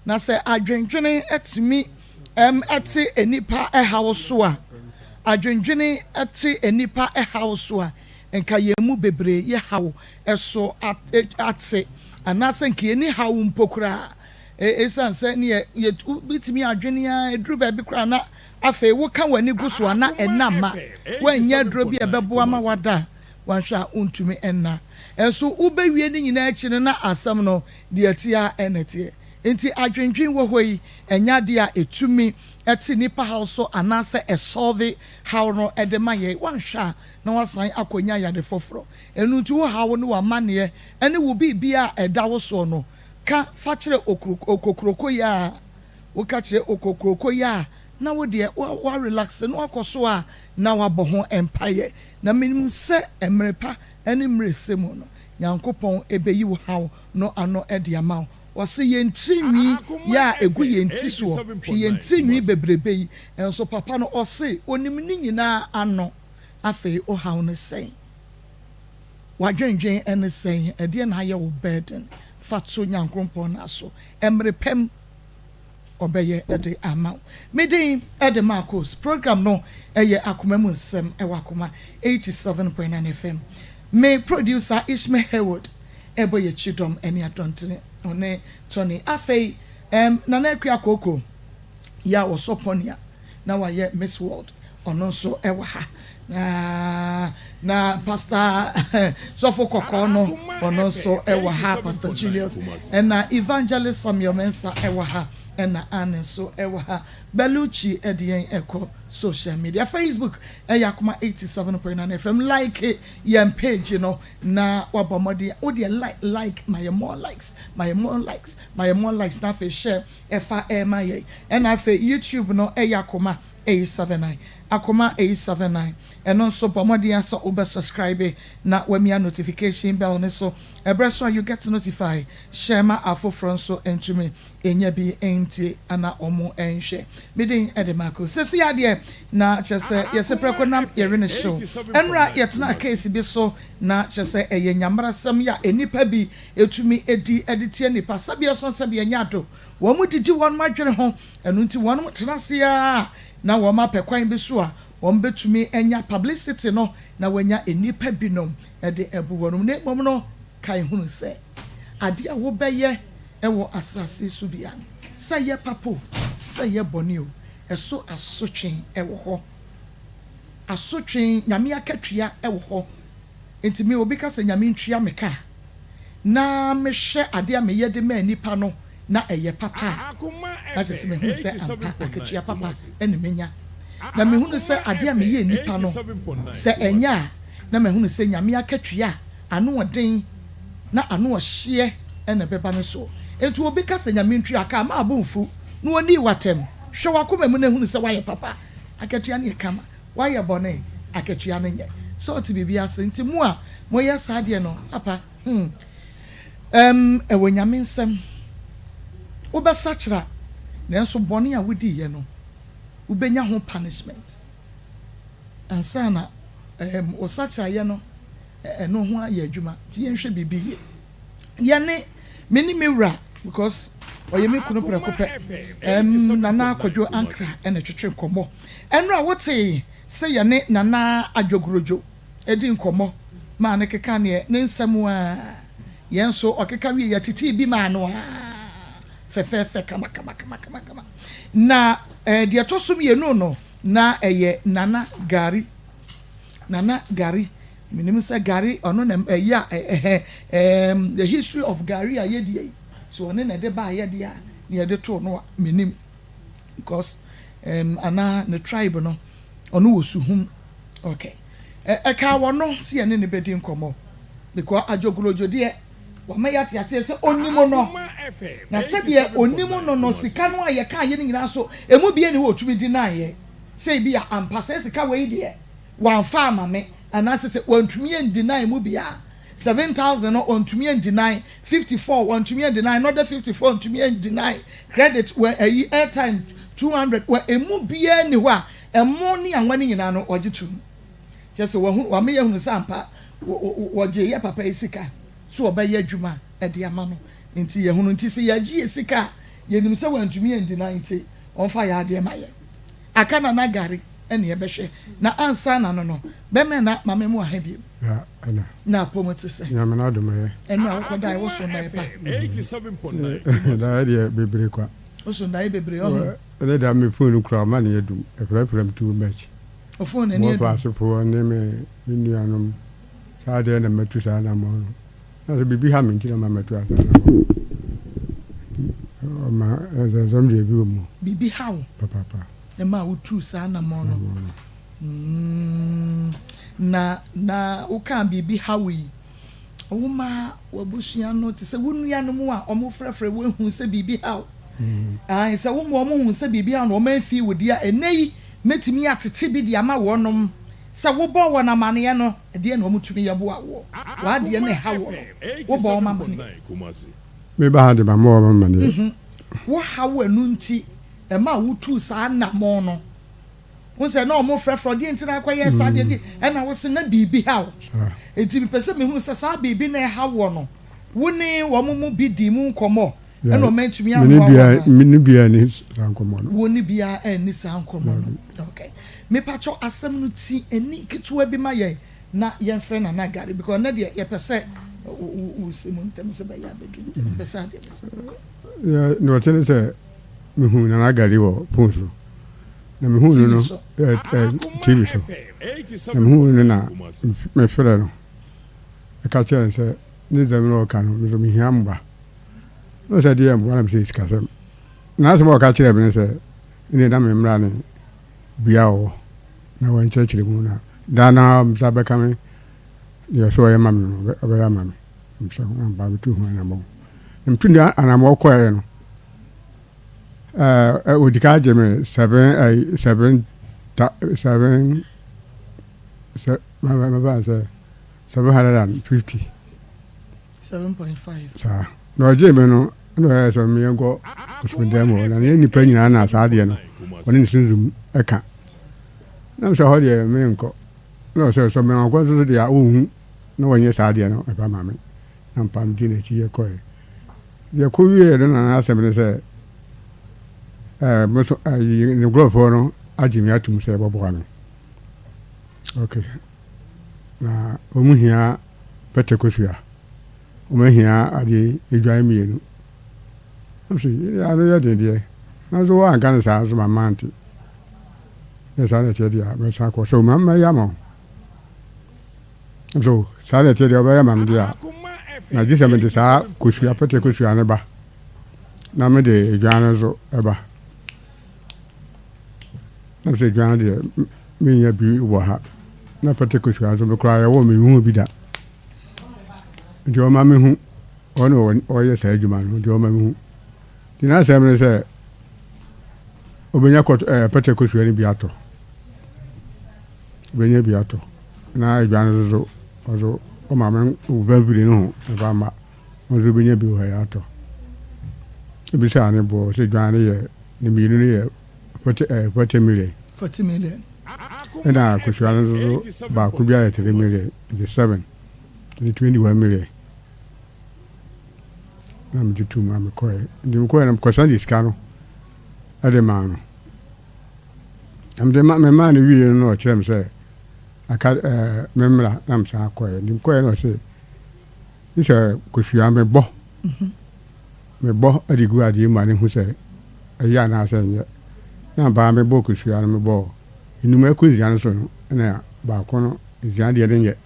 Na sɛ adwendwene tumi te nnipa haw so a, adwendwene te nnipa haw so a, nka yɛn mu bebree yɛ haw so ate, anaasɛ nka yɛnni haw mpo koraa. Esiane sɛ ne yɛ wobɛtumi adwene ara, ɛduru baabi koraa na afei woka w'ani gu so a na ɛnna mma. Woannya aduro bi a ɛbɛboa ma woada a, wanhwɛ a wontumi nna. Nso wobɛwie ne nyinaa akyi no na asɛm no deɛ ɛteɛ ara na ɛteɛ. Enti adwendwen wɔ hɔ yi, ɛnyɛ adeɛ a ɛtumi te nnipa haw so anaasɛ ɛsɔlve haw no de ma yɛn. Woanhwɛ a na woasan akɔnya yade foforɔ. Ɛno nti wo haw ne w'amanneɛ ne wo biribiara a ɛda wo soɔ no, ka fa kyerɛ okokuroko yi a woka kyerɛ okokuroko yi a na wo deɛ woarelaxe na woakɔ so a na woabɔ ho mpaeɛ. Na menim sɛ mmerɛ pa ne mmerɛ sɛ mu no, Nyankopɔn bɛyi wo haw no ano de ama wo. Ɔse yɛn tirinwi yɛ a ɛgu yɛn ti soɔ, hwɛ yɛn tirinwi bebrebe yi, nso papa no ɔse ɔnim ne nyinaa ano. Afei wo haw ne sɛn? W'adwendwen ne sɛn? Ɛdeɛn na ayɛ wo burden? Fa to Nyankoropɔn nan so. Mmere pa mu ɔbɛyɛ de ama wo. Me din de Marcos. Program no yɛ Akoma mu Nsɛm wɔ Akoma 87.9 FM. Me producer Ishmael Haywood ɛbɔ yɛn kyidɔm ne adɔntene, ɔne Tony. Afei ɛɛm Nana Akua Kooko yi a ɔsɔ pɔn a na wayɛ Miss World, ɔno nso wɔ ha. Na na Pastor Sɔfo Kɔkɔɔ no, ɔno nso wɔ ha, Pastor Julius. Ɛna Evangelist Samuel Mensah wɔ ha, ɛna Anne nso wɔ ha. Bellucci de yɛn ɛkɔ social media. Facebook ɛyɛ Akoma 87.9 FM. Like yɛn page no na wabɔ mmɔden. Wo deɛ like, like, ma yɛ more likes, ma yɛ more likes, ma yɛ more likes, na afei share ɛfa ɛma yɛn. Ɛna afei YouTube no ɛyɛ Akoma 879, Akoma 879. Ɛno nso bɔ mmɔden sɛ wobɛ subscribe na wamia notification bell ne so. Ɛberɛ so a you get notify. Share ma afoforɔ nso ntumi ɛnya bi ntie ana ɔmo nhwɛ. Me din ɛde Marco. Sɛsi adeɛ na kyerɛ sɛ yɛsɛ prɛko nam yɛwe ne hyew. Ɛnora yɛtena case bi so na kyerɛ sɛ ɛyɛ nyamarasɛm yɛ a nnipa bi etumi edi ɛde tie nipa sɛbi ɛso sɛbi ɛnyɛ ado. Wɔn mo didi wɔn adwene ho, ɛno nti wɔn tena ase a na wɔn apɛ kwan bi so a wɔn bɛtumi anya publicity no na wɔanya nnipa binom ɛde ɛbu wɔn. Na mmom no, kae hunu sɛ adeɛ a wobɛyɛ ɛwɔ asase so bia no, sɛ yɛ papa o, sɛ yɛ bɔne o, ɛso asotwe ɛwɔ hɔ, asotwe Nyame akatua ɛwɔ hɔ. Nti me obi ka sɛ Nyame ntua me ka na mehwɛ adeɛ a meyɛ de maa nipa no na ɛyɛ papa a, na kyerɛ sɛ mehunu sɛ ampa akatua papa ɛna menya. Na mehunu sɛ adeɛ a meyɛ nipa no sɛ ɛnyɛ a, na mahunu sɛ Nyame akatua ano ɔden na ano ɔhyeɛ ɛna ɛbɛba me so. Nti obi ka sɛ Nyame ntua ka ma abo mfu na ɔnii w'atɛm, hwɛ w'akoma mu na ehunu sɛ wayɛ papa, akatua no yɛ kama. Wayɛ bɔne, akatua no nyɛ sɛ ɔte biribi ase. Nti mo a moyɛ saa deɛ no, papa, ɛwɔ Nyame nsɛm. Wobɛsakyera, nanso bɔne a wodiiɛ no, wobɛnya ho punishment ansa na wɔsakyerayɛ no ɛno ho ayɛ adwuma. Nti yɛnhwɛ biribi yie. Yɛne me ne me wura, because ɔyɛ me kunu prɛko pɛ, Nana Akwadwo Ankra ɛna twetwe nkɔmmɔ. Ɛno a wote sɛ yɛne Nana Adwogurodwo edi nkɔmmɔ maa ne keka neɛ ne nsɛm a yɛn nso ɔkeka wie, yɛtetee bi maa no a fɛfɛɛfɛ kama kama kama kama kama. Na deɛ ɛtɔ so mmienu no na ɛyɛ Nana Gari. Nana Gari, menim sɛ Gari ɔno na ɛyɛ a ɛhɛ the history of Gari a yɛdi yi so, ɔne na ɛde baa yɛde a na yɛde too no a menim, because anaa ne tribe no ɔno wɔ Suhum. Okay, ɛka wɔ no si yɛne ne bɛdi nkɔmmɔ, because Adwogurodwo deɛ wama yɛate aseɛ sɛ onim no, na sɛdeɛ onim no, sika no a yɛka yɛ no nyinaa so emu bie ne wɔ otumi di naayɛ sɛ ebi a ampa sɛ sika wei deɛ wamfa ama me, anaasɛ sɛ wantumi andeny mu bia 7,000 no wantumi andeny, 54 wantumi andeny, another 54 ntumi andeny, credit wɔ ɛyi airtime 200 wɔ emu biara ni hɔ a ɛmo ne anwa ne nyinaa no ɔgye tum. Kyerɛ sɛ wahu wama yɛhunu sɛ ampa wɔgye yɛ papa yi sika so ɔbɛyɛ adwuma ɛde ama no. Nti yɛhunu nti sɛ yɛgye yɛ sika a Yɛnim sɛ wantumi andina nti ɔmfa yɛ adeɛ ma yɛn. Aka Nana Gari ɛne yɛbɛhwɛ. Na ansa na no no, bɛmɛ na ma me mu ahe biom. Ya, ɛna. Na apɔmu te sɛ. Nyame n'adom ɛyɛ. Ɛno a wokɔ dae, woso ndae pa. Daeɛ deɛ bebree kwa. Woso ndae bebree ɔho. Ɛnɛ da me phone kura ɔma ne adum, ɛfrɛfrɛ m too much. Wo phone n'ani adum. Mo asefoɔ ne me me nuanom, saa deɛ na matu saa anammɔn no. Na sɛ biribi ha me nti na ma matu saa anammɔn no. Ɔma nsɛnsɛm deɛ bi wɔ mu. Biribi ha wo. Papaapa. Ɛma wotuu saa anammɔn no. Mm, na na wokaa biribi ha wo yi, woma w'abusua no te sɛ wo nuanom a wɔfrɛfrɛ wo ehu sɛ biribi ha wo. Ae, sɛ woma wɔn hu sɛ biribi ha no, wɔn amfi wo deɛ a, ɛnnɛ yi mɛtumi akyekye bi de ama wɔnom. Sɛ wobɔ wɔn amaneɛ no, ɛdeɛn na wɔtumi yɛ boa woɔ? W'adeɛ no ɛha woɔ no, wobɔ wɔn amaneɛ? Me ba ha de, mammɔ wɔn amaneɛ. Wo haw ɛno nti ɛmaa wotuu saa anammɔn no. Wohu sɛ na wɔfrɛfrɛ wo, deɛ nti na akɔyɛ saa deɛ deɛ, ɛna wo se na biribi ha wo. Enti mepɛ sɛ mehunu sɛ saa biribi no a ɛha woɔ no, wo ne wɔn mu bi dii mu nkɔmmɔ ɛna wɔn antumi ammoa wo anaa? Me ne biara anni saa nkɔmmɔ no. Wo ne biara anni saa nkɔmmɔ no. Okay. Mepakyɛw asɛm no ti ani ketewa bi ma yɛn na yɛmfrɛ Nana Gary because ɛnnɛ deɛ yɛpɛ sɛ wo si mu ntɛm sɛ bɛyɛ abɛdu ntɛm. Mepɛ sɛ adeɛ no sɛ. Nea ɔte ne sɛ mehuu Nana Gary wɔ phone so. Na mehuu no no TV so. Na mehuu no na mefrɛ no. Ɛka kyerɛ no sɛ ne nsɛm no ɔka no me nso mehia mmoa. Na ɔsɛ deɛ mmoa na mesɛ sikasɛm. Na asɛm a ɔka kyerɛ me ne sɛ ɛnneɛ na me mmra ne bea ɔwɔ na wɔnkyerɛkyerɛ mu na daa na nsa bɛka me deɛ ɔsɛ ɔyɛ ma me no ɔbɛyɛ ama me. Mesɛ ampa metu ho anammɔn. Na metu ne anammɔn kɔeɛ no ɛɛ ɔdi ka gye me seven ɛɛ seven ta seven sɛ mɛfa sɛ 750. 7.5. Saa. Na ɔgyee me no, ɛna ɔyɛɛ sɛ meɛnkɔ ɔsomdan mu hɔ. Na ne nnipa nyinaa na saa adeɛ no, ɔne ne sunsum ɛka. Na mesɛ hɔ deɛ menkɔ. Na ɔsɛ sɛ meankɔ nso so deɛ a ɔnhu na wɔnyɛ saa adeɛ no ɛfa ma me. Na mpa medi n'akyi yɛkɔɛ. Yɛkɔ wieɛ no na n'asɛm ne sɛ, ɛɛ, me so, ɛɛ, ne nkurɔfoɔ no agye me atum sɛ wɔbɔboa me. Okay. Na wɔn hia pɛtɛ kosua. Wɔn ahia adeɛ edwan mmienu. Nso ano yɛ den deɛ. Nanso wɔanka no saa nso ma mante. Na saa na ɛteɛ deɛ a mɛsan akɔ. So ma mɛyɛ ama wo. Nso saa na ɛteɛ deɛ ɔbɛyɛ ama me deɛ a na gye sɛ mede saa kosua pɛtɛ kosua no ba na mede edwan no nso ɛba. Na sɛ dwan deɛ mennya bi wɔ ha. Na pɛtɛ kosua nso me koraa yɛwɔ menhuu bi da. Nti ɔma mehu ɔne ɔyɛ saa adwuma no nti ɔma mehu. Nti n'asɛm ne sɛ ɔbɛnya kɔt ɛɛ pɛtɛ kosua no bi atɔ. Ɔbɛnya bi atɔ. Na adwan no nso ɔso ɔma me bɛmfiri no ho ɛfa mma. Ɔno nso ɔbɛnya bi wɔ ha yɛ atɔ. Ebisaa ne boɔ sɛ dwan no yɛ ne mmienu no yɛ 40 eh, 40 million. 40 million. Ɛna akosua no nso so baako bi ayɛ 3 million, nti 7, nti 21 million. Na megye tum a mekɔɛ. Nti mekɔɛ no mekɔsan de sika no ɛde maa no. Na mede ma memaa no wie no na ɔkyerɛ me sɛ aka ɛɛ memmra na mesan kɔɛ. Nti mekɔɛ no ɔse ne sɛ kosua mebɔ. Mebɔ de gu adeɛ mu a ne hu sɛ ɛyɛ anaasɛ ɛnyɛ. Na ampa ara mebɔɔ kosua no, mebɔɔ nnum ɛkɔ nsia no so no, ɛna baako no nsia deɛ no nyɛ.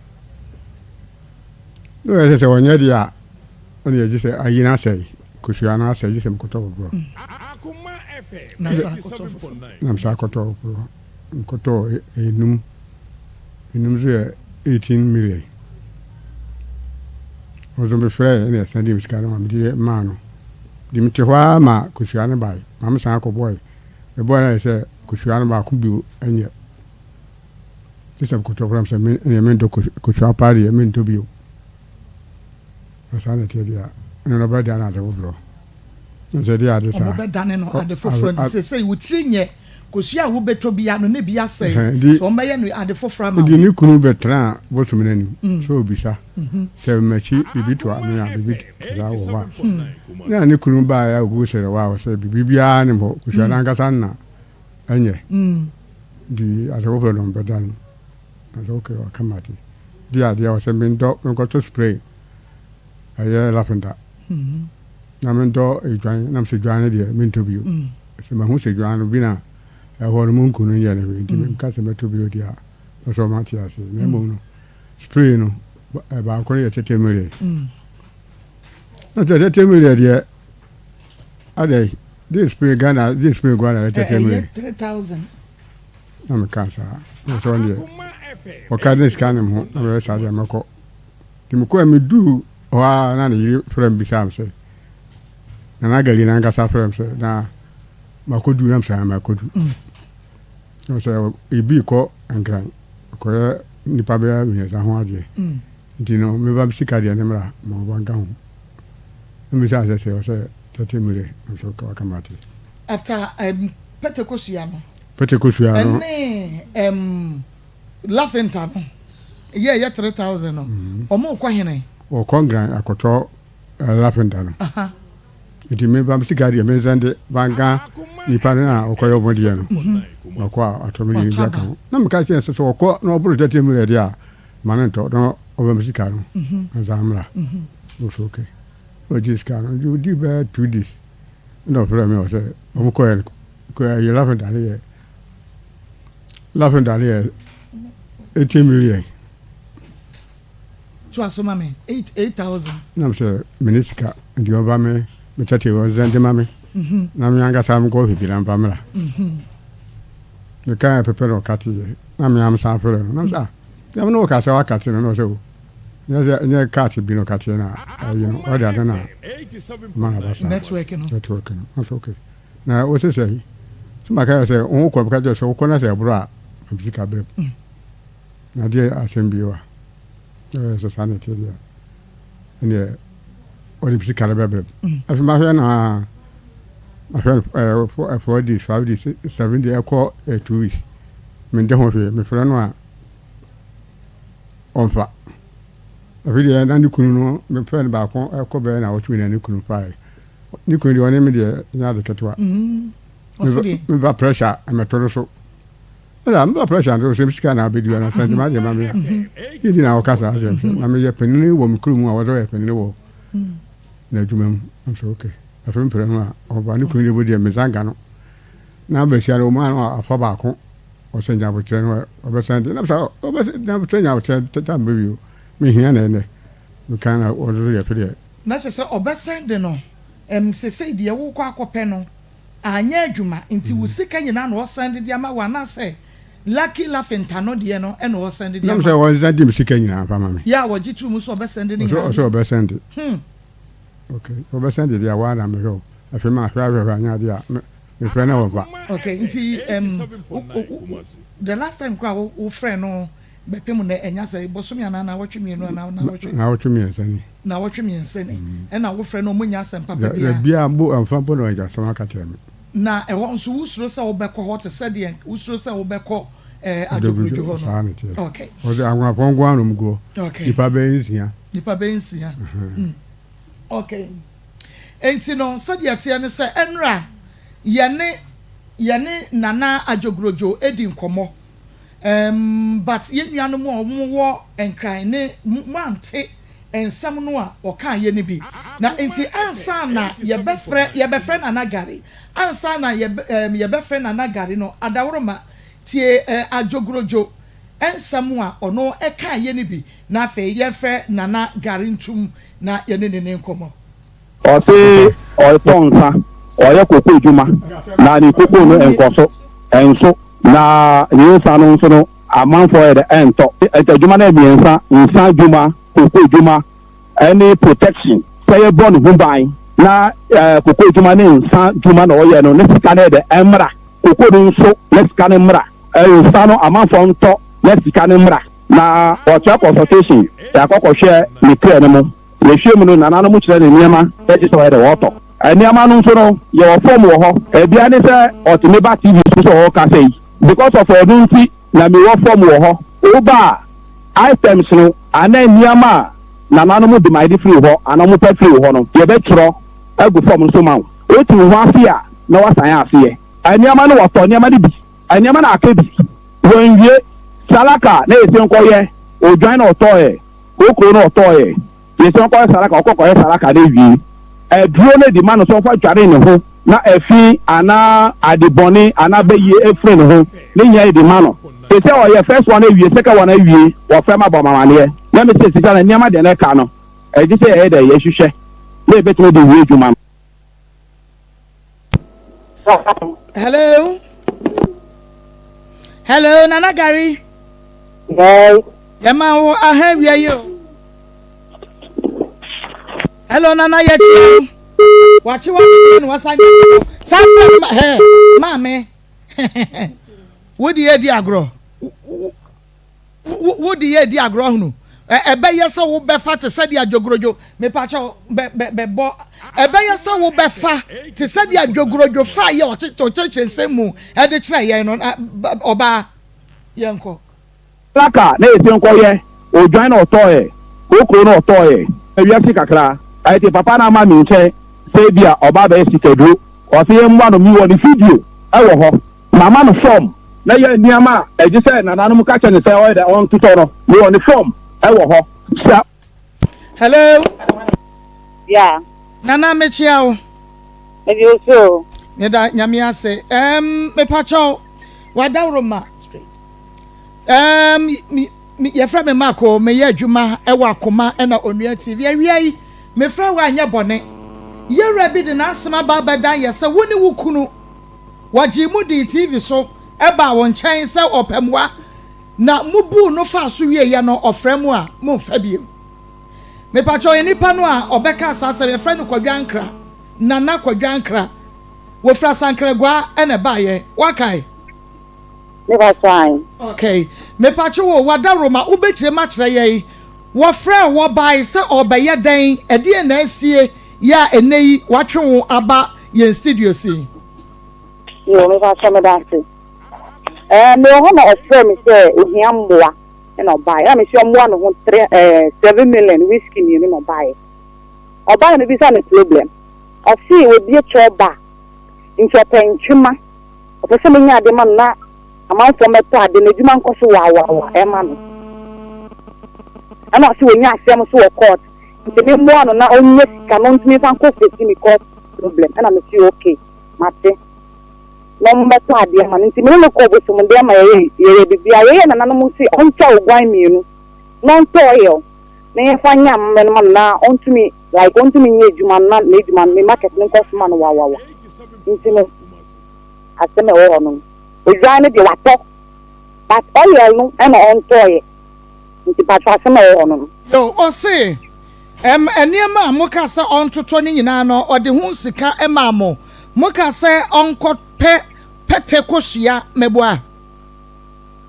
Na ɔyɛ sɛ sɛ ɔnyɛ deɛ a, ɛna yɛgye sɛ ayi no asɛe, kosua no asɛe, gye sɛ mekɔtɔ foforɔ. Na saa akɔtɔ foforɔ. Na mesan kɔtɔ foforɔ. Mekɔtɔɔ enum. Enum nso yɛ 18 million. Ɔno mefrɛɛ ɛna ɛsan de me sika no ma mede maa no. Nti mete hɔ ara ma kosua no bae. Ma mesan kɔbɔe. Mebɔe no ayɛ sɛ kosua no baako bio nyɛ. Gye sɛ mekɔtɔ koraa sɛ me ɛneɛ mentɔ kosua paa deɛ mentɔ bio. Na saa na ɛteɛ deɛ a, ɛno no ɔbɛdan ade foforɔ. Na sɛ ɛdeɛ ade saa. Wɔbɛdane no ade foforɔ nti seesei wo tiri nyɛ. Kosua a wobɛtɔ biara no, na ebi asɛe. Nti So wɔbɛyɛ no ade foforɔ ama nti wo? ne kunu bɛtenaa bosom no anim sɛ ɔbisa sɛ makyi biribi to ame a, biribi te saa wɔ hɔ a. Na ne kunu baeɛ a ɔgu serɛwa a ɔsɛ biribi biara nnim hɔ, kosua no ankasa na ɛnyɛ. Nti ade foforɔ na ɔmbɛdane. Na sɛ okay, ɔka mate. Di adeɛ ɔsɛ mentɔ menkɔtɔ spray ɛyɛ lavender na mentɔ edwan na mesɛ dwan no deɛ mentɔ bio. Sɛ mahu sɛ dwan no bi na ɛhɔ no monku no nyɛ no hwee nti menka sɛ mɛtɔ bio deɛ a ɔsɛ ɔma te ase. Na mmom no spray no baako no yɛ tete mmerɛ. Na sɛ tete mmerɛ deɛ adɛ de spray Ghana de spray Ghana yɛ tete mmerɛ. Ɛyɛ 3000. Na mekaa saa na sɛ ɔno deɛ ɔka ne sika ne ho na mɛyɛ saa deɛ mɛkɔ. Nti mekɔɛ meduu hɔ a na ne yere frɛ me bisaa me sɛ Nana Gali n'ankasa frɛ me sɛ na makɔdu na mesɛ makɔdu. Na sɛ ebi kɔ Nkran kɔyɛ nnipa bɛyɛ mmiɛnsa ho adeɛ nti no meba sika deɛ ne mmra ma ɔba nka ho. Na mebisaa sɛ sɛ ɔsɛ 30 million nso waka mate. After pɛtɛ kosua no. Pɛtɛ kosua no. Ɛne lafinta no yɛ ɛyɛ 3000 no ɔmo kɔ hene. Ɔkɔ Nkran akɔtɔ lafinta no. Nti me ba sika deɛ me nsɛnde banka nipa no a ɔkɔyɛ ɔmo deɛ no. Ɔkɔ a atɔ me deɛ bi aka ho. Na meka kyerɛ sɛ sɛ ɔkɔ na ɔboro 30 million deɛ a ma no ntɔ na ɔbɛm sika no ansa mmra. Ɔsɛ okay. Ɔgye sika no nti ɔdi bɛyɛ 2 days ɛna ɔfrɛ me ɔsɛ ɔmo kɔɛ no kɔɛ yɛ lafinta no yɛ lafinta no yɛ 80 million. To aso ma me 8000. Nam sɛ mene sika nti ɔba me me tɛte ɔsɛ nti ma me na me ankasa mekɔ hwɛ bi na mfa mmra. Meka pɛpɛ na ɔka te yɛ na me am san frɛ no nam sɛ ah na me ne wo kasa waka te no na ɔsɛ o nyɛ sɛ nyɛ kat bi na ɔka teɛ na ayi no ɔde ade na ma na ba saa network no network no na sɛ okay na wo sɛ sɛ sɛ maka yɛ sɛ wo kɔ meka kyerɛ sɛ wokɔ na sɛ ɛboro a ma sika brɛ mu na deɛ asɛm bio a ɛyɛ sɛ saa na ɛteɛ deɛ ɛneɛ ɔde sika no bɛbrɛ mu afei mahwɛ no a mahwɛ no 4 days, 5 days, 7 days, ɛkɔ 2 weeks mente ho hwee. Mefrɛ no a ɔmfa. Afei deɛ na ne kunu no mefrɛ no baako ɛkɔ bɛyɛ na wɔtwe na ne kunu fae. Ne kunu deɛ ɔne me deɛ nyɛ ade ketewa. Meba pressure mɛto no so ɛna meba pressure no so sika na abɛdi na sɛ ntoma deɛ ma me a yɛdi na wɔka saa asɛm sɛ na meyɛ panini wɔ me kurom a wɔsɛ ɔyɛ panini wɔ n'adwuma mu. Nso okay, afei mprɛ no a ɔba ne kunu deɛ bɔ deɛ mesan ka no na abɛsia no ɔmu ano afa baako ɔsɛ nyabotrɛ no ɔbɛsan de nam sɛ ɔbɛsɛ nyabotrɛ nyabotrɛ tata mbɛ bio mehia na ɛnɛ meka na ɔdo yɛ fɛ deɛ. Na kyerɛ sɛ ɔbɛsɛn de no sesei deɛ wokɔ akɔpɛ no anyɛ adwuma nti wo sika nyinaa na ɔsɛn de de ama wo anaasɛ lucky lafinta no deɛ no ɛna ɔsɛn de de nam ama sɛ wɔnsan di me sika nyinaa fa ma me. Yɛ a wɔgye tu mu sɛ ɔbɛsɛn de ne ɔsɛ nyinaa. Ɔsɛ ɔbɛsɛn de. Okay, ɔbɛsɛn de deɛ waa na mehwɛ o afei ma ahwɛ ahwɛ ahwɛ anyɛ adeɛ a mefrɛ na wɔmfa. Okay, nti the last time kora wo wo frɛ no bɛpem na ɛnya sɛ bosome anaa naawɔtwe 2 anaa naawɔtwe? Naawɔtwe 3 ni. Naawɔtwe 3 ni ɛna wofrɛ no ɔmo nya asɛm papa biara? Bia bo ɛmfa mpo na ɔgya sɛm aka kyerɛ me. Na ɛhɔ nso wosuro sɛ wobɛkɔ hɔ te sɛ deɛ wosuro sɛ wobɛkɔ Adwogurodwo hɔ saa no? Ne teɛ. Okay. Ɔsɛ anwonafoɔ nko ara na ɔmo gu hɔ. Okay. Nipa bɛyɛ 6. Nipa bɛyɛ 6. Okay, nti no sɛdeɛ teɛ ne sɛ ɛnra yɛne Nana Adwogurodwo edi nkɔmmɔ but yɛn nuanom a wɔwɔ Nkran ne mo ante nsɛm no a ɔka yɛ no bi na nti ansa na yɛbɛfrɛ Nana Gari, ansa na yɛbɛfrɛ Nana Gari no, adaworoma tie Adwogurodwo nsɛm a ɔno ɛka yɛ no bi na afei yɛfrɛ Nana Gari ntum na yɛne ne nkɔmmɔ. Ɔse ɔtɔ nsa, ɔyɛ koko adwuma na ne koko no nkɔ so ɛnso na ne nsa no nso no amanfoɔ yɛ dɛ ɛntɔ. Ɛnti adwuma no yɛ mmiɛnsa: nsa adwuma, koko adwuma ɛne protection sɛ yɛbɔ ne ho ban. Na koko adwuma ne nsa adwuma na ɔyɛ no ne sika no yɛ dɛ ɛmmra, koko no nso ne sika no mmra, nsa no amanfoɔ ntɔ na sika no mmra. Na ɔkyerɛ consultation, yɛakɔkɔhwɛ ne kra no mu, yɛhwɛ mu no nananom kyerɛ ne nneɛma ɛgye sɛ ɔyɛ dɛ wɔtɔ. Nneɛma no nso no, yɛwɔ form wɔ hɔ. Ebia ne sɛ ɔtumi ba TV so sɛ ɔrekasa yi. Because of ɔno nti na mewɔ form wɔ hɔ. Woba a, items no anaa nneɛma a nananom demand firi wo hɔ anaa wɔpɛ firi wo hɔ no, yɛbɛtwerɛ agu form no so ma wo. Wote wo ho ase a, na woasan aseɛ. Nneɛma no wɔtɔ nneɛma no bi, nneɛma no aka bi, wɔnwie. Salaka na yɛse nkɔyɛ, odwan na ɔtɔɔɛ, kokro na ɔtɔɔɛ. Yɛsɛ ɔkɔyɛ saraka, ɔkɔ kɔyɛ saraka no wie. Aduro no de ma no sɛ ɔmfa dware ne ho na ɛfi anaa ade bɔne anaa bayie afiri ne ho. Ne nyinaa yɛde ma no. Te sɛ ɔyɛ first one awie, second one awie, wɔfrɛ me abɔ me amaneɛ. Na mese sisi a na nneɛma deɛ na ɛka no, ɛgye sɛ yɛyɛ dɛn, yɛhwehwɛ na yɛbɛtumi de wie adwuma no. Hello. Hello, Nana Gary. Yes. Yɛma wo aha awia yi o. Hello, Nana yɛtie wo. Wakye wa na wasan saa fɛ ma hɛ maame. Wo de yɛ di agorɔ. Wo de yɛ di agorɔ hunu. Ɛbɛyɛ sɛ wobɛfa te sɛ deɛ adwogurodwo mepakyɛw bɛ bɛ bɛbɔ ɛbɛyɛ sɛ wobɛfa te sɛ deɛ adwogurodwo fa yɛ ɔkyerɛkyerɛ nsɛm mu ɛde kyerɛ yɛn no ɔbaa yɛnkɔ. Plaka na yɛse nkɔyɛ, odwan na ɔtɔɔɛ, kookoo na ɔtɔɔɛ, wiase kakra, ɛte papa no ama me nkyɛn sɛ ebia ɔba abɛyɛ sikaduro, ɔse yɛmmoa no, mewɔ ne video ɛwɔ hɔ. Mama no fɔm na yɛ nneɛma a ɛgye sɛ nananom ka kyerɛ no sɛ ɔyɛ dɛ ɔntotɔ no. Mewɔ ne fɔm wɔ hɔ. Sɛ. Hello. Yeah. Nana mekyia wo. Mede wo so o. Meda nyame ase. Um, mepakyɛw wadaworo ma. Um, yɛfrɛ me Mark o, meyɛ adwuma ɛwɔ Akoma ɛna Onua TV. Awia yi, mefrɛ wo anyɛ bɔne. Yɛwura bi de n'asɛm aba abɛdan yɛ sɛ wo ne wo kunu Wɔgyee mo dii TV so baa wo nkyɛn sɛ ɔpɛ mmoa, na mobuu no faa so wieeɛ no ɔfrɛ mo a, momfa biom. Mepakyɛw nipa no a ɔbɛkaa saa asɛm yɛfrɛ no Kwadwo Ankrah, Nana Kwadwo Ankrah. Wɔfiri Asankraguaa na ɛbaeɛ. Woakae? Mepakyɛw ae. Okay. Mepakyɛw o, w'adaworoma wobɛkyerɛ mu akyerɛ yɛn. Wɔfrɛɛ wo, wɔbae sɛ ɔrebɛyɛ dɛn? Ɛdeɛn na asie yɛ a ɛnnɛ yi wɔatwe wo aba yɛn studios yi? Yoo, mepakyɛw meda ase. Ɛɛ, mewɔ hɔ na ɔfrɛɛ me sɛ ohia mmoa na ɔbaeɛ. Ɛna mese ɔmmoa ne ho three ɛɛ seven million whisky mmienu na ɔbaeɛ. Ɔbaeɛ mebisa no problem. Ɔse wabue chɔɔ bar nti ɔpɛ ntwema. Ɔpɛ sɛ menya ade ma no na amanfoɔ mmɛtɔ ade na adwuma nkɔ so wawawa ɛma no. Ɛna ɔse wanya asɛm nso wɔ court nti memmoa no na ɔnya sika na ɔntumi mfa nkɔ face me court problem. Ɛna mese okay mate na ɔmmɛtɔ adeɛ ma no. Nti me ne no kɔɔ Bosomdeɛ ma yɛyɛ yɛyɛ biribiara. Yɛyɛɛ nananom se ɔntwa oguan mmienu na ɔntɔ oil na yɛmfa nyɛ amammerɛ no ma no na ɔntumi like ɔntumi nyɛ adwuma no na n'adwuma no ne market no nkɔ so ma no wawawa. Nti no asɛm a ɛwɔ hɔ no odwan no deɛ watɔ but oil no ɛna ɔntɔɔyɛ nti patro asɛm a ɛwɔ hɔ no no. Yo, ɔse ɛm nneɛma a moka sɛ ɔntotɔ no nyinaa no ɔde ho sika maa mo, moka sɛ ɔnkɔ pɛ pɛtɛ kosua mɛboa?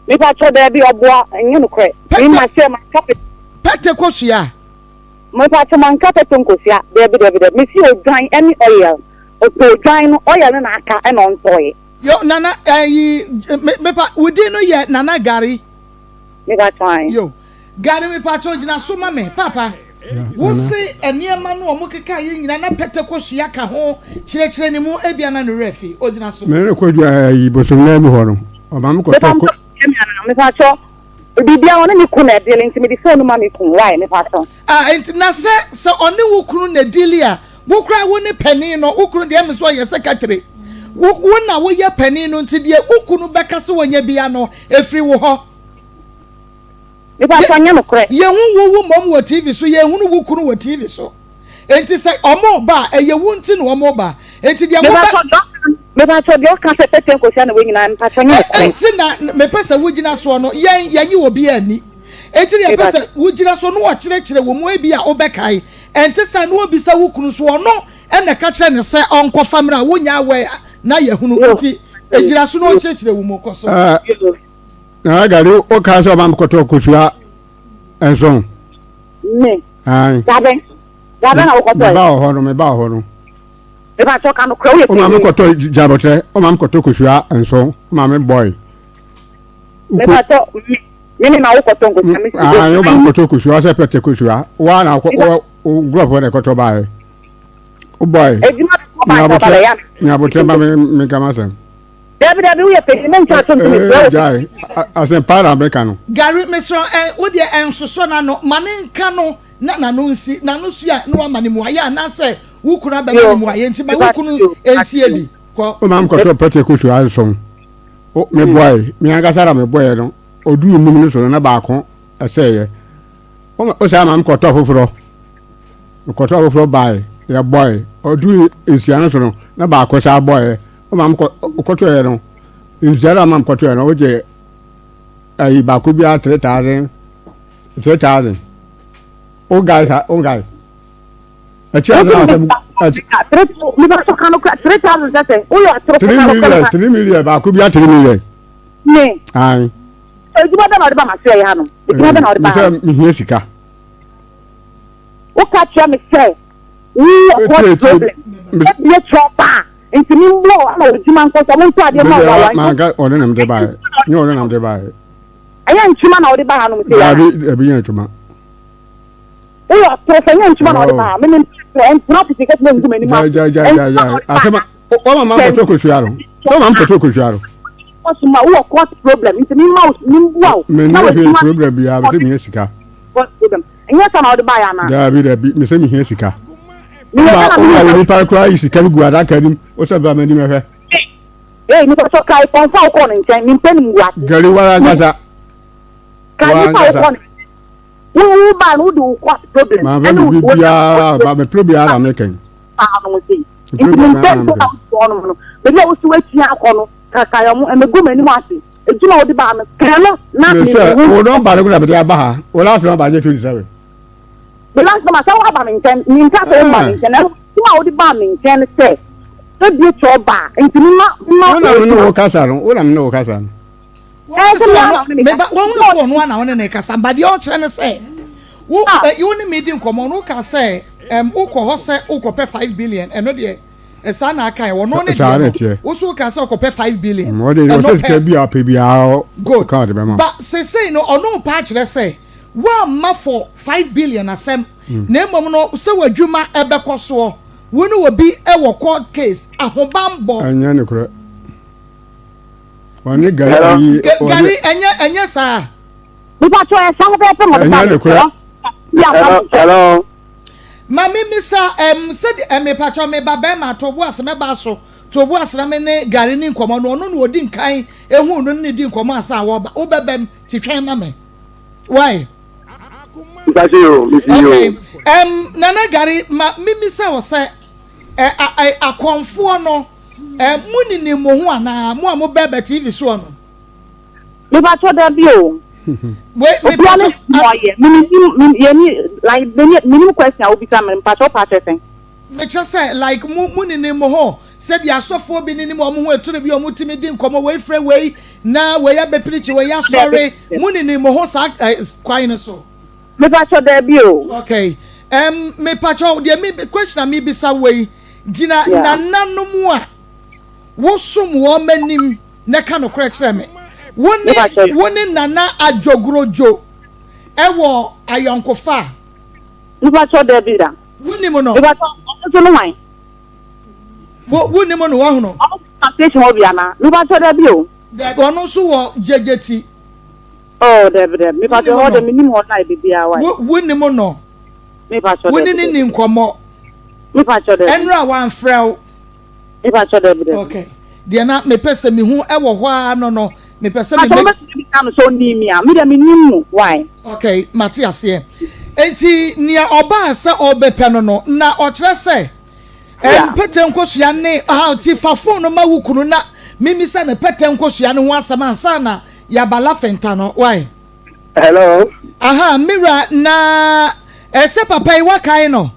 Me patro daabi ɔboa ɛnyɛ nokorɛ me ma sɛ manka pɛtɛ. Pɛtɛ kosua? Me patro manka pɛtɛ nkosua daabi daabi daabi mesi odwan ɛne oil ɔtɔ odwan no oil no na aka ɛna ɔntɔɔyɛ. Yo nana ɛyi me mepa wo din no yɛ nana gari. Me pa kyɛw. Yo gari me pa kyɛw gyina so ma me papa wo se nneɛma no ɔmo keka yɛ nyina na pɛtɛ kosua ka ho kyerɛkyerɛ ne mu ebia na ne werɛ fi ogyina so. Me ne kɔ dwa ɛyi bosom nan mu hɔ no ɔma me kɔtɔ ko. Me pa kyɛw biribiara ɔne me kun na ɛdele nti me de phone no ma me kun why me pa kyɛw. Ah enti na sɛ sɛ ɔne wo kunu na dili a, wo koraa wo ne panin no, wo kunu deɛ ɛme sɛ ɔyɛ secretary. Wo wo na woyɛ panin no nti deɛ wo kunu bɛka sɛ ɔnyɛ bia no, ɛfiri wo hɔ. Mepa kyɛw nyɛ nokorɛ. Yɛhu wo wo mmom wɔ TV so, yɛnhunu wo kunu wɔ TV so. Enti sɛ ɔmo ba a, ɛyɛ wo nti na ɔmo ba. Enti deɛ mobɛ. Mepa kyɛw deɛ ɔka sɛ pɛtɛ nkosua na wei nyinaa mepa kyɛw nyɛ nokorɛ. Enti na mepɛ sɛ wogyina soɔ no, yɛn yɛnye obiara nni. Enti deɛ ɛpɛ sɛ wogyina so na wɔkyerɛkyerɛ wɔ mu ebia wobɛkae. Ɛnte saa na wobisa wo kunu so ɔno na ɛka kyerɛ no sɛ ɔnkɔfa mmerɛ a wonnya aware a na yɛhunu nti gyina so na ɔnkyerɛkyerɛ wo mu. Kɔ so. Nana Gari wokaa sɛ ɔma mekɔtɔ kosua nson. Me. Dabe. Dabe na wokɔtɔ. Meba wɔ hɔ no meba wɔ hɔ no. Mepakyɛw ka nokorɛ woyɛ Wo maame panyin. kɔtɔ gyabɔtrɛ, wo maame kɔtɔ kosua nso, wo maame bɔe. Wokɔ Mepakyɛw me me ne ma wokɔtɔ nkosua me si ah, wo maame kɔtɔ kosua, ɔsɛ pɛtɛ kosua. Wo na wokɔ wo wo nkurɔfoɔ na ɛkɔtɔ baeɛ. Wo bɔe. Edwuma bi kɔ ba sɛ ɔba bɛyɛ a. Nyabotrɛ ma me menka m'asɛm. Dabi dabi woyɛ panyin mentwa ato nto mesrɛ wo. Gyae asɛm paa na meka no. Gary mesrɛ wo ɛ wo deɛ ɛnsosɔ n'ano ma ne nka no na n'ano nsi n'ano sua a na wama no mmuaeɛ anaasɛ wo kunu abɛma no mmuaeɛ nti ma wo kunu ntie bi kɔ. Wo maame kɔtɔɔ pɛtɛ kosua nson o me bɔe me ankasa na me bɔeɛ no ɔduru num no so no na baako ɛsɛeɛ wo saa maame kɔtɔɔ foforɔ mekɔtɔɔ foforɔ bae yɛbɔe ɔduru nsia no so no na baako saa bɔeɛ wo maame kɔ kɔtɔeɛ no nsia no a maame kɔtɔeɛ no wogye ayi baako biara 3000 3000 wo guys wo guys ɛkyɛ ase na asɛm ɛkyɛ. 3 million 3 million baako bi a 3 million. ne. Ayi. Edwuma bɛ na ɔde ba ma sɛ yɛ ha no. Edwuma bɛ na ɔde ba ha. Mesɛ mehia sika. Woka kyerɛ me sɛ wowɔ court problem. Ebie kyerɛ ɔbaa nti mi mbɔ ama odwuma nkɔ so ɔmo nto adeɛ ma ɔbaa wa. Manka ɔno na mede baeɛ. Nyɛ ɔno na mede baeɛ. Ɛyɛ ntwuma na ɔde ba ha nom sɛ ya. Dabi dabi nyɛ ntwuma. Woyɛ ɔtorofo ɛnyɛ ntwuma na ɔde ba ha. Mene ntena tete kɛse na ngu m'anim ase. Gya gya gya gya asɛm wɔma ma nkɔtɔ kosua no wɔma nkɔtɔ kosua no. Ɔsoma wowɔ court problem nti mi ma wo mi mbua wo. Mɛ ní hwee problem biara bɛ sɛ mi hia sika. Court problem ɛnyɛ sɛ na ɔde ba yɛ ana. Dabi dabi mi sɛ mi hia sika. Ɔma ɔma wɔ nipa koraa yi sika bi gu adaka nim ɔsɛ bra m'anim ɛhwɛ. Ee nipa sɔ kae kɔnfa wokɔ ne nkyɛn mi mpɛ ne mu ase. Gari wara nkasa. Kae nipa wokɔ ne nkyɛn. Wo wo ba no wode wo court problem. Maa fɛ mi bi biara ba mi problem biara na mi kɛn. Paa no sei. Nti mi mpɛ nso na wosi hɔ nom no. Baabi a wosi woatua akɔ no kakae ɔmo ɛmɛgu m'anim ase. Edwuma a wode baa no kɛn no na mi sɛ wo nɔmba no kora mede aba ha wo last number nyɛ 27. Me last number sɛ woaba me nkyɛn mi nka sɛ womba me nkyɛn na edwuma a wode baa me nkyɛn no sɛ ebie kyɛ ɔbaa nti mi ma ma. Wo na me ne wo kasa no wo na me ne wo kasa no. Meba wɔn ne fo ɔno ana ɔne ne kasa ba deɛ ɔkyerɛ ne sɛ wo wo ne me di nkɔmɔ no ka sɛ ɛm wokɔ hɔ sɛ wokɔpɛ 5 billion ɛno deɛ ɛsaa na aka yɛ ɔno ne deɛ no wo so ka sɛ ɔkɔpɛ 5 billion. Ɔde ɔsɛ sika bi a ɔpɛ biara good ɔka ɔde bɛma. Ba sesei no ɔno pa akyerɛ sɛ woamma for 5 billion asɛm na mmom no sɛ w'adwuma ɛbɛkɔ soɔ wo ne obi ɛwɔ court case ahobanbɔ. Ɛnyɛ ne korɛ. Ɔne gari ayi. Gari ɛnyɛ ɛnyɛ saa. Nipa tó ɛ sáwọ́ bẹ́ẹ̀ fẹ́ mọ̀ nípa Ɛnyɛ ne korɛ. Hello hello. Maame misa ɛm sɛde ɛmi patro mi ba bɛrima to bu ase mɛba so to bu ase na mi ne gari ni nkɔmɔ no ɔno na odi nkan ehu no ne di nkɔmɔ asa a wɔba wobɛbɛm ti twɛn ma mi why. Mpase o, mesi o. Okay, nana gari ma mi misa wɔ sɛ ɛ ɛ akɔnfoɔ no ɛ mo ninim mo ho anaa mo a mo bɛ bɛ TV soɔ no. Mepa dabi o. Wei Obiara ne mo ayɛ. Minim yɛni like minim question a wobisa me mepa kyɛw pa kyɛ sɛn. Mekyerɛ sɛ like mo ninim mo ho sɛbi asɔfoɔ bi ninim wɔn ho eturo bi wɔn tumi di nkɔmɔ wei frɛ wei na wei abɛpirikyi wei asɔre mo ninim mo ho saa ɛ kwan no so. Mepa kyɛw dabi o. Okay, mepa kyɛw deɛ mi question a mi bisa wei gyina nananom a wosom wɔn anim na ka nokorɛ kyerɛ me wo ne wo ne nana adwogrojo ɛwɔ ayɔnkofa. Mepa kyɛw dabi da. Wonim no. Mepa kyɛw ɔno nso no wan. Wo wonim no wɔhono. Ɔno nso station hɔ bi ana mepa kyɛw dabi o. Dabi ɔno nso wɔ gyegyeti. Oh dabi dabi mepa kyɛw hɔ de menim hɔ na ebibiara wa. Wo wonim no. Mepa kyɛw dabi. Wo ne ne ni nkɔmɔ. Mepa kyɛw dabi. Ɛnura wanfrɛ wo. Mepa kyɛw dabi dabi. Okay deɛ na mepɛ sɛ mehu ɛwɔ hɔ ara no mepɛ sɛ me. Asɔrɔ bɛ bisa no sɛ onim mi a mi deɛ mi nim no why. Okay mate aseɛ nti nea ɔbaa sɛ ɔbɛpɛ no na ɔkyerɛ sɛ mpɛtɛ nkosua ne ha ti fa phone no ma wo kunu na mimisa ne pɛtɛ nkosua ne ho asɛm ansa na yaba lafenta no why. Hello. Aha mira na ɛsɛ papa yi wakae no.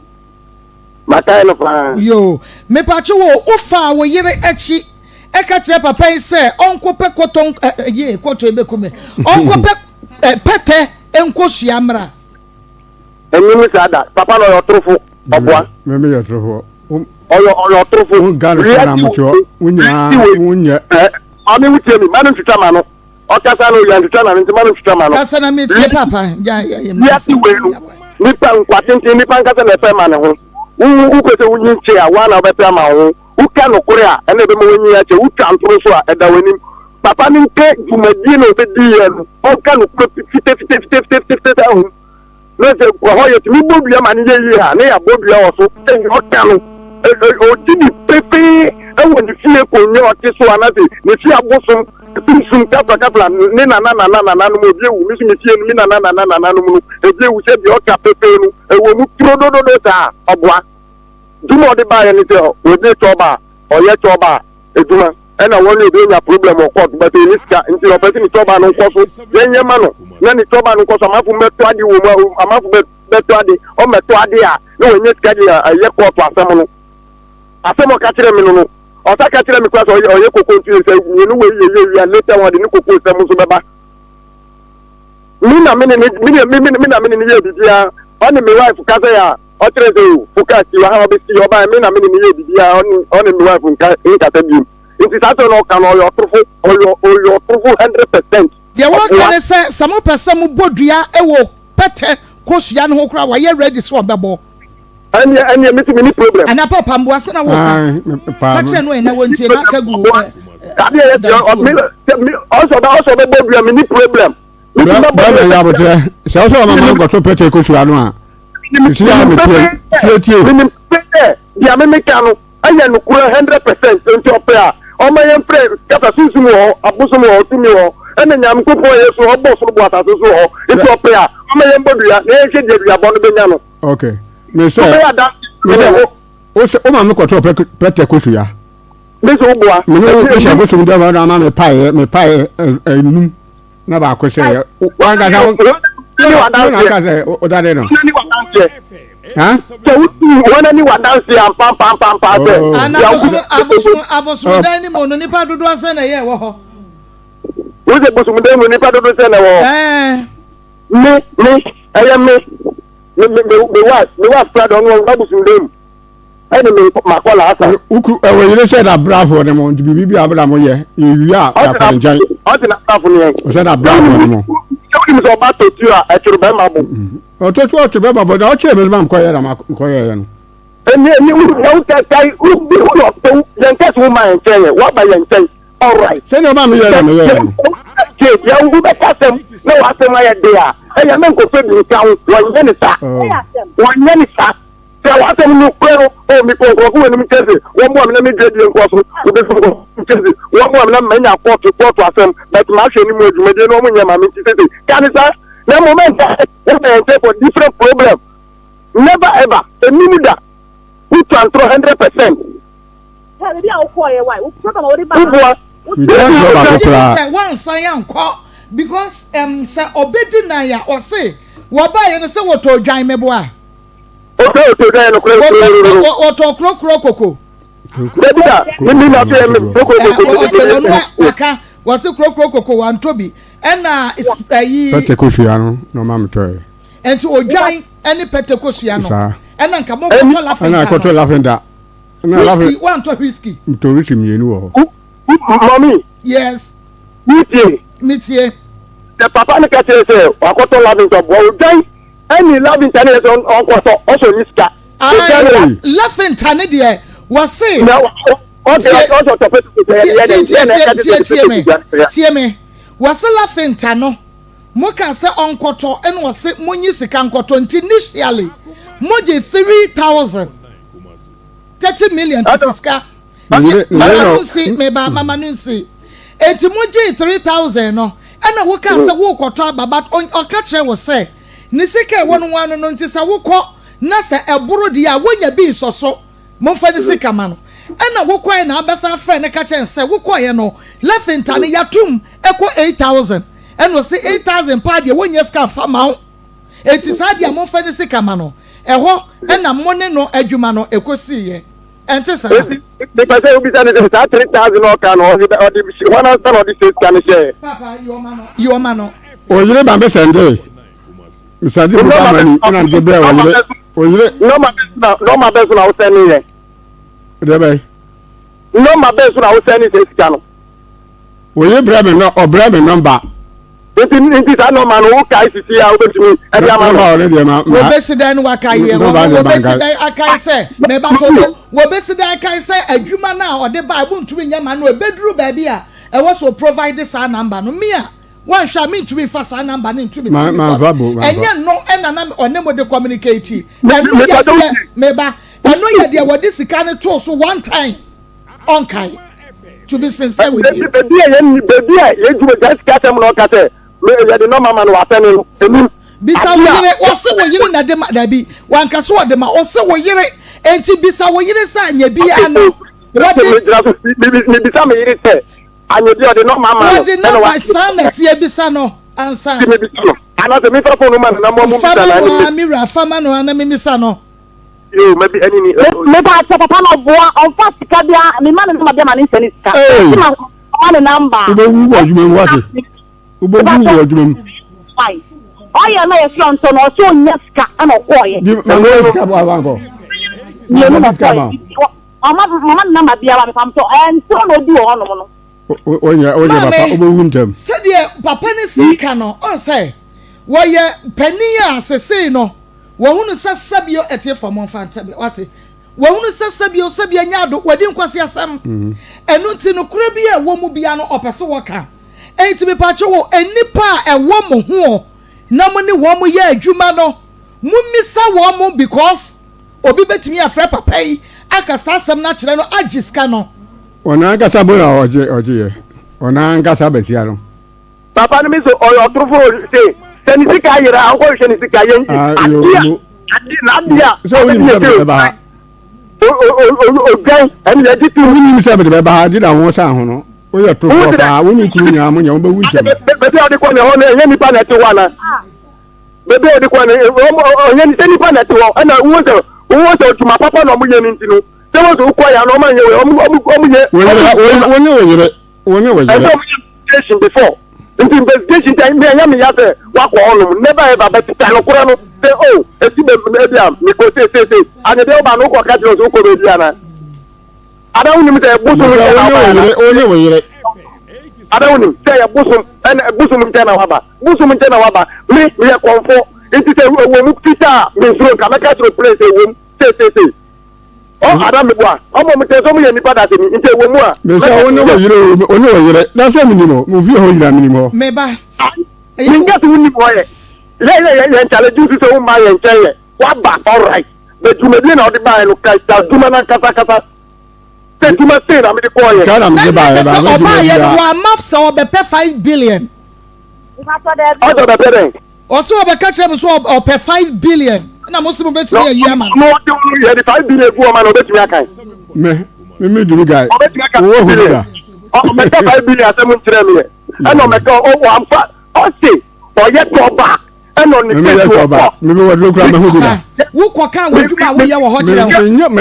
Makae no paa. Yo mepatwe wo wofa wo yere akyi ɛka kyerɛ papa yi sɛ ɔnkɔpɛ kɔtɔ ɛ yie kɔtɔ ebeku me ɔnkɔpɛ ɛ pɛtɛ nkosua mmra. Ɛnim saa da papa na ɔyɛ ɔtorofo ɔboa. Mɛmɛ yɛ ɔtorofo. Ɔyɛ ɔyɛ ɔtorofo. Wo Ghana fo na mo te hɔ, wo nyinaa wo nyɛ. Ɛ maame wo tie mi, ma no ntwitwa ma no. Ɔkasa no yɛ ntwitwa na no nti ma no ntwitwa ma no. Kasa na mi tie papa. Gya yɛ yɛ Wiase wei no, nipa nkwa tenten nipa nkasa na ɛpɛ ma ne ho. Wo wo pɛ sɛ wonyin kye a, woa na wobɛpɛ ama wo ho. Woka nokore a, ɛna ɛbɛma wanyin akyɛ. Wotwa ntoro nso a, ɛda w'anim. Papa no nka dwumadie na ɔbɛdi yɛ no, ɔnka nokore fitafitafitafitafita ahum. Na sɛ ɛhɔ yɛtumi bɔ dua ma no yɛ yie a, na yɛabɔ dua wɔ so. Sɛ nea ɔka no, ɔgye di pefee wɔ ne fie akonnwa a ɔte so anaasɛ ne fie abosom sunsum kafrakafra ne nana nana nananom ebi awu me nso me fie no me nana nana nananom no ebi awu sɛ deɛ ɔka pefee no ɛwɔ mu turodododo saa ɔboa. Dwuma a ɔde baeɛ ne sɛ ɔbie kyɔba a ɔyɛ kyɔba adwuma ɛna wɔne obi anya problem wɔ court but ɛni sika nti ɔpɛ sɛ ne kyɔba no nkɔ so yɛnyɛ ma no na ne kyɔba no nkɔ so amanfo mmɛtɔ ade wɔ mu amanfo bɛtɔ ade ɔmmɛtɔ ade a na wɔnyɛ sika de ɛyɛ court asɛm no asɛm ɔka kyerɛ me no no ɔsa ka kyerɛ me kora sɛ ɔyɛ ɔyɛ koko nti sɛ mmienu wɔ yɛ yɛ wia later wɔde ne koko sɛm nso bɛba me na me ne me me me me na me ne ne yɛ biribiara ɔne me wife kasa yɛ a Ɔkyerɛ sɛ o, fo kaa si wɔ ha ɔbɛsi ɔbaeɛ me na me ne no yɛɛ biribiara ɔne ɔne me wife nka nkasa biom nti saa asɛm no ɔka no ɔyɛ ɔtorofo ɔyɛ ɔyɛ ɔtorofo 100%. Deɛ wɔka Ɔboa. ne sɛ, sɛ mopɛ sɛ mobɔ dua wɔ pɛtɛ kosua no ho koraa a, wɔayɛ ready sɛ wɔbɛbɔ. Ɛnneɛ ɛnneɛ me nso menni problem. Anaa Papa mboa sɛ na woka. Ae, me paa Ka kyerɛ no ɛ na wɔntie na aka gu ɛ Adeɛ yɛ deɛ ɔ me dantuo mu. sɛ me ɔsɛ ɔbɛ ɔsɛ ɔbɛbɔ dua menni problem. Me nso mɛbɔ Bɛrima dua yɛ aboterɛ sɛ wosɛ ɔma ma nkɔto pɛtɛ kosua no a Sisi a metie tietie. Menim sɛ deɛ me meka no ɛyɛ nokorɛ 100% nti ɔpɛ a ɔma yɛn frɛ kasa sunsum wɔ hɔ abosom wɔ hɔ tumi wɔ hɔ ɛna Nyankopɔn yɛ so ɔbɔ soro bɔ asase so wɔ hɔ nti ɔpɛ a ɔma yɛn bɔ dua na yɛnhwɛ deɛ duabɔ no bɛnya no. Ok me sɛ me sɛ wo sɛ wo ma me kɔtɔ pɛtɛ kosua. Me sɛ wo boa. Me ne wo hyɛ bosom dɛm na ama me paeɛ me paeɛ enum. na baako sɛ yɛ wankasa wo na aka sɛ wodade no sɛ wotu wɔn ani wadanse ampampampampa sɛ oh. ana abosom abosom abosomdan ne mu no nipa dodoɔ sɛ na ɛyɛ wɔ hɔ wosɛ bosomdan mu nipa dodoɔ sɛ na ɛwɔ hɔ me me ɛyɛ me me me me wa me wa fura dɔn no ɔwura bosomdan mu ɛne me makɔ laasa. Woku ɛwɔ yere sɛ na brafo ne mo nti biribi bi a bra mo yɛ yɛwie a yɛakɔ ne nkyɛn. Ɔte na brafo ne yɛn. Ɔsɛ na brafo ne mo. Sɛ wonim sɛ ɔba tɔtu a ɛtwere bɛrima bo. Ɔtɔtu ɔtwere bɛrima bo na ɔkyerɛ me ma nkɔyɛ na nkɔyɛɛ no. Ɛni ɛni wo na wo kɛkɛ wo bi wo na ɔtɔ yɛn kɛse wo ma yɛn nkyɛn yɛ waba yɛn nkyɛn alright. Sɛdeɛ ɔma meyɛ na meyɛɛ no. Tie deɛ wobɛka asɛm na w'asɛm ayɛ de a ɛyɛ menkɔfɛ bi nka ho wɔnyɛ ne saa wɔnyɛ ne saa. Sɛ w'asɛm no korɛ no, o mekɔ nkurɔfo wɔ anim kyɛ se wɔmmoa me na me dwadie nkɔ so, wobɛfi nkurɔfo kyɛ se wɔmmoa me na manya kɔɔto kɔɔto asɛm, but mahwɛ no mu adwumadie no wɔn nyɛ ma me nti sese ka ne saa, na mmom ɛnka sɛ wɔba yɛn nkyɛn for different problem, never ever, ɛnnim da, wotwa ntorɔ 100%. Woboa. Nkyɛn ntorɔ baako koraa. Sɛ wansan ankɔ because um, sɛ ɔbɛdi nan a ɔse wɔbaeɛ no sɛ wɔtɔ odwan meboa. Ose ose dɛ no koro koro. Wɔtɔ koro koro koko. Dabi da mi mi na so yɛ mi koro koro koko. Ɔkè wɔn a waka wɔsi koro koro koko wantɔ bi ɛna ɛyi. Pɛtɛ kosua no na ɔma mi tɔ yɛ. Nti odwan ɛne pɛtɛ kosua no ɛna nka mo kɔtɔ lafinta no. Ɛna kɔtɔ lafinta. Whisky wantɔ whisky. Ntɔ whisky mmienu wɔ hɔ. Mɔmi. Yes. Wotie. Metie. Sɛ papa no ka kyerɛ sɛ wakɔtɔ lavinta boa odwan Ɛnni Lavinta ne yɛ sɛ ɔnkɔtɔ ɔsɔ ne sika. Ayi Lavinta ne deɛ wɔse. Tie tie me tie me wɔse Lavinta no mo ka sɛ ɔnkɔtɔ ɛna ɔse mo nyi sika nkɔtɔ nti initially mo gye 3000 30 million tete sika. Mama no nsi meba mama no nsi eti mo gyee 3000 no ɛna wo kaa sɛ wo kɔtɔ aba but ɔka kyerɛ wo sɛ ne sika ɛwɔ no ho ano no nti sɛ wo kɔ na sɛ ɛboro deɛ a wonya bi nsɔ so momfa ne sika ma no ɛna wo kɔɛ na abɛsan frɛ ne ka kyerɛ sɛ wo kɔɛ no lɛfinta no yatum ɛkɔ 8000 ɛna ɔse 8000 paa deɛ wonya sika nfa ma wo eti saa deɛ momfa ne sika ma no ɛhɔ ɛna mo ne no adwuma no ɛkɔsiiɛ. Ɛnte saa? Enti, mepɛ sɛ wobisa no sɛ, saa 3000 a ɔka no, ɔde ɔde hwan ansa na ɔde hyɛ sika no hyɛɛ? Papa, yi ɔma no, yi ɔma no. Oyere ba bɛsɛnde mesɛnde mobile money ɛna mede brɛ ɔyere oyere. Nɔɔma bɛ so na nɔɔma bɛ so na wosɛne yɛ. Deɛ bɛn? Nɔmba bɛn so na wo sɛne saa sika no? Oyi brɛ me nɔ ɔbrɛ me nɔmba. Nti nti saa nɔmba no wo kae sisi a wobɛtumi ɛde ama no? Nɔmba ɔno deɛ ma ma. Wɔbɛsi dɛn no wakae yɛ wɔbɛsi dɛn akae sɛ mɛbatɔ no wɔbɛsi dɛn akae sɛ adwuma no a ɔde ba a montumi nyɛ ma no ɛbɛduru baabi a ɛwɔ sɛ ɔprovide saa nɔmba no me a Woanhwɛ a mentumi nfa saa number no nto me tirim because ɛnyɛ no ɛna na ɔne mo de communicate. Ɛno yɛ deɛ meba ɛno yɛ deɛ wɔde sika no too so one time ɔnkae to be sincere with you. Baabi a yɛn baabi a yɛn dwuma gya sika asɛm na ɔka sɛ yɛde nɔma ma no wasɛne no emu. Bisa wo yere ɔse wo yere na de ma dabi wanka sɛ ɔde ma ɔse wo yere enti bisa wo yere sɛ anyɛ biara no wɔde. Mebisa me yere sɛ Anyɛ bi a ɔde nɔma ama no. Wɔde nɔma saa na ɛteɛ bisa no ansa. Ti mebisa no. Anaasɛ memfa fon no ma no na mo mo bisa no. Fa ma no a me wura fa ma no a na memisa no. Yoo mabi ɛne ni. Me pa kyɛ papa no ɔboa ɔnfa sika bia me ma ne nɔma bia ma ne nsɛ ne sika. Ɛti ma ma ne namba. Wobɛwu wɔ adwuma mu wate. Wobɛwu wɔ adwuma mu. Ɔyɛ na yɛsɛ ɔntɔ no ɔsɛ ɔnya sika ɛna ɔkɔɔyɛ. Di ma no sika bɔ abankɔ. Mmienu na ɔkɔɔyɛ. Ɔma mama no namba biara mefa mtɔ ɛntorɔ na ɔdi wɔ hɔnom no. Onyɛ onyɛ papa wobɛwu ntɛm. Sɛdeɛ papa no si ka no ɔn sɛ wɔyɛ panin a sesei no wɔhunu sɛ sɛbio atiefoɔ momfa nkyɛ me wate wɔhunu sɛ sɛbio sɛbio anya ado wɔadi nkwaseasɛm ɛno nti nokorɛ bi a ɛwɔ mu bia no ɔpɛ sɛ wɔka ɛnti mepaakyɛ wɔ nnipa a ɛwɔ mo ho na mo ne wɔn yɛ adwuma no mommisa wɔn because Obi bɛtumi afrɛ papa yi aka saa asɛm no akyerɛ no agye sika no. Ɔno ankasa bo na ɔgye ɔgyeeɛ. Ɔno ankasa basia no. Papa no mi so ɔyɛ ɔtorofo se sɛ ne sika ayera a ɔnkɔ hwehwɛ ne sika yɛn adeɛ ade n'adeɛ a sɛ wonim sɛ mede bɛba ha odwan ɛne yɛgye to wonim sɛ mede bɛba ha gye na wo san ho no woyɛ torofoɔ paa wo ne kunu nyinaa mo nyɛ wobɛwu ntɛm baabi a wode kɔ ne hɔ no ɛnyɛ nipa na ɛte hɔ ana Baabi a ɔde kɔ no, ɔnyɛ ne sɛ nipa na ɛte hɔ, ɛna wohu sɛ wohu sɛ adwuma papa na wɔyɛ no nti no, sɛ wɔn sɛ wokɔ yɛ ano wɔn anyɛ wei, wɔn wɔn wɔn yɛ. Wo ne wo yere, wo ne wo yere. Ɛsɛ wɔn yɛ investigation before. Nti investigation nti mi ɛnyɛ mi ya sɛ wakɔ hɔnom, never ever, but ka nokorɛ no sɛ oh esi bɛ ebi a mekɔ sei sei sei, anyɛ deɛ woba no wokɔ ka kyerɛ sɛ wokɔ baabi ana. Ada wonim sɛ bosom nkyɛn na waba ana? Wo ne wo yere. Ada wonim sɛ yɛ bosom ɛna bosom nkyɛn na waba. Bosom nkyɛn na waba. Me meyɛ kɔmfo nti sɛ ɛwɔ mu fitaa a mensuro nka mɛka kyerɛ plane sɛ ɛwɔ mu sei sei sei. Ɔ ada meboa ɔmo ɔmo kyerɛ sɛ ɔmo yɛ nipa dasani nti ɛwɔ mu a. Mese wo ne wo yere o wo ne wo yere na sɛ menim o mo fie hɔ nyinaa menim hɔ. Me ba. Menka sɛ wonim hɔ yɛ yɛ yɛ yɛ yɛn challenge wo so sɛ womma yɛn nkyɛn yɛ waba alright but dwumadie na ɔde baeɛ no ka dwuma no ankasa ankasa sɛ dwuma sei na mede kɔɔyɛ. Sika na mede baeɛ ba mɛ dwuma biara. Na kyɛ sɛ ɔbaeɛ no wamma sɛ ɔbɛpɛ 5 billion. Ɔsɛ ɔbɛpɛ dɛn? Ɔsɛ ɔbɛka kyerɛ me sɛ ɔpɛ 5 billion na mo sɛ mo bɛtumi ayi ama no. Na ɔde wo yɛde 5 billion gu ɔma na ɔbɛtumi akan. Me me me dumi guy. Ɔbɛtumi aka 5 billion. Ɔmɛka 5 billion asɛm nkyerɛ me yɛ. Ɛna ɔmɛka ɔwɔ amfa ɔse ɔyɛ tɔba ɛna ɔne state wɔ kɔ. Meme wɔ duro kura mɛho bi da. Wokɔ kan wɔ adwuma a woyɛ wɔ hɔ kyerɛ ho.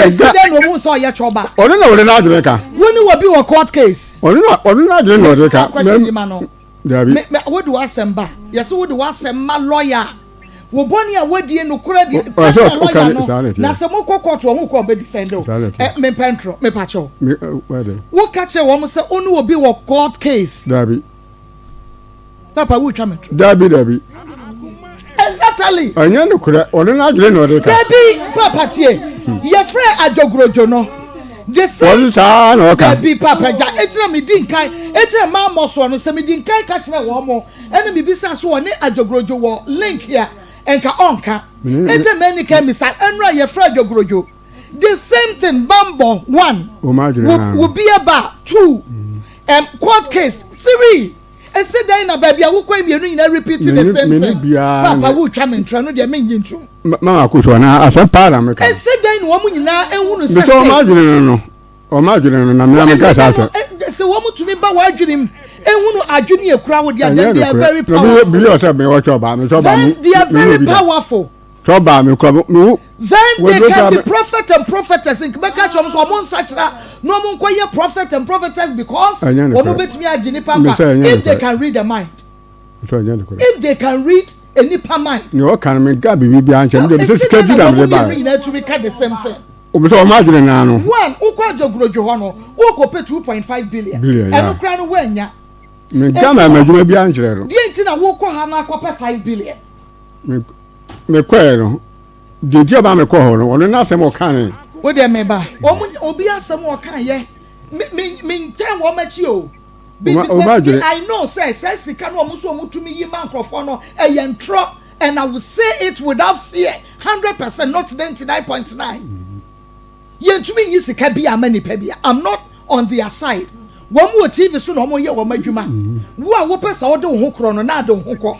Esi dɛn na ohun sɛ ɔyɛ twɔba? Ɔno na ɔde n'adwene ka. Wo ne wɔ bi wɔ court case. Ɔno na ɔno n'adwene na ɔde ka. Question yi ma no. Dabi. Me me wode w'asɛm ba. Yɛsɛ wode w'asɛm ma lawyer a. Wo bɔne a wadie nokorɛ deɛ ka kyerɛ lawyer no. Na sɛ mokɔ court wɔn kɔ ɔbɛ defend o. Ɛ mempɛ ntorɔ mepa kyɛw. Woka kyerɛ wɔn sɛ wo ne obi wɔ court case. Dabi. Papa wotwa me to. Dabi dabi. Exactly. Ɛnyɛ nokorɛ ɔno n'adwene na ɔde ka. Dabi papa tie. Yɛfrɛ adwogrojo no. The same. Wɔn saa na ɔka. Dabi papa gya ekyirɛ mi di nkan ekyirɛ maa mɔ soɔ no sɛ mi di nkan ka kyerɛ wɔn mo ɛna mi bisa so wɔne adwogrojo wɔ link a nka ɔnka. Ekyirɛ mɛ ni kan misa ɛnura yɛfrɛ adwogrojo the same thing bambɔ one. Wo bia ba two. Court case three. Ese dɛn na baabi a wokɔ mmienu nyinaa repeat the same thing. Papa wotwa me ntra no deɛ mennye ntom. Mama ko so na asɛm paa na meka. Ese dɛn na wɔn nyinaa ehunu sɛ sɛ. Mesɛ wɔn adwene no no wɔn adwene no na mena meka saa asɛm. Sɛ wɔn tumi ba wɔn adwene mu ehunu adwene ekura wo deɛ then they are very powerful. Bi yɛ ɔsɛ mi wɔ twɛ mi twɛ ɔbaa mi. They are very powerful. Twɛ ɔbaa mi kura mi wo. Then they can be prophet and prophetess. Nkebɛka kyerɛ wɔn sɛ wɔn nsakyera na wɔn nkɔyɛ prophet and prophetess because wɔn bɛtumi agye nipa nkwa if they can read the mind. If they can read a nipa mind. Nea ɔka no mi nka biribi biara nkyɛn mi de mi sɛ sika di na mi de ba. Esi dɛn na wɔn mmienu nyinaa tumi ka the same thing. Obi sɛ ɔmo adwene naa no. One, wokɔ adwogurodwo hɔ no, wokɔ pɛ 2.5 billion. Billion, yeah. Ɛno koraa no woannya. Me Ghana ma adwuma biara nkyerɛ no. Deɛ nti na wokɔ ha no akɔpɛ 5 billion? Me mekɔɛ no, deɛ nti a ɔma mekɔɔ hɔ no, ɔno n'asɛm ɔka ne. Wo deɛ meba. Wɔn obi asɛm ɔka yɛ. Me me me ntɛn wɔn akyi o. Be because me I know sɛ sɛ sika no wɔn nso wɔn tumi yi ma nkorɔfoɔ no ɛyɛ ntorɔ and I will say it without fear 100% not 99.9. Yɛntumi nyi sika bi ama nipa bi. I'm not on their side. Wɔn wɔ TV so na wɔn yɛ wɔn adwuma. Wo a wopɛ sɛ wode wo ho korɔ no na ade wo ho kɔ.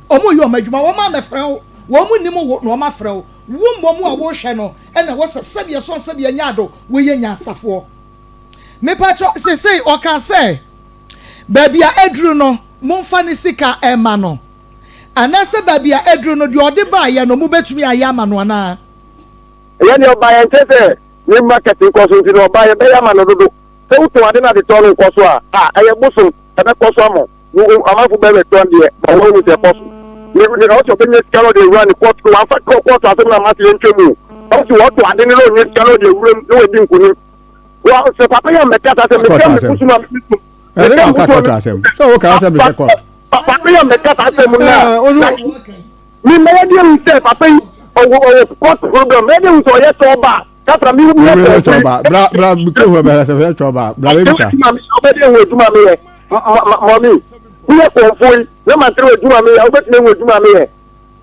Wɔn yɛ wɔn adwuma. Wɔn amɛfrɛ wo. Wɔn nim wo na wɔn afrɛ wo. Wo mmom a wohwɛ no ɛna wɔ sɛ sɛdeɛ so sɛdeɛ nyɛ ado woyɛ nyansafoɔ. Mepakyɛ sesei ɔka sɛ baabi a aduru no momfa ne sika ɛma no anaasɛ baabi a aduru no deɛ ɔde baayɛ no mobɛtumi ayɛ ama no anaa? Ɛyɛ deɛ ɔbaeɛ nkyɛ sɛ ne market nkɔ so nti na ɔbaeɛ bɛyɛ ama no dodo. Sɛ wotɔn ade na adetɔn no nkɔ so a, a ɛyɛ bosom ɛbɛkɔ so ama wo. Wo amanfo bɛbɛtɔn deɛ ma wɔahu sɛ ɛkɔ so. Ne ne ɔsɛ ɔbɛnya sika na ɔde awura ne kɔɔto no wamfa kɔ kɔɔto asɛm na ama sɛ yɛntwa mu o. Ɔsɛ ɔtɔ ade no na ɔnya sika na ɔde awura mu na wadi nkonim. Wa sɛ papa yi ammɛka saa sɛ Kɔɔto meka me asɛm. bosom a mesom. Ɛde Meka na me ɔka bosom a kɔɔto asɛm. Sɛ woka sɛ mesɛ kɔɔto. Papa yi ammɛka saa asɛm no a Ɛɛ, ɔno na Me mɛyɛ deɛ hu sɛ papa yi ɔwɔ ɔwɔ court program mɛyɛ deɛ hu sɛ ɔyɛ sɛ ɔba kafra mi mi yɛ sɛ ɔba bra bra kuro hu ɔbɛ sɛ ɔyɛ sɛ ɔba bra bɛ bisa. Ɔbɛ deɛ hu adwuma mi yɛ mɔmi woyɛ kɔnfo yi na ma ntere adwuma mi yɛ ɔbɛtumi hu adwuma mi yɛ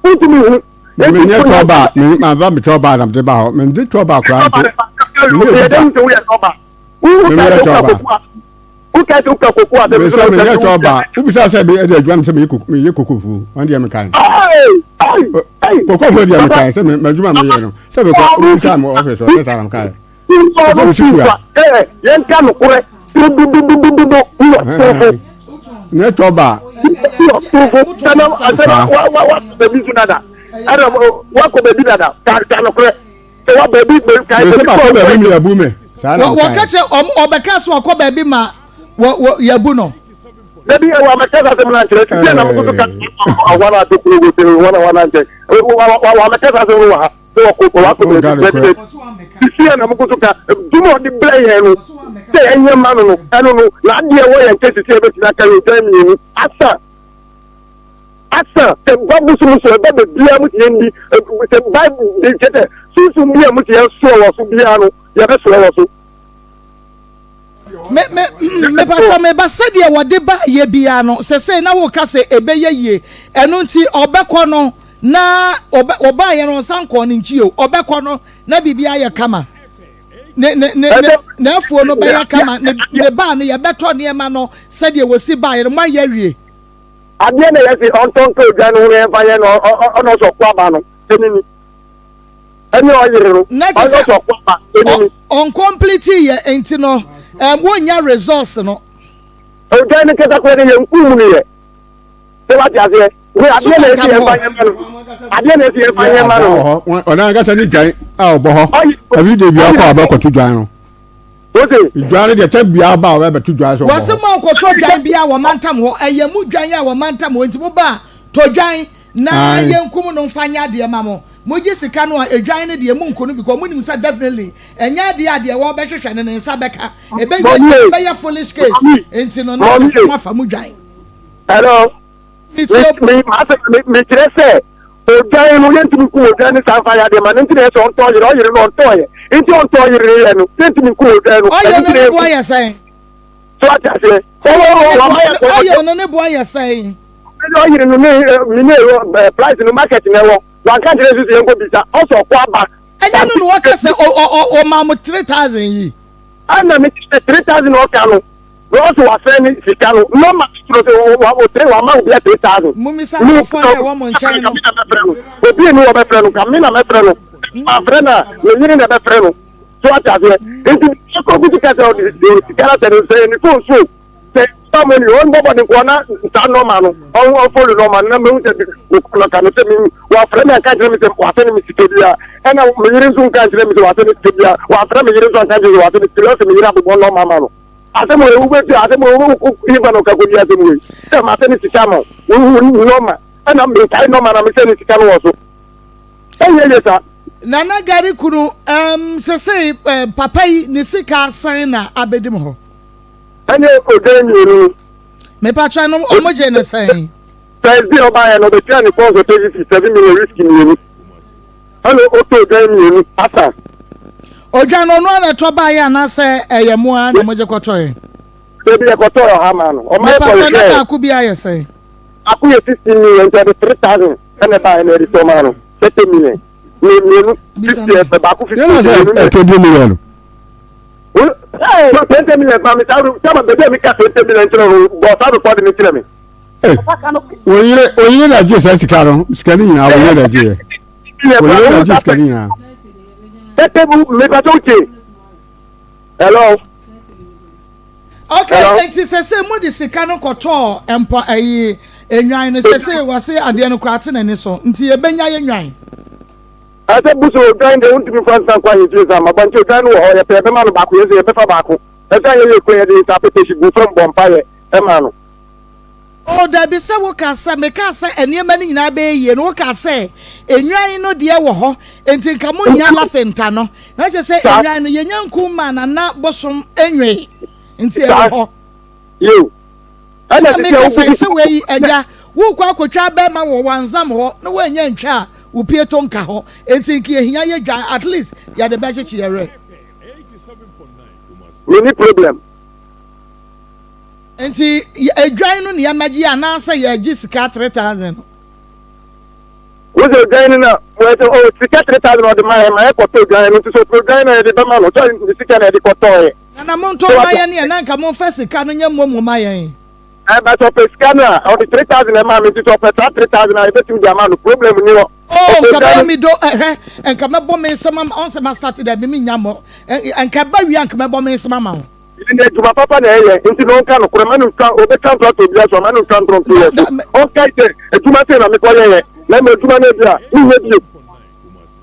wontumi hu. Me nyɛ tɔ ɔba me ma ba mi tɔ ɔba na mi de ba hɔ me de tɔ ɔba koraa mpo me nyɛ bi da me nyɛ tɔ ɔba. Woka sɛ woka koko a, Mese menyɛ tɔ ba. Wobisa sɛ me ɛde adwuma no sɛ meyɛ koko meyɛ kokofuo. Wɔn deɛ mekae. Kokofuo deɛ mekae sɛ m'adwuma meyɛ no sɛ mekɔ wobisa me ɔfis hɔ sɛ saa na mekae. Sɛ mesi kua. Yɛnka nokorɛ dodododododo wɔ tofo. Nyɛ tɔ ba. Wɔ tofo sɛnɛ asɛnɛ wa wa wa baabi so dada ɛna wakɔ baabi dada ka nokorɛ. Mese makɔ baabi ma yɛabu me. Saa na Wɔka ɔkae. kyerɛ wɔn, ɔbɛka so ɔkɔ baabi ma wɔ wɔ yɛabu no. Dabi ɛ wamɛka saa asɛm no ankyerɛ sisi a na moko so ka wɔn a dokuro wɔ sɛ wɔn a wɔn ankyɛ wamɛka saa asɛm no wɔ ha sɛ wɔkɔ wakɔ baabi baabi baabi sisi a na moko so ka dwuma ɔde brɛ yɛn no sɛ ɛnyɛ ma no no ɛno no na adeɛ wɔ yɛn nkyɛn sisi a ɛbɛtumi aka yɛ odwan mmienu asa Asa, sɛ ba bosom so ɛba baabiara mo si yɛn di, sɛ ba kyɛ sɛ sunsum bi a mo si yɛn soɔ wɔ so biara no, yɛbɛsoɔ wɔ so. Me me mepakyɛ me ba sɛdeɛ wɔde ba yɛ biara no sɛsɛi na woka sɛ ɛbɛyɛ yie ɛno nti ɔbɛkɔ no na ɔbɛ ɔbaayɛ no ɔnsan kɔɔ ne nkyi o ɔbɛkɔ no na biribi ayɛ kama ne ne ne ne n'afuo no bɛyɛ kama ne ne baa no yɛbɛtɔ nneɛma no sɛdeɛ wɔsi baayɛ no moayɛ awie. Adeɛ na yɛse ɔntɔ nka odwan no ho na yɛmfa yɛ no ɔna ɔsɛ ɔko aba no ɛni ni ɛne ɔyere no Na kyɛ ɔna sɛ ɔsɛ ɔko aba ɛni ni. ɔncomplete yɛ nti no ɛm wonnya results no. Odwan no kasa koraa no yɛn nkum no yɛ sɛ wate aseɛ wei So adeɛ na yɛse mantam yɛmfa hɔ. yɛ ma no adeɛ na yɛse yɛmfa yɛ ma Ada no wɔ hɔ. Ɔno ankasa ne dwan a ɔbɔ hɔ. ɔye Every day biara ɔye kɔ a ɔbɛkɔto dwan no. Wose. Dwan no deɛ tɛm biara ba a ɔbɛbɛto dwan sɛ ɔbɔ Wɔse hɔ. monkɔtɔ dwan biara wɔ mantam hɔ, ɛyɛ mo dwan a wɔ mantam hɔ, nti moba a, tɔ dwan na Ae. yɛnkum no mfa nyɛ adeɛ ma mo. Mogye sika no a, edwan no deɛ monku no because monim sɛ definitely ɛnyɛ adeɛ a deɛ wɔbɛhwehwɛ no ne nsa bɛka. Ɛbɛwie Mɔmie. akyire no ɛbɛyɛ foolish case, Mɔmie. nti no na kyerɛ sɛ Mɔmie. moafa mo dwan. Hello. Me tie o. Me m'asɛm me mekyerɛ sɛ odwan no yɛntumi nkum odwan no saa mfa yɛ adeɛ ma no nti na yɛ sɛ ɔntɔ yere ɔyere no ɔntɔɔyɛ nti ɔntɔ yere no yɛ no yɛntumi nkum odwan no Ɔyɛ ɛno no nti na ne yɛnkum boɔ yɛ sɛn? so ate aseɛ Ɔyɛ no ne ɔwɔ boɔ wama yɛ sɛ ɔyɛ no ne boɔ yɛ sɛn? ɔyere no ne me ne ɛwɔ price no market na ɛwɔ wanka nkyerɛ nso sɛ yɛnkɔ bisa ɔsɛ ɔkɔ aba Ɛnyɛ no na wɔka sɛ ɔmaa mo 3000 yi. Ɛna me sɛ 3000 ɔka no na ɔsɛ wasɛn ne sika no nɔma toro sɛ wa o tere wama obi a 3000. Mumisa nkurɔfoɔ no a ɛwɔ mo nkyɛn no. Obi ni wɔbɛfrɛ no nka me na mɛfrɛ no mafrɛ no a me yere na ɛbɛfrɛ no so ate aseɛ nti ɛkɔ bi sika sɛ ɔde sika no sɛ no sɛ ne phone so Sɛ ba mo ni ɔn bɔbɔ ne nkoa na saa nɔɔma no ɔn ɔfɔlu nɔɔma no na mehu sɛ mekɔ no ka no sɛ me wafrɛ me anka nkyerɛ me sɛ wasɛ ne me sika bia ɛna me yere nso nka nkyerɛ me sɛ wasɛ ne sika bia wafrɛ me yere nso anka nkyerɛ sɛ wasɛ ne sika bia ɔsɛ me yere abobɔ nɔɔma ama no asɛm wei wobɛtu asɛm wei wobɛkɔ yifa no kakɔdi asɛm wei sɛ masɛ ne sika ma wo nɔɔma ɛna mekae nɔɔma na mesɛ ne sika no wɔ so ɛnyɛ yɛ saa. Nana Gary kunu, um, sesei eh, papa yi ne sika sɛn na abedi mo hɔ? Ɛne odwan mmienu no. Mepakyɛ no ɔmo gye ne sɛn? First day ɔbaeɛ no ɔbɛtua ne consultation fee 7 million whisky mmienu ɛna ɔtɔ odwan mmienu asa. Odwan no ɔno ara na ɛtɔ baeɛ anaasɛ ɛyɛ mo ara na mogye kɔtɔe? Dabi, yɛkɔtɔɔ ɔha maa no. Ɔma yɛkɔ Mepakyɛ na hwehwɛɛ. baako biara yɛ sɛn? Baako yɛ 16 million, nti ɔde 3,000 ɛna ɛbaeɛ na yɛde tɔ maa no 30 million. Mmienu Bisa 50 no. Ɛfɛ baako Yɛn 15 na sɛ mmienu yɛ. 20 million no. 20 million maa mi saa sábà baabi a mi ka 20 million kyerɛ no bɔ saa rekɔdi ne kyerɛ mi. Ee, oyere oyere na gye saa sika no, sika no nyinaa oyere na gye yɛ. Oyere na gye sika no nyinaa. Tete bu mipatɛ o tie. Hello. Okay, Hello. enti sese mo de sika no kɔtɔɔ mpɔ ayi enwan no, sese wɔse adeɛ no koraa te n'ani so nti yɛbɛnya yɛ nwan. Ɛsɛ busu odwan deɛ wontumi fa nsa nkɔ ahemfie nsa ma bɔ, nti odwan no wɔ hɔ, yɛpɛ yɛbɛma no baako, yɛsɛ yɛbɛfa baako, ɛsɛ yɛyɛ kura yɛde nsa apɛtɛsi gu fam bɔ mpaeɛ ɛma no. Oh, dabi, sɛ woka sɛ, mekaa sɛ nneɛma no nyinaa bɛyɛ yie no, wokaa sɛ nnwan no deɛ wɔ hɔ, enti nka monhia lafenta no. Na kyerɛ sɛ nnwan no, yɛnya nkum maa Nana Bosom nwe, nti ɛwɔ hɔ. Yiw. Ɛna Ɛna sisi a meka sɛ, wobubu. sɛ wei, agya, worekɔ akɔtwa abɛɛma wɔ Wanzam hɔ na woannya antwa a, wo pie to nka hɔ. Enti nka yɛhia yɛ dwan, at least yɛde bɛkyekye yɛn werɛ. Menni problem. Nti edwan no na yɛmɛgye anaasɛ yɛgye sika 3,000 no? Wosɛ odwan no na wɔsɛ o sika 3,000 ɔde ma yɛ ma yɛkɔtɔ odwan no, nti sɛ ɔpɛ odwan no a yɛde bɛma no, sɛ ne sika na yɛde kɔtɔɔɛ. Nana montɔ ma yɛn neɛ na nka momfa sika no nyɛ momo ma yɛn. Ɛɛ but ɔpɛ sika no a ɔde 3,000 ɛmaa me, nti sɛ ɔpɛ saa 3,000 a yɛbɛtumi de ama no, problem nni hɔ. Oh Ɔpɛ nka odwan bɛyɛ no. me do hwɛ nka mɛbɔ me nsam ama ɔn sɛ ma start dɛ me nya mɔ nka ɛba wie a nka mɛbɔ me nsam ama wo. Yɛn deɛ adwuma papa na yɛyɛ, nti na ɔnka nokorɛ, ma no ntwa, ɔbɛtwa ntorɔ ato obiara so a, ma no ntwa ntorɔ nto yɛn so. Ɔnkae sɛ, adwuma sei na mekɔyɛeɛ, na mmom adwuma no ebia menyɛ bio.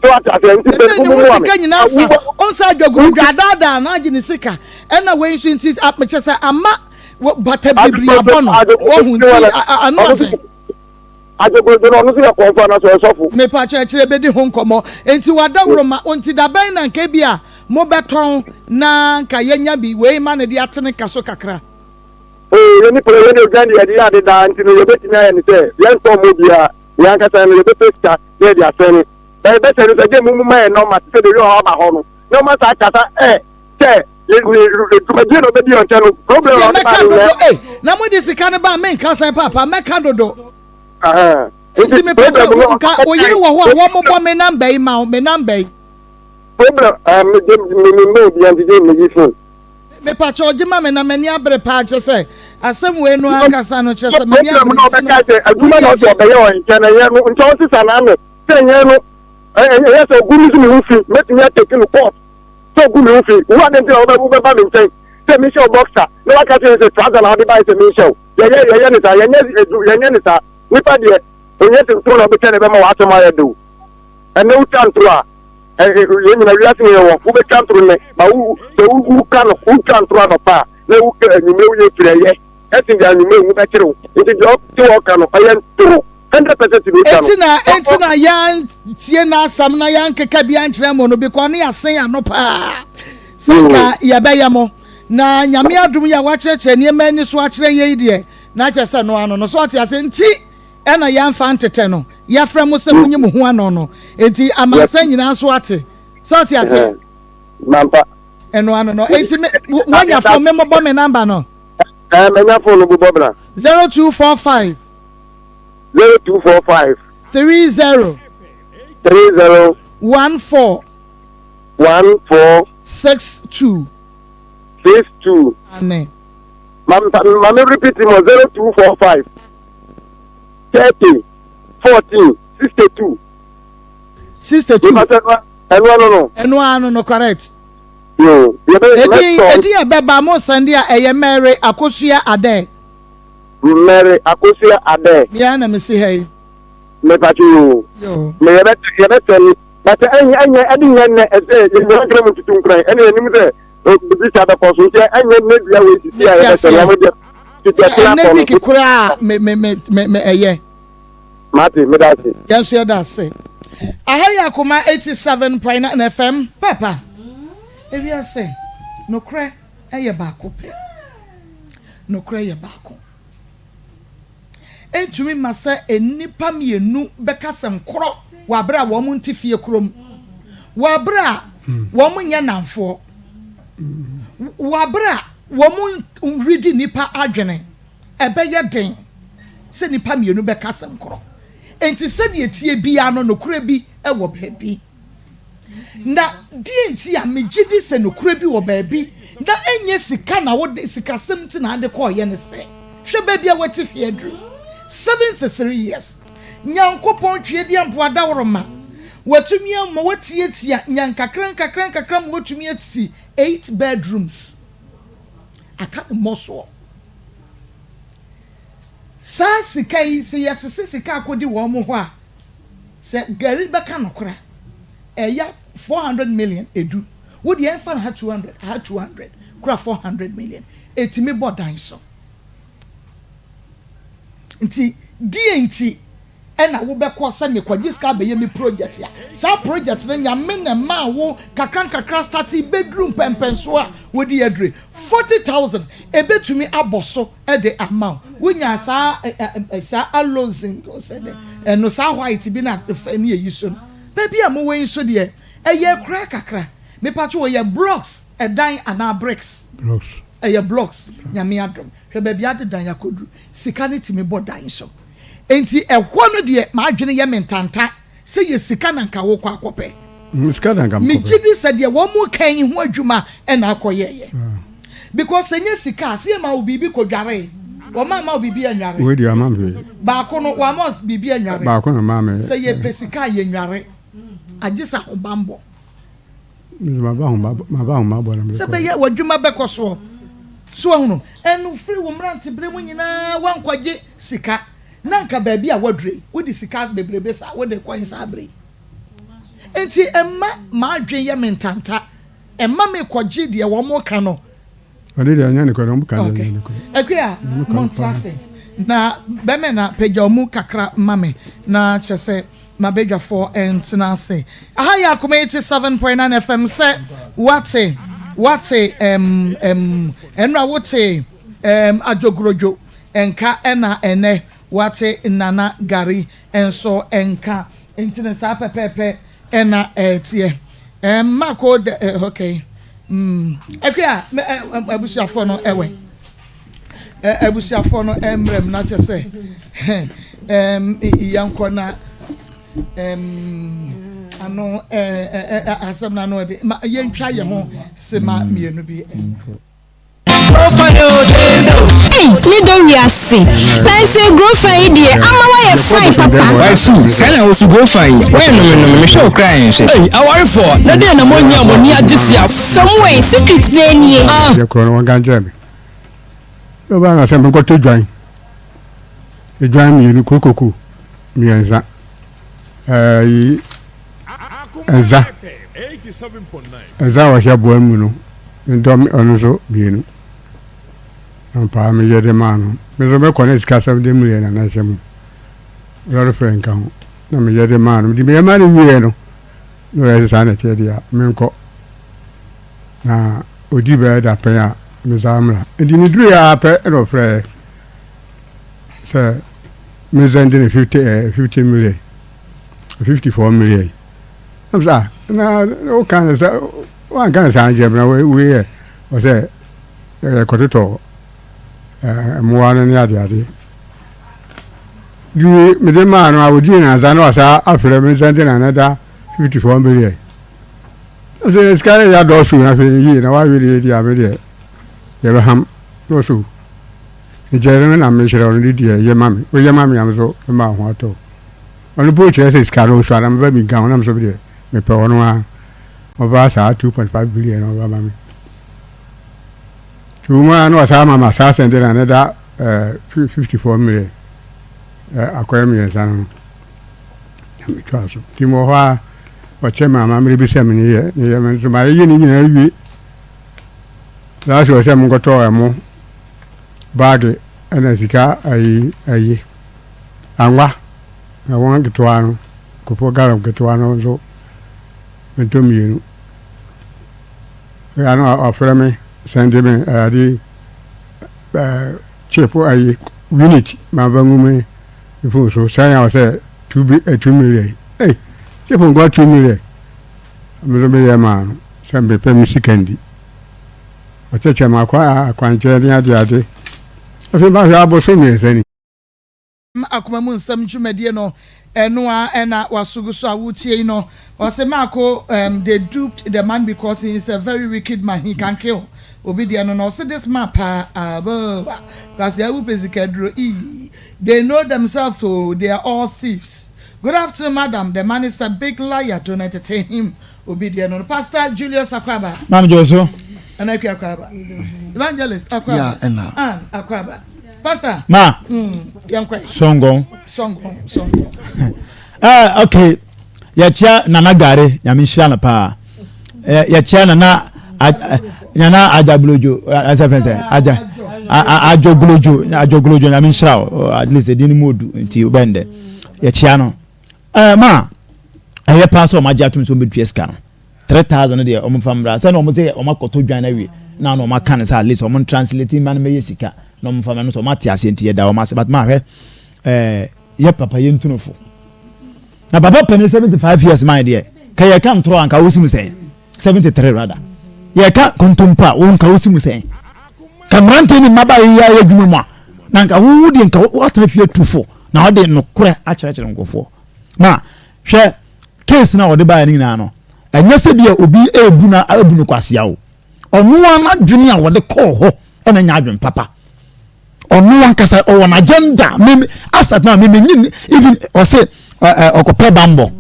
So wate aseɛ? Nti Ɛsɛ mpanyinfo ne ho mommoa me. sika nyinaa sa. Ɔnsa adwaguru dwa adaadaa no agye ne sika. Ɛna wei nso nti kyɛ sɛ ama bata biribiri abɔ no. Wahu nti ano aden. Adwogodwo no, ɔno nso yɛ kɔmfo anaasɛ ɔyɛ sɔfo? Mepa kyɛw akyire bɛdi ho nkɔmmɔ. Enti w'adaworoma, nti dabɛn na nka ebia mobɛtɔn na nka yɛanya bi wei ma no de ate ne ka so kakra? Oo, yɛn nipa, yɛn odwan de yɛde yɛ ade daa, nti no yɛbɛtumi ayɛ no sɛ yɛntɔn mma obiara, yɛn ankasa no yɛbɛpɛ sika na yɛde asɛne. Na yɛbɛsɛne nso ɛgye mo moma yɛn nɔma te sɛ deɛ ɔhaw aba hɔ no, na ɔma saa kasa ɛ sɛ dwumadie na ɔbɛdi yɛn nkyɛn no, problem Deɛ a ɔde ba mɛka no dodo nyɛ. ei, na mode sika no ba a menka sɛn paapa, mɛka dodo. Nti Nti mepɛ kyɛ problem no nka wo yere wɔ hɔ a wɔmmobɔ me number yi ma wo, me number yi. Problem ah me de me me mma obi anti gye me yi phone. Mepa kyɛw gye ma me na m'ani abere paa kyerɛ sɛ asɛm wei no ankasa no kyerɛ sɛ m'ani Problem abere no nti no ɔbɛka sɛ adwuma wode na ɔsɛ agye. ɔbɛyɛ wɔ nkyɛn na ɛyɛ no nkyɛn ɔsesa n'ano sɛ ɛnyɛ no ɛyɛ sɛ ogu mi so me ho fi mɛtumi atake no court sɛ ogu me ho fi wo ade nti na wobɛ wobɛba me nkyɛn sɛ mehyɛ wo boxer na waka kyerɛ sɛ trouser na wode bae sɛ menhyɛ wo. Yɛyɛ yɛyɛ ne saa, yɛnyɛ edu yɛnyɛ ne saa. Nipa deɛ onyɛ sɛ ntoro na ɔbɛtwa na ɛbɛma w'asɛm ayɛ de o. Ɛnɛ wotwa ntoro a ɛ ɛ yɛn nyina wiase na yɛwɔ, wobɛtwa ntoro nnɛ ma wo sɛ wo woka no wotwa ntoro anɔpa a na woka anwummerɛ woyɛ firi ɛyɛ ɛsen deɛ anwummerɛ hu bɛkyere wo. Nti deɛ ɔte hɔ ka no ɔyɛ ntoro 100% na otwa no. Enti na enti na yɛantie n'asɛm na yɛankeka bi ankyerɛ mo no because ne yɛasen ano paa sɛ nka yɛbɛyɛ mo. Na Nyame adom yi a wakyerɛkyerɛ nneɛma ani so akyerɛ yɛn yi deɛ, na kyerɛ sɛ no ano no. So ɔte ase? Nti ɛna yɛamfa ntetɛ no, yɛafrɛ mo sɛ monyi mo ho ano no. Enti amansan nyinaa nso ate. Sɛ ɔte aseɛ? Mampa. Ɛno ano no. Enti me, woanya phone, me mobɔ me number no. Ɛɛ, manya phone no bobɔ bra. 0245. 0245. 30. 30. 14. 14. 62. 62. Amen. Ma ma me repeat mo 0245 30 14 62. 62. Ɛno ano no. Ɛno ano no correct. Yo, yɛbɛ Edin edin ɛbɛba mo sɛnde a ɛyɛ Mary Akosua Adɛ. Mary Akosua Adɛ. Mia na mesi ha yi. Mepatwe yo. Yo. Me yɛbɛ yɛbɛ sɛni. But ɛnyɛ ɛnyɛ ɛde nyɛ nnɛ ɛsɛ yɛn nyinaa nkira mu tutu nkuran ɛne yɛnim sɛ bibi saa bɛkɔ so nti ɛnyɛ nnɛ dua wei sisi a yɛbɛsɛ no wɔn deɛ titi ɛte Ɛnɛ akɔ no. week koraa me me me me me ɛyɛ. Mate, meda ase. Yɛn nso yɛda ase. Aha yɛ Akoma 87.9 FM. Papa, ewiase, nokorɛ yɛ baako pɛ. Nokorɛ yɛ baako. Ɛntumi mma sɛ nnipa mmienu bɛka asɛm korɔ wɔ aberɛ a wɔn nte fie korɔ mu, wɔ aberɛ a wɔn nyɛ nnamfoɔ, wɔ aberɛ a wɔn redi nnipa adwene. Ɛbɛyɛ den sɛ nnipa mmienu bɛka asɛm korɔ. Enti sɛdeɛ ɛteɛ biara no, nokorɛ bi wɔ baabi. Na deɛ nti a megye di sɛ nokorɛ bi wɔ baabi na ɛnyɛ sika na wode, sikasɛm nti na ade kɔeɛ ne sɛ, hwɛ baabi a w'atifi aduru, 73 years, Nyankopɔn Tweaduampo adaworoma, watumi ama woatiatia nya nkakra nkakra nkakra ma woatumi asi eight bedrooms, aka no mmɔsoɔ. Saa sika yi, sɛ yɛsese sika akɔdi wɔn hɔ a, Sɛ Gary bɛka nokorɛ a, ɛya 400 million ɛdu. Wo deɛ ɛmfa no ha 200, ha 200, kora 400 million. Ɛtumi bɔ dan so. Nti deɛ nti ɛna wobɛkɔ sɛ mekɔgye sika abɛyɛ me project a, saa project no Nyame na ɛmaa wo kakra nkakra startee bɛduru mpɛnpɛnsoɔ a wode adure. 40,000 ɛbɛtumi abɔ so de ama wo. Wonyaa saa saa aloe zinc sɛ dɛ ɛno saa white bi na fɛ ne yɛyi so no. Baabi a mowɔ yi nso deɛ ɛyɛ koraa kakra. Mepatwo wɔyɛ blocks ɛdan anaa bricks? Blocks. Ɛyɛ blocks. Nyame adom. Hwɛ baabi ade dan akɔduru. Sika no tumi bɔ dan so. Enti ɛhɔ no deɛ m'adwene yɛ me ntanta. Sɛ yɛ sika na nka wokɔ akɔpɛ. Sika na nka mekɔpɛ. Megye di sɛ deɛ wɔn ka yi ho adwuma na akɔyɛeɛ. Because sɛ nyɛ sika a, sɛ yɛma wo biribi kɔdwaree, wɔn amma wo biribi annware. Wei deɛ wɔamma me hwee. Baako no, wɔamma wo biribi annware. Baako na ɔmaa me. Sɛ yɛpɛ sika a, yɛnnware. Agye sɛ ahobammɔ. Maba ahobammɔ na mede kɔeɛ. Sɛ ɛbɛyɛ w'adwuma bɛkɔ soɔ. So wahunu? Ɛno firi wo mmeranteberɛ mu nyinaa woankɔgye sika. Na anka baabi a woaduru yi, wode sika bebrebe saa, wode kɔn saa bere yi. Enti ɛmma m'adwene yɛ me ntanta, ɛmma mekɔgye deɛ wɔka no. Ɔno deɛ ɛnyɛ nokorɛ, wɔn ka deɛ ɛnyɛ nokorɛ. Akua, montena ase na bɛmɛ na pagya wɔn mu kakra ma me, na kyerɛ sɛ m'abadwafoɔ ntena ase. Aha yɛ Akoma 87.9 FM sɛ woate, woate, ɛm, ɛm, ɛnora wote, ɛm, adwogurodwo. Nka na ɛnɛ wate Nana Gari nso nka nti no saa pɛpɛɛpɛ na ɛteɛ. Ɛm Mako dɛ eh, okay mm Akua me eh, abusuafoɔ no ɛwɛ eh, abusuafoɔ no mmerɛ mu na kyɛ sɛ ɛm yɛnkɔ na ɛm ano eh, eh, eh, asɛm no ano ɛde ma yɛntwa yɛn ho sema mmienu bi. Ei me dɔ wiase Nanse grofa yi deɛ ama woayɛ fine papa. Waifu, saa na wosu grofa yi, woayɛ nome nome, mehwɛ wo koraa ɛnhwɛ. Ei awarefoɔ, na deɛn na moanyi a mo ani agye sia. Samuel, secret no nie. Ah. Deɛ korɔ no wɔnka nkyerɛ me. Sɛ ɔbaa na sɛ menkɔtɔ dwan, dwan mmienu, kurokoko mmiɛnsa, ɛɛ nsa, nsa a wɔhyɛ boa mu no, medɔ ɔno nso mmienu. Ampa meyɛ de maa no. Me nso mɛkɔ na sikasɛm de mmerɛ na na ɛhyɛ mu. Lɔre fɛ nka ho. Na meyɛ de maa no. Mede meyɛ maa no wieɛ no, na ɔyɛ sɛ saa na ɛteɛ deɛ a, menkɔ. Na ɔdi bɛyɛ dapɛn a, mesan mmra. Nti meduruiɛ ara pɛ na ɔfrɛɛ sɛ mesɛnde no 50, eh, 50 million, 54 million. Na mesɛ, ah, na woka no sɛ, wanka no saa nkyerɛ me na wei yɛ, ɔsɛ yɛkɔtotɔ mmoa no ne adeade. Nti mede maa no a ɔdii nansa na wasa afrɛ me sɛnde no another 54 million. Sɛ sika no yɛ adɔɔso na afei yie na wawe deɛ di a me deɛ yɛbɛham na ɔso nkyɛn no na mehyerɛ ɔno de deɛ yɛ ma me woyɛ ma me a me so mema ho atɔ ɔno po kyerɛ sɛ sika no ɔsua na meba mi nka ho na me so deɛ mepɛ ɔno a ɔba saa 2.5 billion na ɔba ma me nti wɔn a na ɔsaa ma ma saa sɛnde na ne da 54 million akɔyɛ mmiɛnsa no na metwa so nti mewɔ hɔ a Ɔkyɛ me amammerɛ bi sɛ menyɛ ne yɛ me nso mayɛyɛ ne nyinaa awie. Last year ɔsɛ menkɔtɔ ɛmo baage ɛna sika ayi ayi anwa na wɔn nketewa no. Kufuor gallon ketewa no nso mentɔ mmienu. Ɛyɛ a na wafrɛ me sɛnde me ade ɛɛ chip ayi unit ma fa ngu me phone so sɛn a ɔsɛ 2 million. Ei, chip nkɔ 2 million. Me nso meyɛ maa no sɛ mepɛ me sika ndi. Ɔkyɛkyɛ me akwankyerɛ ne ade ade. Afei mahwɛ aboso 3 ni. Akoma mu nsɛm dwumadie no, ɛno a ɛna wasogo so a wotie yi no, ɔsɛ Maako, they duped the man because he is a very wicked man, he can kill obi deɛ no na ɔsɛ this man paa abo because yɛwo pɛ sika duro ii. They know themselves o, they are all thieves. Good afternoon, madam, the man is a big liar, don't entertain him. Obi deɛ no, Pastor Julius Akwaba. Maam Joso. Ɛna Akua Akwaba, Evangelist Akwaba. Ya ɛna. Ann Akwaba, Pastor. Ma. Yɛn kɔ. Sɔngɔn. Sɔngɔn, sɔngɔn. Okay, yɛkyia Nana Gare, Nyame nhyira no paa. Yɛkyia Nana Ajaglojo, ɛsɛ fɛn sɛ Aja Ajoglojo, Ajoglojo, Nyame nhyira o, at least ɛdi ni mu odu nti wobɛn dɛ yɛkyia no. Ma ɛyɛ paa sɛ ɔmo agye atum sɛ ɔmo bɛtua sika no 3,000 deɛ, ɔmo fa mmra sɛ na ɔmo sɛ ɔmo akɔtɔ dwan awie na ɔmo aka no sɛ at least ɔmo translate ma no mɛyɛ sika na ɔmo fa ma no sɛ ɔmo ate aseɛ, nti yɛda ɔmo ase. But maa hwɛ, yɛ papa yɛ ntunufo na papa panin 75 years man deɛ, ka yɛ ka ntorɔ anka wosi mu sɛn? 73 rather. Yɛ ka kontompo a wɔn nka wosi mu sɛn? Ka mmeranteɛ ne mmabaa yi yɛ adwuma mu a, na nka wowu deɛ, nka watena fie tu fo na ɔde nokorɛ akyerɛkyerɛ nkurɔfoɔ. Na hwɛ, case na ɔde baeɛ no nyinaa no, ɛnyɛ sɛ bi a obi ebu na ebu no kwasia o. Ɔno ara n'adwene a wɔde kɔɔ hɔ ɛna nya adwene papa. Ɔno ankasa ɔwɔ n'agenda. Mimi asat na mimi nyin even ɔsɛ ɛ ɛ ɔkɔpɛ bambɔ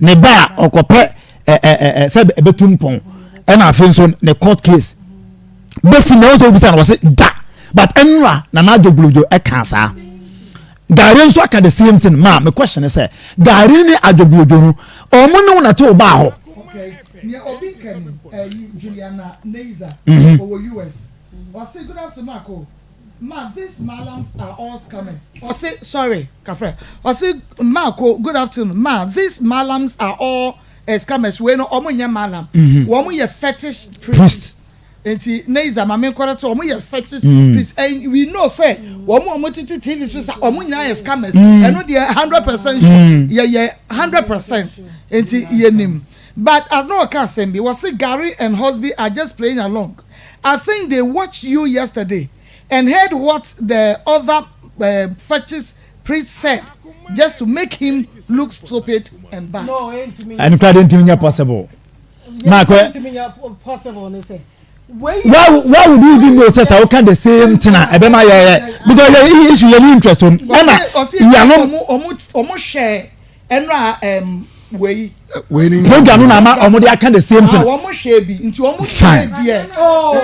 ne ba a ɔkɔpɛ ɛ ɛ ɛ sɛ ɛbɛtu mpɔn, ɛna afei nso ne court case bɛsi na ɔsɛ obisa na wɔsɛ da. But ɛnura Nana Adjoglojo ɛka saa, Gari nso aka the same thing. Ma me question sɛ Gari ne Adjoglojo no, ɔmo ne wɔn na te ɔbaa hɔ. Okay, nea obi nkani ɛyi Juliana Neiza ɔwɔ US, ɔsi good afternoon Marco ma, these malams are all scammers. Ɔsi sorry kafra, ɔsi Marco, good afternoon ma, these malams are all scammers. Wei no, ɔmo nyɛ malam, wɔn yɛ fetish priest. Nti Neiza, maame nkɔrɔ sɛ ɔmo yɛ fetish priest, and we know sɛ wɔn a ɔmo tete TV so sa ɔmo nyinaa yɛ scammers. Ɛno deɛ 100% sure, yɛ yɛ 100%, nti yɛ nim. But ano ɔka asɛm bi, wɔsi Gary and Hosby are just playing along. I think they watched you yesterday and heard what the other fetish priest said just to make him look stupid and bad. No, ɛntumi. Ɛno kora de ntumi nyɛ possible. Mark, ɛntumi nyɛ possible ne sɛ why why would you even know sɛ sɛ woka the same thing a ɛbɛma yɛyɛ, because yɛ issue yɛ ni interest o ɛna ɔsi yano. Ɔmo hwɛ ɛnura wei. Wei ni. Program no na ama ɔmo de aka the same thing. Ah, wɔn hwɛ bi nti wɔn Fine. hwɛ deɛ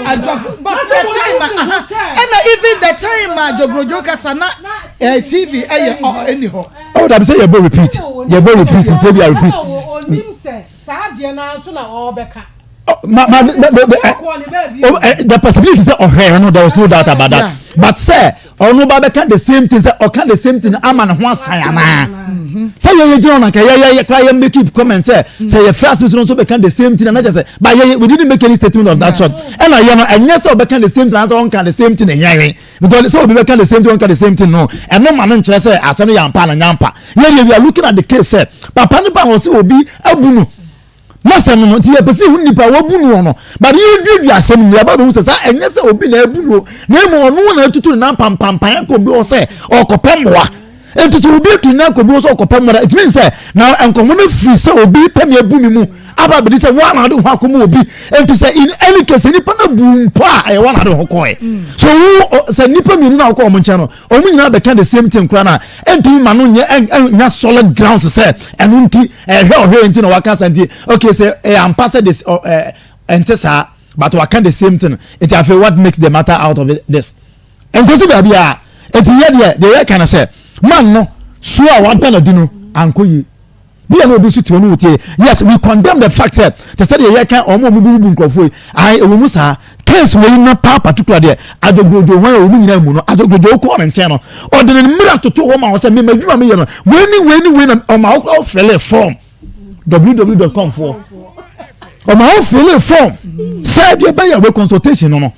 adwa, but the time a aha, ɛna even the time a Jogrojo kasa na TV ɛyɛ ɔ ɛni hɔ. Oh, dabi, sɛ yɛbɔ repeat, yɛbɔ repeat, nti ebi a repeat. Onim sɛ saa deɛ naa nso na ɔrebɛka. Oh, ma the Ɔkɔ ne baabi. oh, the possibility sɛ ɔhwɛ no, there was no doubt about that. But sɛ ɔno ba bɛka the same thing, sɛ ɔka the same thing ama ne ho asan anaa sɛ yɛyɛ gyina ɔna nka yɛyɛ yɛ kora yɛ make it comment sɛ yɛ fira asem so no nso bɛka the same thing, ɛna kyɛ sɛ, but yɛyɛ, we didn't make any statement of that sort. Ɛna yɛ no, ɛnyɛ sɛ ɔbɛka the same thing ansa ɔnka the same thing ɛnyɛ yɛn, because sɛ obi bɛka the same thing, ɔnka the same thing no, ɛno ma no nkyerɛ sɛ asɛm no yɛ ampa na nyɛ ampa. Yɛ deɛ, we are looking at the case sɛ papa ne ba wɔ sɛ obi abu no n'asɛm no, nti yɛpɛ sɛ ihu nipa a wabu no no. But yɛduadua asɛm no, yɛba bɛhu sɛ saa ɛnyɛ sɛ obi na abu no, na emu ɔno na atutu ne nan pampampan akɔ obi hɔ sɛ ɔkɔpɛ mmoa. Nti sɛ obi atu ne nan akɔ obi hɔ sɛ ɔkɔpɛ mmoa, it means sɛ na nkɔmɔ no firi sɛ obi pɛ mi abu mi mu aba abɛdi sɛ wɔn a na ɔde ho akɔmɔ obi. Nti sɛ in any case nipa no bu mpo a, ɛyɛ wɔn na ɔde ho kɔɛ so wo sɛ nipa mmienu na ɔkɔ wɔn nkyɛn no, wɔn nyinaa bɛka the same thing koraa na ɛntumi ma no nyɛ ɛnya solid grounds sɛ ɛno nti ɛhwɛ ɔhwɛ nti na waka sa. Nti okay, sɛ ɛyɛ ampa sɛ this ɔ ɛnte saa, but waka the same thing, nti afei what makes the matter out of it, this nkosi baabi a nti yɛ deɛ yɛ ka no sɛ man no so a wada n'adi no ankɔ yie bi yɛ na obi nso te hɔ no wɔ tie. Yes, we condemn the fact sɛ te sɛ deɛ yɛka ɔmo a ɔmo bubu nkurɔfoɔ yi ayi, ɛwɔ mu saa. Case wei na paa particular deɛ adwogodwo hwan a wɔn nyinaa mu no adwogodwo kɔɔ ne nkyɛn no ɔde ne mmira toto hɔ ma wɔ sɛ mema adwuma meyɛ no wei ne wei ne wei na ɔma wo kora wofɛle form www.com foɔ ɔma wo fele form sɛ deɛ ɛbɛyɛ wei consultation no no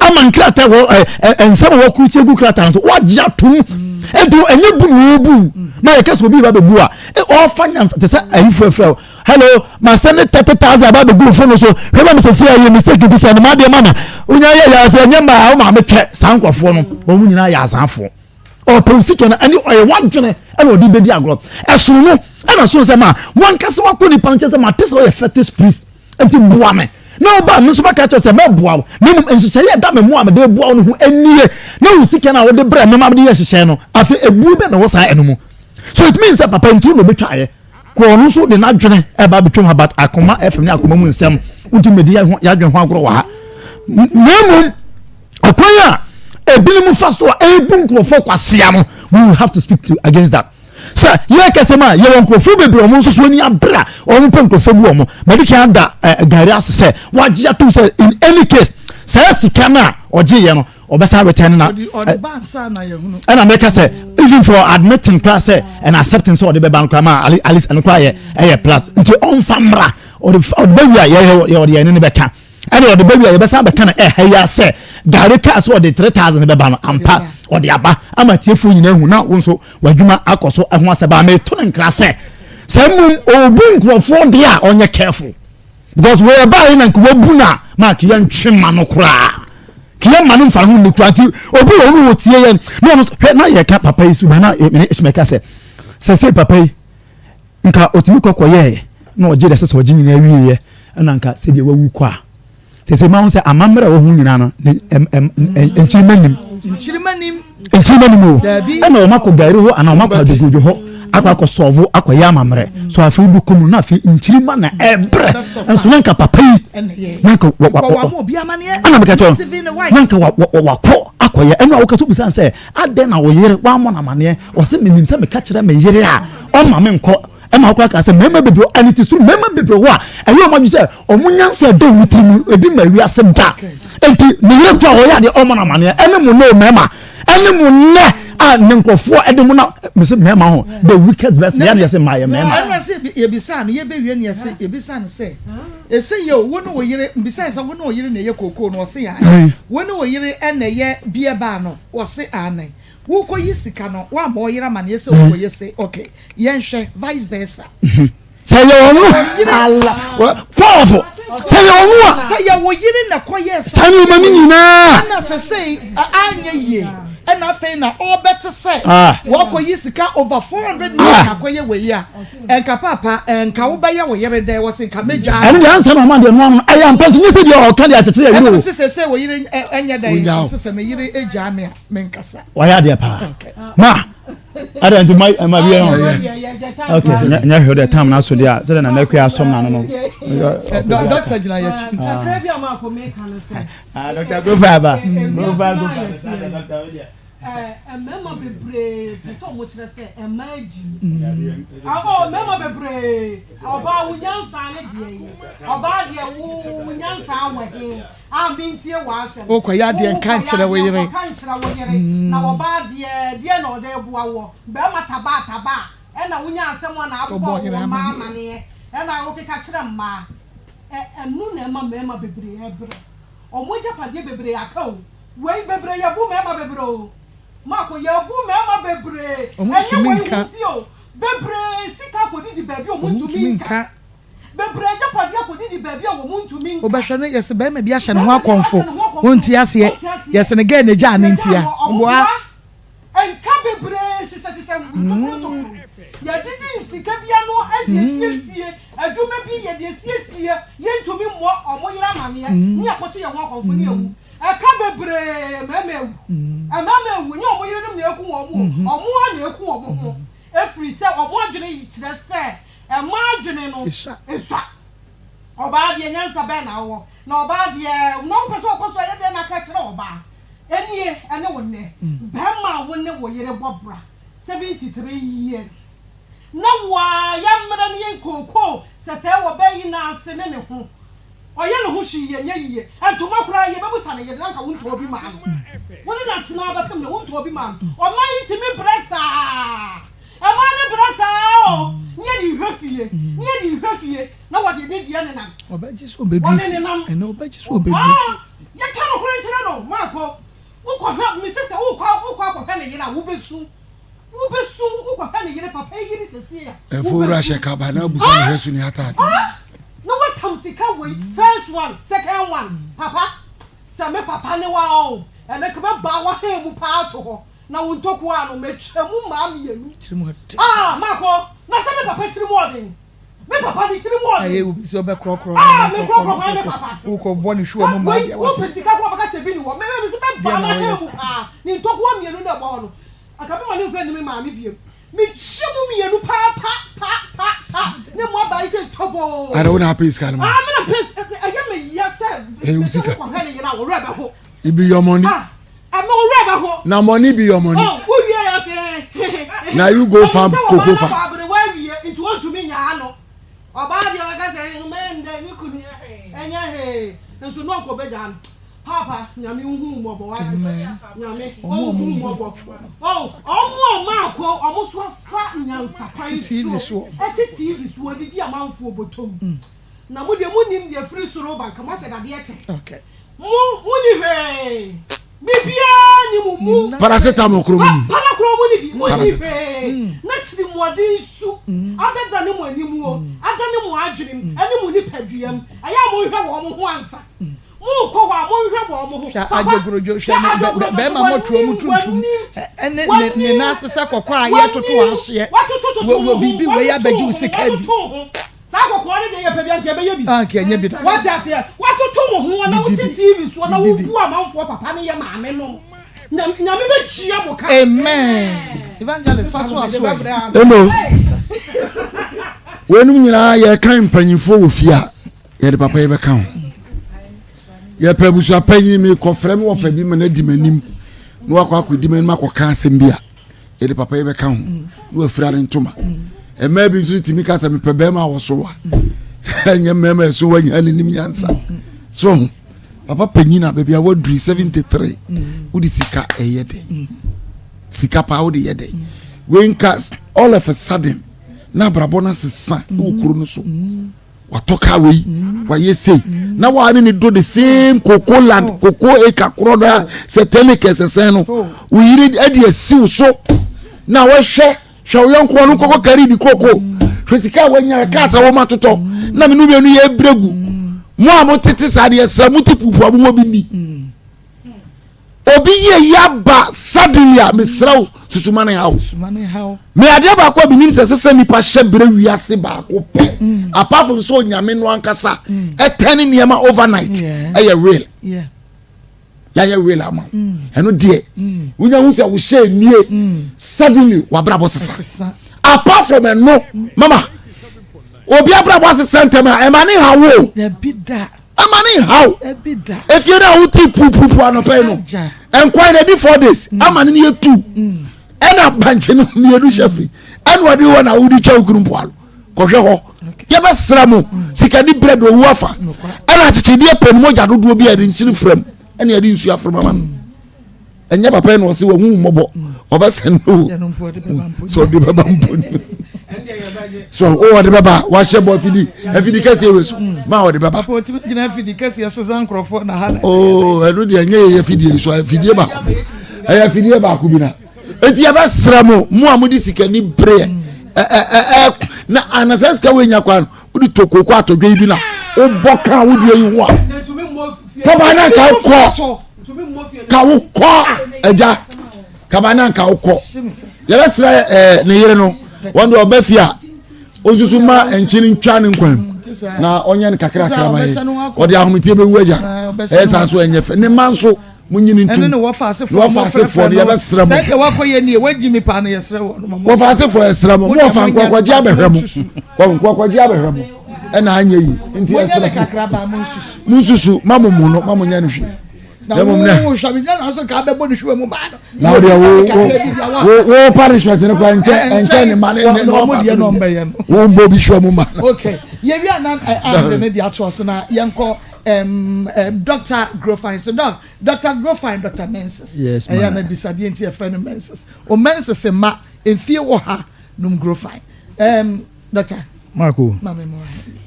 ama nkrataa wɔ ɛ ɛ nsɛm a wɔkurukyɛ gu krataa no so wagye atom ɛnti ɛnyɛ bu na wɔbu na yɛka sɛ obi ba bɛbu a ɔfa nyansa te sɛ ayifoɔ afira Hello, ma send 30,000 aba abɛgu phone no so. Hwɛ ma me sɛsi a yɛ mistake nti sɛ ma adeɛ ma na. Wonya yɛ yɛ sɛ ɛnyɛ mmaa wo maame twɛ saa nkurɔfoɔ no. Wɔn nyinaa yɛ azaafoɔ. Ɔpɛ sika no ɛne ɔyɛ wadwene ɛna ɔde bɛdi agorɔ. Ɛsono no ɛna sono sɛ ma wankasa wakɔ nipa no kyɛ sɛ mate sɛ ɔyɛ fetish priest nti boa me. Na ɔba me nso bɛka kyerɛ sɛ mɛboa wo. Na mmom nhyehyɛeɛ ɛda me mu a mede boa wo no ho nie. Na wo sika no a wode brɛ me ma mede yɛ nhyehyɛeɛ no afei ebuo bɛ na ɛwɔ saa ɛno mu. So it means sɛ papa nturo na ɔbɛtwaeɛ. Kɔ ɔno nso de n'adwene ɛba abɛtwam ha but akoma fm ne akoma mu nsɛm wontumi mɛdi yɛadwene ho agorɔ wɔ ha na mmom ɛkwan a ebinom fa so a ebu nkurɔfoɔ kwasea no we will have to speak to against that sɛ yɛ kɛsɛ ma yɛwɔ nkurɔfoɔ bebree wɔn nso so ani abere a wɔn pɛ nkurɔfoɔ bu wɔn mɛde kan ada ɛɛ gari ase sɛ wagye atum sɛ in any case saa sika no a ɔgye yɛ no ɔbɛsan return na ɛna mɛka sɛ even for admitting koraa sɛ and accepting sɛ ɔde bɛba no koraa ma alice ɛno koraa yɛ ɛyɛ plus nti ɔnfa mmra ɔde ɔde bɛwi a yɛ yɛ ɔde yɛn ne ne bɛka ɛna ɔde bɛwi a yɛbɛsan bɛka no ɛha yi asɛ gari kaa sɛ ɔde 3000 bɛba no ampa ɔde aba ama tiefoɔ nyinaa hu na wo nso w'adwuma akɔ so ɛho asɛ baa mɛto no nkra sɛ sɛ mmom ɔbu nkurɔfoɔ deɛ a ɔnyɛ careful because wɔyɛ baa yi na nka wabu no a mark yɛntwe ma no koraa kìyɛ ma no nfa ho nni koraa nti obi wɔ hɔ wɔ tie yɛn na ɔno hwɛ na yɛka papa yi suba na mene esuma ka sɛ sɛ sɛ papa yi nka otumi kɔkɔ yɛɛ na ɔgye dɛ sɛ sɛ ɔgye nyinaa wie yɛ ɛna nka sɛ deɛ wawu kɔ a sɛ sɛ maa ho sɛ amammerɛ wɔ ho nyinaa no ne ɛm ɛm nkyirima nim nkyirima nim nkyirima nim o ɛna wɔn akɔ gari hɔ anaa wɔn akɔ adogodo hɔ akɔ akɔ sɔɔvo akɔ yɛ amammerɛ so afei bi kɔm na afei nkyirima na ɛbrɛ nso na nka papa yi na nka wa wa wa ɛna meka kyerɛ na nka wa wa wakɔ akɔyɛ ɛna wɔka so bisa sɛ adɛn na wɔyere wɔamɔ na amaneɛ wɔsɛ menim sɛ meka kyerɛ me yere a ɔma me nkɔ ɛma akora ka sɛ mmarima bebree ɛne ti soro mmarima bebree hɔ a ɛyɛ wɔn adwene sɛ wɔn nyansa ɛda wɔn tiri mu ebi ma wiase da nti ne yere kura ɔyɛ adeɛ ɔmo na amaneɛ ɛne mo ne mmarima ɛne mo nnɛ a ne nkurɔfoɔ ɛde mo na mese mmarima ho the weakest verse yɛn yɛsɛ mmaa yɛ mmarima. Ɛna sɛ yɛbisa no yɛbɛwie no yɛsɛ yɛbisa no sɛ ɛsɛ yɛ o wo ne wo yere mbisa sɛ wo ne wo yere na ɛyɛ kookoo no ɔse aane wo ne wo yere ɛna ɛyɛ beer bar no ɔse aane wokɔ yi sika no woammɔ wo yere amaneɛ sɛ wokɔ yɛ se ok yɛnhwɛ vice versa. Sɛ yɛ ɔno ala powerful sɛ yɛ ɔno a. Sɛ yɛ wo yere na kɔ yɛ saa nneɛma no nyinaa. Ɛna sɛsɛyi anyɛ yie ɛna afei na ɔbɛte sɛ wakɔ yi sika over 400 million akɔ yɛ wei a ɛnka paapa ɛnka wo bɛyɛ wo yere dɛn wɔsi nka mɛgya. Ɛno deɛ ansa na ɔma deɛ no ano ɛyɛ ampa nso nyɛ sɛ deɛ ɔka deɛ akyekyere ɛyere o. Ɛna sɛ sɛsɛ wo yere ɛnyɛ dɛn sɛ sɛ me yere egyaa me a menkasa. Wayɛ adeɛ paa ma. Ada nti ma ma bi yɛ ok nyɛ hwɛ deɛ tam na so deɛ a sɛdeɛ nana akua asɔm na no no. Dɔkta gyina yɛ akyi nti. Ah dɔkta go fa ba go fa go fa dɔkta wo deɛ. Mmarima bebree pɛ sɛ wɔn kyerɛ sɛ mmaa gyi. Ɔɔ mmarima bebree ɔbaa wo nyansa ne deɛ yi ɔbaa deɛ wo nyansa wɔ he. A mentie w'asɛm. Wokɔyɛ adeɛ nka nkyerɛ wo yere. Nka nkyerɛ wo yere. Na ɔbaa deɛ, deɛn na ɔde reboa woɔ? Barima tabaa tabaa, ɛna wonya asɛm a na abobɔ wo mmaa amaneɛ, ɛna wokeka kyerɛ mmaa. Ɛ, ɛno na ɛma mmarima bebree brɛ. Wɔn agyapadeɛ bebree aka o. Wei, bebree, yɛbu mmarima bebree o. Marco, yɛbu mmarima bebree. Ɛnyɛ wei ho nti o. Bebree sika akɔdidi baabi a wɔntumi nka. Bebree agyapadeɛ akɔdidi baabi a wɔn ntumi nka. Wobɛhwɛ no yɛse barima bi ahyɛ ne ho akɔmfo wonte aseɛ yɛse ne girl na egyaa no ntia boa. Nka bebree hyehyɛhyehyɛ ntokuro ntokuro. Yɛdidi nsika bi ano de asiesie adwuma bi yɛde asiesie yɛntumi mmɔ wɔn yere amaneɛ ne yɛakɔhyɛ yɛn ho akɔmfo ne yɛawu. Ɛka bebree mmarima awu. Mmarima awu ɛnyɛ wɔn yerenom na ɛku wɔn o wɔn ara na ɛku wɔn ho ɛfiri sɛ wɔn adwene kyerɛ sɛ Mmaa adwene no sua. Ɔbaa deɛ nyansa bɛn na wowɔ? Na ɔbaa deɛ na wopɛ sɛ ɔkɔ so ɛyɛ dɛn na ka kyerɛ ɔbaa? Ɛnie ɛne wo nnɛ. Bɛrima a wo ne wo yere bɔ bra 73 years na wo ara yɛmmrɛ no yɛn kookoo sɛsɛɛ wɔ bɛ yi nan ase ne ne ho. Ɔyɛ ne ho hwee yɛ nyɛ yiye. Ntoma koraa yɛbɛbusa ne yere na anka wontɔɔ bi maa no. Wo ne no atena ara bɛpem nnɛ wontɔɔ bi maa no. Ɔman yi tumi brɛ saa. Ɛmaa no brɛ saa o. Ne yɛde rehwɛ fie, ne yɛde rehwɛ fie na wɔde ne deɛ nenam. Ɔbɛgye sɛ ɔbɛduru Wɔde fie. nenam. Ɛnɛ ɔbɛgye sɛ ɔbɛduru fie. Ah, yɛka nokorɛ nkyerɛ no, Marco. Wokɔhwɛ, mese sɛ wokɔ wokɔ akɔhwɛ ne yere a, wobɛsu. Wobɛsu, wokɔhwɛ ne yere, papa yi yere sesie a, Ɛfo wura wobɛsu. hyɛ kaba na abusa ne hwɛ so ni ataade. Ah! Na watam sika wei, first one, second one, papa, sɛ me papa ne wo a o, ɛnɛ nka mɛbaa w'ahan mu paa ato hɔ, na wo ntokua ano, matwa mu mmaa mmienu. Ah, Marco, na sɛ me papa tirim ɔden. Me papa ne tiri mu ɔden. Ayɛ obi sɛ ɔbɛkorɔkorɔ Ah, me korɔkorɔ hwan me papa. Wokɔ bɔ ne hwiwa mu maa deɛ wate. Wopɛ sika korɔ bɛka sɛ bi ni hɔ. Me me sɛ bɛba na hɛn mu paa. Ne ntɔkowa mmienu na ɛbɔ hɔ no. Anka me ma ne nfa ni me maame biem. Me kyi mu mmienu paa pa pa pa pa. Ne mu aba yi sɛ toboo. Ada wo na apɛ sika no ma. Ah, me na pɛ ɛyɛ me ya sɛ. Ɛyɛ wo sika. Wokɔ hwɛ ne yere a wo werɛ bɛho. It be your money. Ah, ɛmɛ wo werɛ bɛho. Na money be your money. Oh, wo wie ya sɛ. Na you go farm cocoa farm. Ɔbaa aberewa awie nti wɔntumi nyaa no. Ɔbaa deɛ ɔbɛka sɛ mɛ ndɛ me kunu ɛnyɛ hwee nso no ɔnkɔ bɛgyaa no. Paapa nyame nhu wo mmɔbɔ wate. Nyame ɔnhu wo mmɔbɔ. Oh, ɔmo a ɔmo akɔ ɔmo so afa nyansa kwan so ɛte TV so wɔdidi amanfoɔ bɔtɔm. Na mo deɛ mo nim deɛ firi soro ba nka mo ahyɛ dadeɛ kyɛ. Mo, monni hwee. Biribiara nni mo mu. Paracetamol koro monni. Para koro monni bi. Monni hwee. Na tirimuɔden su abɛdane mo animuo, adane mo adwenem ne mo nipaduam. Ɛyɛ a monhwɛ wɔn ho ansa. Morekɔ hɔ a, monhwɛ wɔn ho. Hwɛ Papa, adwogurodwo, hwɛ hwɛ ne adwogurodwo so, bɛrima mmɔtoa mu w'anim, tuntum, w'anim, ne ne w'anim, ne nan ase sɛ kɔkɔɔ a yɛretoto w'anim, ahyeɛ. watotototo Wɔ wo wɔ ho, biribi wei watoto abɛgye wo wo ho, sika adi. watoto wo ho. Saa kɔkɔɔ no deɛ yɛpɛ bi anka yɛbɛyɛ bi. Anka ɛnyɛ bi da. Wate aseɛ? Watoto wo ho na wote Bibi. TV soɔ na Bibi. wobu amanfoɔ papa ne yɛ maame nom. Nyame, Nyame bɛtua mo ka. Amen. Evangelist fa to aso ɛ. Eno, weinom nyinaa yɛka mpanyinfoɔ wɔ fie a yɛde papa yi bɛka ho. Yɛpɛ abusua panyin mi kɔfrɛ mi wɔfɛ bi ma no adi m'anim na wakɔ akɔdi m'anim akɔka asɛm bi a yɛde papa yi bɛka ho na wafira ne ntoma mmaa bi nso tumi ka sɛ mepɛ bɛrima a wɔso wa ɛnyɛ mmarima ɛso wa nyinaa n'anim nyansa so ho papa panyin a baabi a waduri 73 wode sika ɛyɛ den sika paa wode yɛ den wei nka all of a sudden na abrabɔ no asesa wɔ kuro no so. Watɔ kaa wei wayɛ sei na waa ne ne do the same cocoa land oh. cocoa acre korɔ no a sɛ ten acres sɛn no oh. wo yere de asi wo so na wɔhwɛ hwɛ wo yɔnko ɔno kɔkɔ kari di koko hwɛ sika a wanya kaa sɛ wɔma totɔ na me no mmienu yɛ brɛ gu mo a mo tete saa deɛ sɛ mo te pupu a mo wɔ bi ni. Obi yie yi aba suddenly a mesrɛ wo susuma ne haw. Me adeɛ baako a menim sɛ ɛsɛ sɛ nipa hyɛ berɛ wiase baako pɛ mm. apart from sɛ onyame no ankasa mm. ɛtɛn ne nneɛma overnight ɛyɛ real yɛayɛ real ama mm. ɛno deɛ wonya hu sɛ wohyɛ nie suddenly wabrabɔ sesa apart from ɛno mama obi abrabɔ asesa ntɛm a ɛma ne haw o. Ɛma ne nhaw. Efie no a wote pupupu anɔpa yi no, nkwan na ɛdi 4 days mm. ama ne no yɛ tu. Mm. Ɛna bankye no mmienu hyɛ firi. Ɛna ɔde hɔ na wode twa wo kunu mpoano. Kɔhwɛ hɔ. Yɛbɛsrɛ mo mm. sikani brɛ de owu afa. Ɛna akyekyedeɛ pɛ no mogya dodoɔ bi a yɛde nkyene frɛ mu ɛna yɛde nsuo afrɛ mu ama no. Ɛnyɛ papa yi na ɔse wahu mmɔbɔ ɔbɛsɛn no sɛ ɔde bɛba mpo no so o ɔde bɛba wahyɛ bɔ afidi afidi kɛseɛ wei so ma ɔde bɛba oo ɛno deɛ ɛnyɛ yɛyɛ afidie yi so afidie baako ɛyɛ afidie baako bi na eti yɛbɛsrɛ mo mo a mo de sikani bereɛ ɛ ɛ ɛ na anasa sika wei nya kwan wode to kooko atɔdwa yi bi na wobɔ ka wodeɛ yi ho a kaba na nka wokɔ ka wokɔ agya kaba na nka wokɔ yɛbɛsrɛ ɛɛ ne yere no wɔn de ɔbɛ fie a onsusu ma nkyene ntwa ne nkwan mu na ɔnyɛ no kakrakra ma yɛ ɔde ahometeɛ bɛwu agya ɛyɛ saa nso ɛnyɛ fɛ ne mma nso mo nyini ntum ɛne ne wɔfa asefoɔ wɔfa asefoɔ no yɛbɛsrɛ mo sɛ deɛ wakɔ yɛ nie wagyi mi paa no yɛsrɛ wɔ no wɔfa asefoɔ yɛsrɛ mo mo wɔfa nkoakɔgye abɛhwɛ mo wɔn nkoakɔgye abɛhwɛ mo ɛna anyɛ yi nti yɛsrɛ mo mo nsusu ma mo mo no ma mo nyɛ no hwee. Na wo hwɛ me nyɛ na so ka bɛbɔ ne hwɛ mu maa no. Na wo deɛ wo wo wo punishment no kora nkyɛn nkyɛn ne ma ne ne ɔmo deɛ na ɔmo bɛyɛ no. Wo bɔ bi hwɛ mu ma no. Okay, yɛwi anan ɛ ne deɛ atoa so na yɛnkɔ ɛm Doctor Grofine so doc Doctor Grofine Doctor Menses. Yes ma. Ɛyɛ na bisa deɛ nti yɛfrɛ no Menses. O Menses ma mfie wɔ ha nom Grofine. Ɛm Doctor. Marco,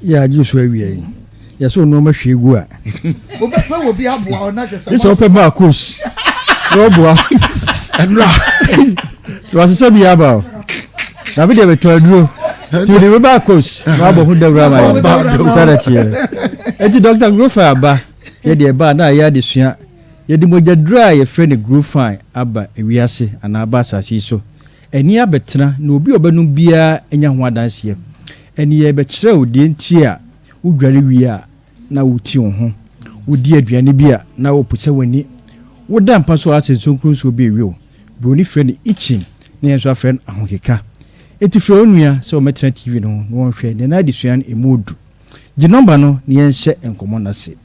yɛ agye so awia yi. Yɛ sɛ nneɛma hwie gu a. Wobɛpɛ wɔ bi aboa wo na kyɛ sɛ. Sɛ wopɛ Marcos na ɔboa. Ɛnura. Wasesɛ bi aba o. Na bi deɛ bɛtɔ aduro. Nti wode bɛba Marcos na wabɔ ho dawuro ama yɛ. Sɛ na teɛ. Enti Dr. Grofine aba. Yɛ deɛ ɛba a na ayɛ adesua. Yɛde mogyaduro a yɛfrɛ no Grofine aba wiase anaa aba asase yi so. Ani abɛtena na obi a ɔbɛnom biara anya ho adanseɛ. Ɛnne yɛrebɛkyerɛ wo deɛ nti a wodware wie a na woti wo ho, wodi aduane bi a na woposa w'ani, woda mpa so a asɛ nsonkronsuo bi rewe wo. Buroni frɛ no itching na yɛn nso afrɛ no ahokeka. Enti frɛ wo nua sɛ ɔmmɛtena TV no ho na wɔnhwɛ deɛ n'adesua no ɛmu ɔdu. Gye nɔmba no na yɛnhyɛ nkɔmmɔ no ase.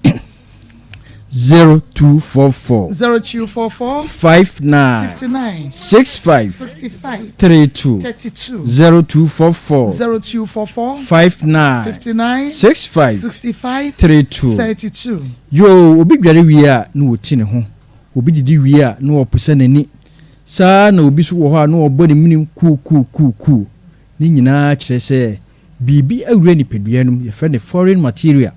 0244. 0244. 59. 59. 65. 65. 32. 32. 0244. 0244. 59. 59. 65. 65. 32. 32. Yoo, obi dware wie a na ɔti ne ho, obi didi wie a na ɔposa n'ani, saa ara na obi nso wɔ hɔ a na ɔbɔ ne menem kuukuukuukuu. Ne nyinaa kyerɛ sɛ biribi awura nipadua no mu, yɛfrɛ no foreign material,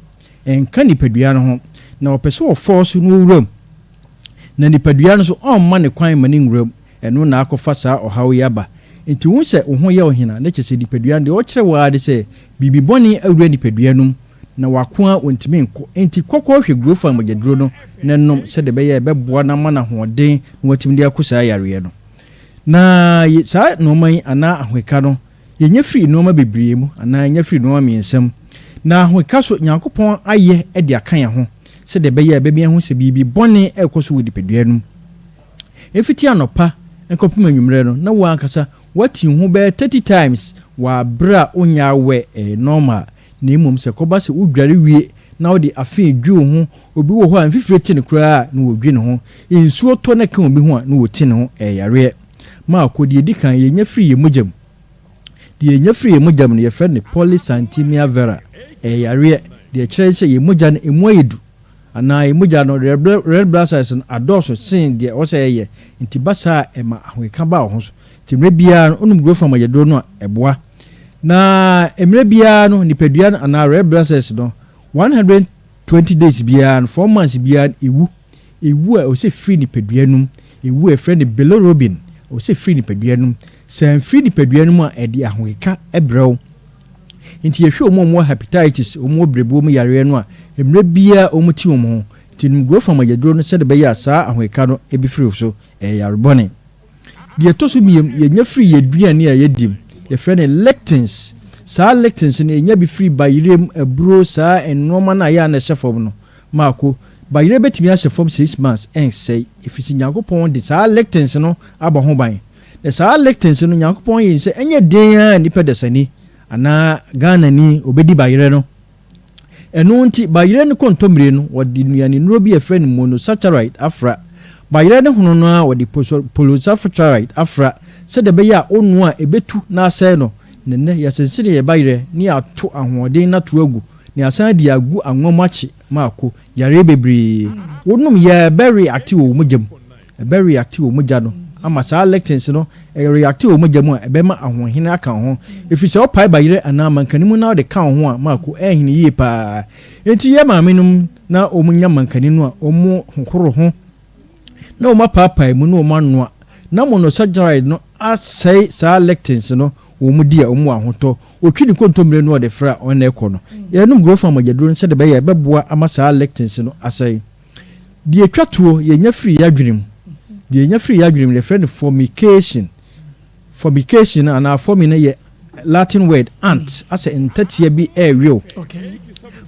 ɛnka nipadua no ho, na ɔpɛ sɛ ɔfɔɔ so na ɔwura mu, na nipadua no nso ɔmma no kwan mma no nwura mu, ɛno na akɔfa saa ɔhaw yi aba. Nti wohu sɛ wo ho yɛ wo hena, na kyerɛ sɛ nipadua no deɛ ɔkyerɛ wo ara ne sɛ biribi bɔne awura nipadua no mu, na wako ara ɔntumi nkɔ. Nti kɔ kɔhwɛ Grofan mogyaduro no na nom sɛdeɛ ɛbɛyɛ a ɛbɛboa no ama no ahoɔden na watumi de ako saa yareɛ no. Na saa nnoɔma yi anaa ahokeka no, Yɛnya firi nnoɔma bebree mu anaa yɛnya firi nnoɔma mmiɛnsa mu. Na ahokeka so Nyankopɔn ayɛ de aka yɛn ho sɛdeɛ ɛbɛyɛ a yɛbɛmi ahu sɛ biribi bɔne rekɔ so wɔ nipadua no mu. Ɛfiti anɔpa nkɔpem anwummerɛ no na wo ankasa woati wo ho bɛyɛ 30 times wɔ aberɛ a wonyɛ aware, ɛyɛ normal. Na mmom sɛ ɛkɔba sɛ wodware wie na wode afee dwi wo ho, obi wɔ hɔ a mfifire te no koraa a na ɔdwi ne ho, nsuo tɔ na ɛka obi ho a na ɔti ne ho, ɛyɛ yareɛ. Marko, Deɛ ɛdi kan, yɛnya firi yɛn mogya mu. Deɛ yɛnya firi yɛn mogya mu no, yɛfrɛ no polycythemia vera. Ɛyɛ yareɛ. Deɛ ɛkyerɛ ne sɛ yɛn mogya no, ɛmu ayɛ du. Anaa yɛn mogya no, red blood cells no adɔɔso sen deɛ ɛwɔ sɛ ɛyɛ. Nti ba saa a, ɛma ahokeka ba wo ho so. Nti mmerɛ biara no, wonom Grofan mogyaduro no a, ɛboa. Na mmerɛ biara no, nipadua no anaa red blood cells no, 120 days biara no, 4 months biara no, ɛwu. Ewu a ɛwɔ sɛ ɛfiri nipadua no mu, ewu a yɛfrɛ no bilirubin, ɛwɔ sɛ ɛfiri nipadua no mu. Sɛ amfiri nipadua no mu a, ɛde ahokeka brɛ wo. Nti yɛhwɛ wɔn a wɔwɔ hepatitis, wɔn wɔ berɛboɔ mu yareɛ no a, mmerɛ biara wɔte wɔn ho. Nti nom Grofam agyaduro no sɛdeɛ ɛbɛyɛ a saa ahokeka no bɛfiri wo so. Ɛyɛ yare bɔne. Deɛ ɛtɔ so mmiam, yɛnya firi yɛn aduane a yɛdi mu. Yɛfrɛ no lectins. Saa lectins no, yɛnya bi firi bayerɛ mu, aburo, saa nnoɔma no a ɛyɛ a na ɛhyɛ fam no. Maako, bayerɛ bɛtumi ahyɛ fam 6 months ɛnsɛe, ɛfiri sɛ Nyankopɔn de saa lectins no abɔ ho ban. Na saa lectins no, Nyankopɔn yɛ no sɛ ɛnyɛ den ara nnipa dasani anaa Ghanani ɔbɛdi bayerɛ no. Ɛno nti, bayerɛ no kontommire no, wɔde nnuanennuro bi a yɛfrɛ no monosaccharide afra. Bayerɛ no hono no ara, wɔde polysaccharide afra sɛdeɛ ɛbɛyɛ a wonoa a ɛbɛtu na asɛe no. Na nnɛ, yɛasensene yɛn bayerɛ na yɛato ahoɔden no ato agu na yɛasan de agu anwa mu akye ma ako yareɛ bebree. Wonom yɛ a, ɛbɛ reacte wɔ wo mogya mu. Ɛbɛ reacte wɔ mogya no ama saa lectins no reacte wɔ mogya mu a ɛbɛma ahoɔhene aka wo ho. Ɛfiri sɛ wopae bayerɛ anaa mankani mu na wode ka wo ho a, mako ɛnhene yie paa. Enti yɛ maame nom na wɔn nya mankani no a wɔn hohoro ho na wɔn apaapae mu na wɔn anoa na monosaccharide no asɛe saa lectins no wɔn di a wɔn wɔ ahotɔ. Wɔtwi ne kontommire no a wɔde fra wɔn na ɛkɔ no. Yɛnom grofan mogyaduro no sɛdeɛ ɛbɛyɛ a ɛbɛboa ama saa lectins no asɛe. Deɛ ɛtwa toɔ, yɛnya firi yɛn adwene mu. Deɛ yɛnya firi yɛn adwene mu no, yɛfrɛ no formication. Formication no anaa formi no yɛ Latin word ant, asɛ ntatea bi ɛrewe wo.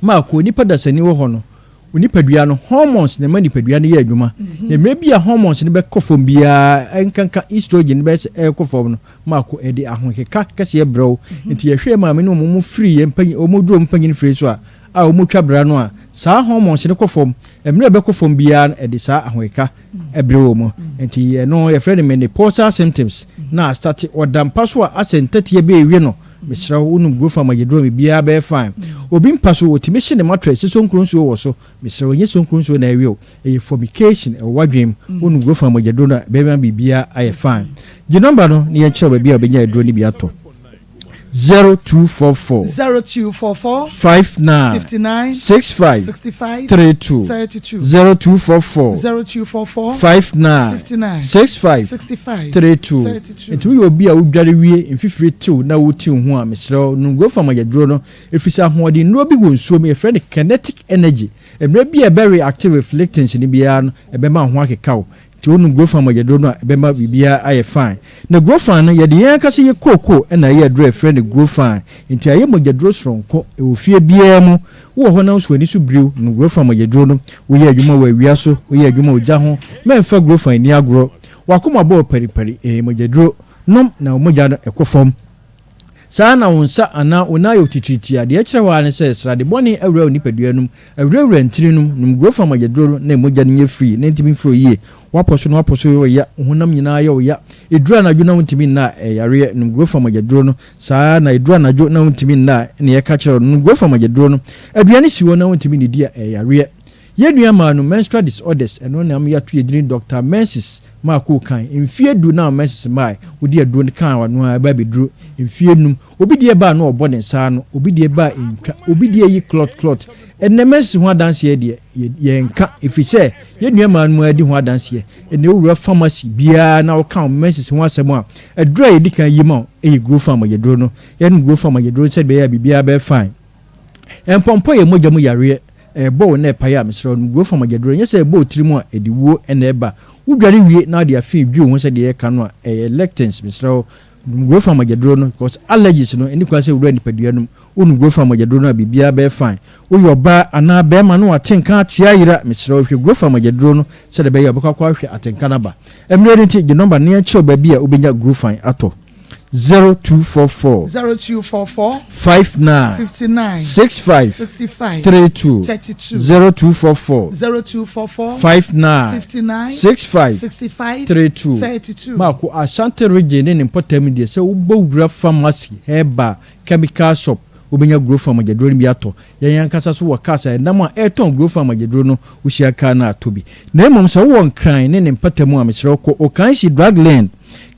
Maako, nipa dasani wɔ hɔ no, onipadua no, hormones na ɛma nipadua no yɛ adwuma. Mhm. Na mmerɛ bi a hormones no bɛkɔ fam biara, nkanka estrogen no bɛyɛ sɛ ɛrekɔ fam no, maako ɛde ahokeka kɛseɛ brɛ wo. Mhm. Nti yɛhwɛ maame no wɔn firi yɛn mpanyin, wɔn duro mpanyin firi so a, a wɔtwa bra no a, saa hormones no kɔ fam. Mmerɛ a ɛbɛkɔ fam biara no, ɛde saa ahokeka brɛ wɔn. Nti ɛno yɛfrɛ no menopausal symptoms na astate. Ɔda mpa so a asɛ ntɛteɛ bɛɛwe no. Mesrɛ wo, wonom Grofan magyaduro a biribiara bɛyɛ fine. Obi mpa so, ɔtumi hye ne mattress sɛ sonkuro nsuo wɔ so. Mesrɛ wo, ɛnyɛ sonkuro nsuo na ɛwe wo, ɛyɛ formication ɛwɔ w'adwene mu. Wonom Grofan mogyaduro no a, ɛbɛma biribiara ayɛ fine. Gye nɔmba no na yɛnkyerɛ wo baabi a wobɛnya aduro no bi atɔ. 0244. 0244. 59. 59. 65. 65. 32. 32. 0244. 0244. 59. 59. 65. 65. 32. 32. Nti woyɛ obi a wodware wie, mfifire tew na wotew ho a, mesrɛ wo, nom Grofan mogyaduro no. Efisɛ ahoɔdennuro bi wɔ nsuo mu, yɛfrɛ no kinetic energy. Mmerɛ bi a ɛbɛ reacte with lectins no biara no, ɛbɛma wo ho akeka wo. Nti wonom Grofan mogyaduro no a, ɛbɛma biribiara ayɛ fine. Na Grofan no, yɛde yɛn ankasa yɛ kooko na ɛyɛ aduro a yɛfrɛ no Grofan. Nti ayɛ mogyaduro soronko. Ɛwɔ fie biara mu. Wowɔ hɔ na wo nso w'ani so biriw, nom Grofan mogyaduro no. Woyɛ adwuma wɔ awia so, woyɛ adwuma ogya ho, mɛmfa Grofan nni agorɔ. W'akoma bɔ wo paripari, ɛyɛ mogyaduro. Nom na wo mogya no ɛkɔ fam. Saa ara na wo nsa anaa wo nan ayɛ wo titiritii a, deɛ ɛkyerɛ hɔ ara ne sɛ srade bɔne awura wo nipadua no mu, awurawura ntini no mu. Nom Gurofam mogyaduro no na mogya no nyɛ firii na ɛntumi mfiri yie. Woapɔ so na woapɔ so yɛ wo ya, wo honam nyinaa yɛ wo ya. Ɛduru anadwo na wontumi nna a, ɛyɛ yareɛ. Nom Gurofam mogyaduro no. Saa ara na ɛduru anadwo na wontumi nna a, ɛnna yɛka kyerɛ wo no, nom Gurofam mogyaduro no. Aduane si hɔ na wontumi nnidi a, ɛyɛ yareɛ. Yɛn nua maa no menstrual disorders ɛno na ama yɛato yɛn dini Doctor Menses maa koo kan mfie du na menses mae wode aduro no kaa wano a ɛba abɛduru mfie num obi deɛ ba a na ɔbɔ ne nsa ano obi deɛ ba a ɛntwa obi deɛ yi clot clot ɛnɛ menses ho adanseɛ deɛ yɛnka ɛfiri sɛ yɛn nua maa no mu adi ho adanseɛ ɛnɛ wowura pharmacy biara na woka wo menses ho asɛm a aduro a yɛdi kan yi ma wo ɛyɛ Growfarm ayɛduro no yɛnom Growfarm ayɛduro no sɛdeɛ ɛbɛyɛ a biribiara bɛyɛ fine. Mpɔmpɔ yɛ mogya mu yareɛ. Ɛbɔ wo na ɛpae a, mesrɛ wo, nom Gurofa mogyaduro. Ɛnyɛ sɛ ɛbɔ wo tiri mu a, ɛde wuo na ɛba. Wodware wie na wode afe dwi wo ho sɛdeɛ yɛka no a, ɛyɛ lectins. Mesrɛ wo, nom Gurofa mogyaduro no because allergies no, ɛnni kwan sɛ ɛwura nipadua no mu. Wonom Gurofa mogyaduro no a, biribiara bɛyɛ fine. Woyɛ ɔbaa anaa barima na w'atenka ate ayera, mesrɛ wo, hwɛ Gurofa mogyaduro no sɛdeɛ ɛbɛyɛ a wobɛkɔ akɔ ahwɛ atenka no aba. Mmerɛ no nti, gye nɔmba no na yɛnkyerɛ wo baabi a wobɛnya Gurofan atɔ. 0244. 0244. 59. 59. 65. 65. 32. 32. 0244. 0244. 59. 59. 65. 65. 32. 32. Maako Ashanti region ne ne mpɔtam deɛ sɛ wobɔ wura pharmacy, herbal, chemical shop wobɛnya Growth Farm agyaduro no bi atɔ. Yɛn ankasa nso wɔ cars a ɛnam a ɛretɔn Growth Farm agyaduro no, wohyia car no a tɔ bi. Na mmom sɛ wowɔ Nkran ne ne mpɔtam a mesrɛ wo kɔ Okanshi Drug Lane,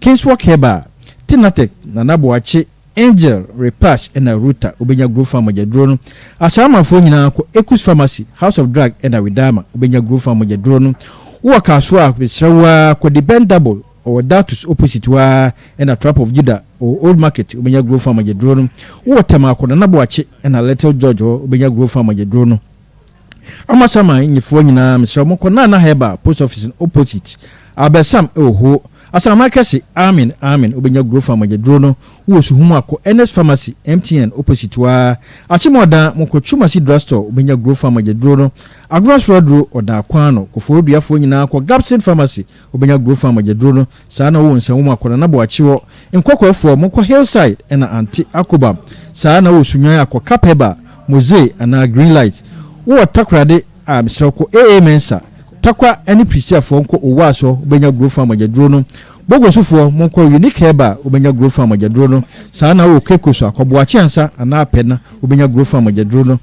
Kingswalk Herbal, Tinatec, Nana Boakye, Angel, Repash ɛna Ruta wobɛnya Growth Farm mogyaduro no. Asaramanfoɔ nyinaa kɔ Ekus Pharmacy, House of Drug ɛna Widama wobɛnya Growth Farm mogyaduro no. Wowɔ Kasoa a mesrɛ wo ara kɔ Dependable ɔwɔ Datus opposite hɔ ara ɛna Trap of Judah ɔwɔ Old Market wobɛnya Growth Farm mogyaduro no. Wowɔ Tema kɔ Nana Boakye ɛna Little George hɔ wobɛnya Growth Farm mogyaduro no. Amasaman nyefoɔ nyinaa mesrɛ mo kɔ Nana Herbal post office no opposite Abɛsam ɛwɔ hoo Asaman kɛse Amen Amen wobɛnya Growth Farm mogyaduro no wowɔ Suhum a kɔ Ernest Pharmacy MTN opposite hɔ ara Akyem-Ɔdan monkɔ Twumasi Drugstore wobɛnya Growth Farm mogyaduro no Agorɔ Soro Aduro Ɔdaa Kwan no Kofoɔduafoɔ nyinaa kɔ Gabson Pharmacy wobɛnya Growth Farm mogyaduro no Saa na wowɔ nsɛnwoma kɔ Nana Boakye hɔ, Nkɔkɔɔfoɔ, monkɔ Hillside ɛna Ante Akobam. Saa na wowɔ Sunyani a kɔ Kapeba, Mozee anaa Green Light. Wowɔ Takorade a mesrɛ wo kɔ AA Mensa, Tarkwa ɛne Prisiafoɔ nkɔ Owaas hɔ wobɛnya Growth Farm mogyaduro no. Bogosofoɔ, monkɔ Unique Herbal wobɛnya Growth Farm mogyaduro no. Saa na wowɔ Cape Coast a kɔ Boakye Ansa anaa Apɛna wobɛnya Growth Farm mogyaduro no.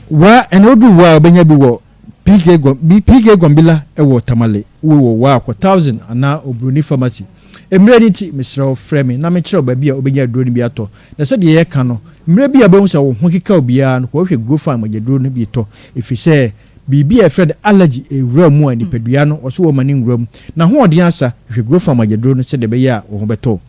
Wa ɛna woduru Wa a wobɛnya bi wɔ PK PK Gombila wɔ Tamale wo wɔ Waakɔ Thousand anaa Obroni Pharmacy. Mmerɛ no nti, mesrɛ wo frɛ me na menkyerɛ wo baabi a wobɛnya aduro no bi atɔ. Na sɛdeɛ yɛreka no, mmerɛ bi a wobɛhu sɛ wo ho keka wo biara no, kɔhwehwɛ Grofan mogyaduro no bi tɔ, ɛfiri sɛ biribi a yɛfrɛ no allergy rewura wo mu a nipadua no ɔso wɔmma no nwura mu. N'ahoɔden asa, hwehwɛ Grofan mogyaduro no sɛdeɛ ɛbɛyɛ a wo ho bɛtɔ wo.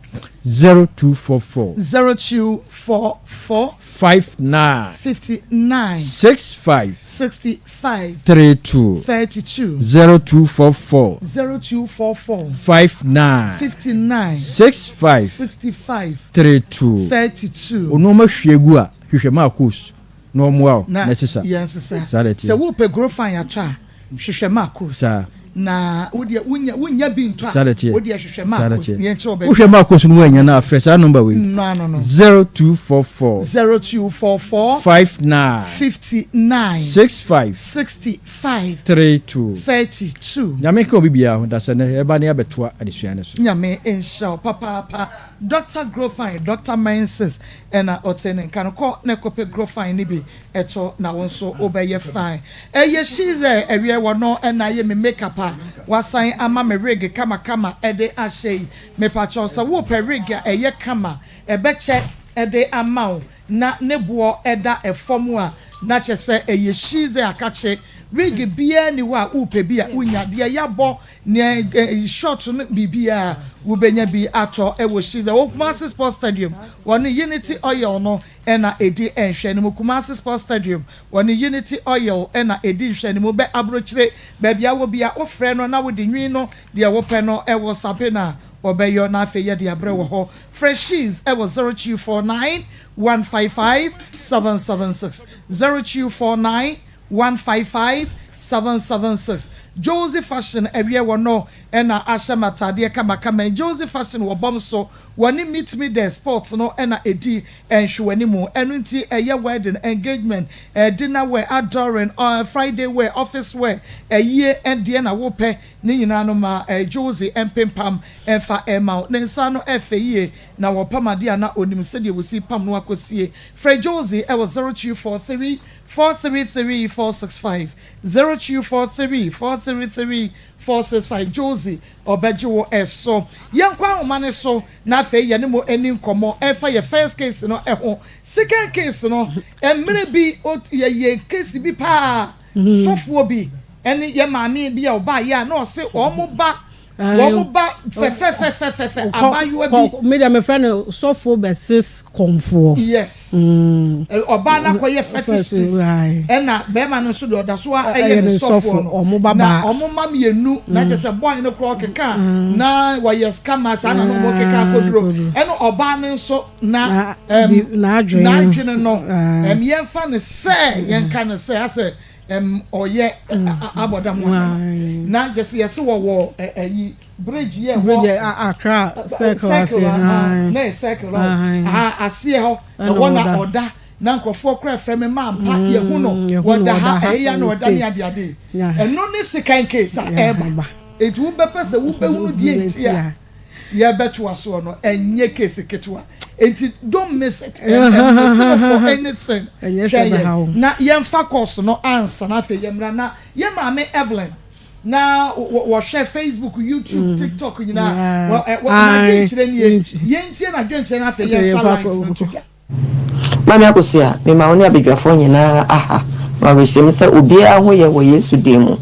0244. 0244. 59. 59. 65. 65. 32. 32. 0244. 0244. 59. 59. 65. 65. 32. 32. Onoma hwie gu a, hwehwɛ Marcos na ɔmmoa wo Na na ɛsesa. yɛnsesa. Saa na ɛteɛ. Sɛ wopɛ Grofan atɔ a, hwehwɛ Marcos. Saa. Na wo deɛ wonya wonya bi ntɔ a, wo deɛ hwehwɛ Marcos na yɛnkyerɛ wo baabi. Wohwɛ Marcos no woannya no a, frɛ saa nɔmba wei. No ano no. 0244. 0244. 59. 59. 65. 65. 32. 32. Nyame nka obi biara ho, dasɛ nɛ yɛba na yɛabɛtoa adesua no so. Nyame nhyira wo papaapa Doctor Grofine, Doctor Menses ɛna ɔte ne nka no, kɔ na kɔpɛ Grofine no bi Ɛtɔ na wo nso wobɛyɛ fine. Ɛyɛ Shize ɛwiɛ wɔ no na ayɛ me makeup a wasan ama me wig kama kama de ahyɛ yi. Mepakyɛw sɛ wopɛ wig a ɛyɛ kama ɛbɛkyɛ de ama wo na ne boɔ da fam a na kyerɛ sɛ ɛyɛ Shize akakye. Wig biara nni hɔ a wopɛ bi a wonnya. Deɛ yɛabɔ nea short no biribiara wobɛnya bi atɔ wɔ Shize. Ɛwɔ Kumasi Sports Stadium wɔne Unity Oil no na ɛdi nhwɛanimu. Kumasi Sports Stadium, wɔne Unity Oil na ɛdi nhwɛanimu. Bɛ abrokyire, baabi a wɔ bia, wo frɛ no na wode nwin no deɛ wo pɛ no wɔ sape no a, wɔbɛyɔ na afei yɛde abrɛ wɔ hɔ. Frɛ Shees wɔ 0249 155 776, 0249 155 776. Josie Fashion awiɛ wɔ no na ahyɛ m'ataadeɛ kamakama yi. Josie Fashion wɔ bɔm so, wɔne Meet Me There Sports no na ɛdi nhwewanimu. Ɛno nti ɛyɛ wedding, engagement, dinner wear, adoring, Friday wear, office wear, ayie deɛ na wopɛ ne nyinaa no ma Josie mpempam mfa mma wo. Ne nsa ano ɛfɛ yie na wɔpam adeɛ a na ɔnim sɛdeɛ wɔsi pam no akɔsie. Frɛ Josie wɔ 0243 433 465, 0243 433 465. Josie ɔbɛgye wo so. Yɛnkɔ ahoma no so na afei yɛne mo ani nkɔmmɔ ɛfa yɛ first case no ho. Second case no, mmerɛ bi yɛyɛ case bi paa, sɔfoɔ bi ɛne yɛ maame bi a ɔbaeɛ a na ɔse wɔn ba wɔn ba fɛfɛfɛfɛfɛ abaayewa bi. Me deɛ mefrɛ no sɔfo bɛsis kɔmfoɔ. Yes. Ɔbaa no akɔyɛ fetish priest ɛna bɛrima no nso deɛ ɔda so a ɛyɛ ne sɔfoɔ no. Ɔmo ba Na baa. ɔmo ma mmienu na kyerɛ sɛ boy no koraa ɔkeka a na wɔyɛ scammer saa na na ɔmo keka akɔduro. Ɛna ɔbaa no nso na ɛm n'adwene no ɛm yɛnfa no sɛ yɛnka no sɛ asɛ ɛm ɔyɛ abɔdam ho na kyerɛ sɛ yɛse wɔwɔ ɛyi bridge yɛ hɔ bridge Accra circle ase na yɛ circle hɔ aseɛ hɔ ɛhɔ na ɔda na nkurɔfoɔ kora frɛ me maa mpa yɛhu no wɔda ha ɛyɛ na ɔda ne adeade ɛno ne second case a ɛba eti wobɛpɛ sɛ wobɛhunu deɛ nti a yɛbɛtoa soɔ no ɛnyɛ case ketewa enti don't miss it and miss it for anything hwɛ yɛ na yɛnfa course no ansa na afei yɛmmra na yɛ maame Evelyn na wɔhwɛ Facebook YouTube mm. TikTok nyinaa n'adwenkyerɛ nie yɛntie n'adwenkyerɛ na afei yɛnfa lines no to dwa. Maame Akosua, mema wo ne abadwafoɔ nyinaa aha ma awerɛhyɛmu sɛ obiara ho yɛ wɔ Yesu din mu.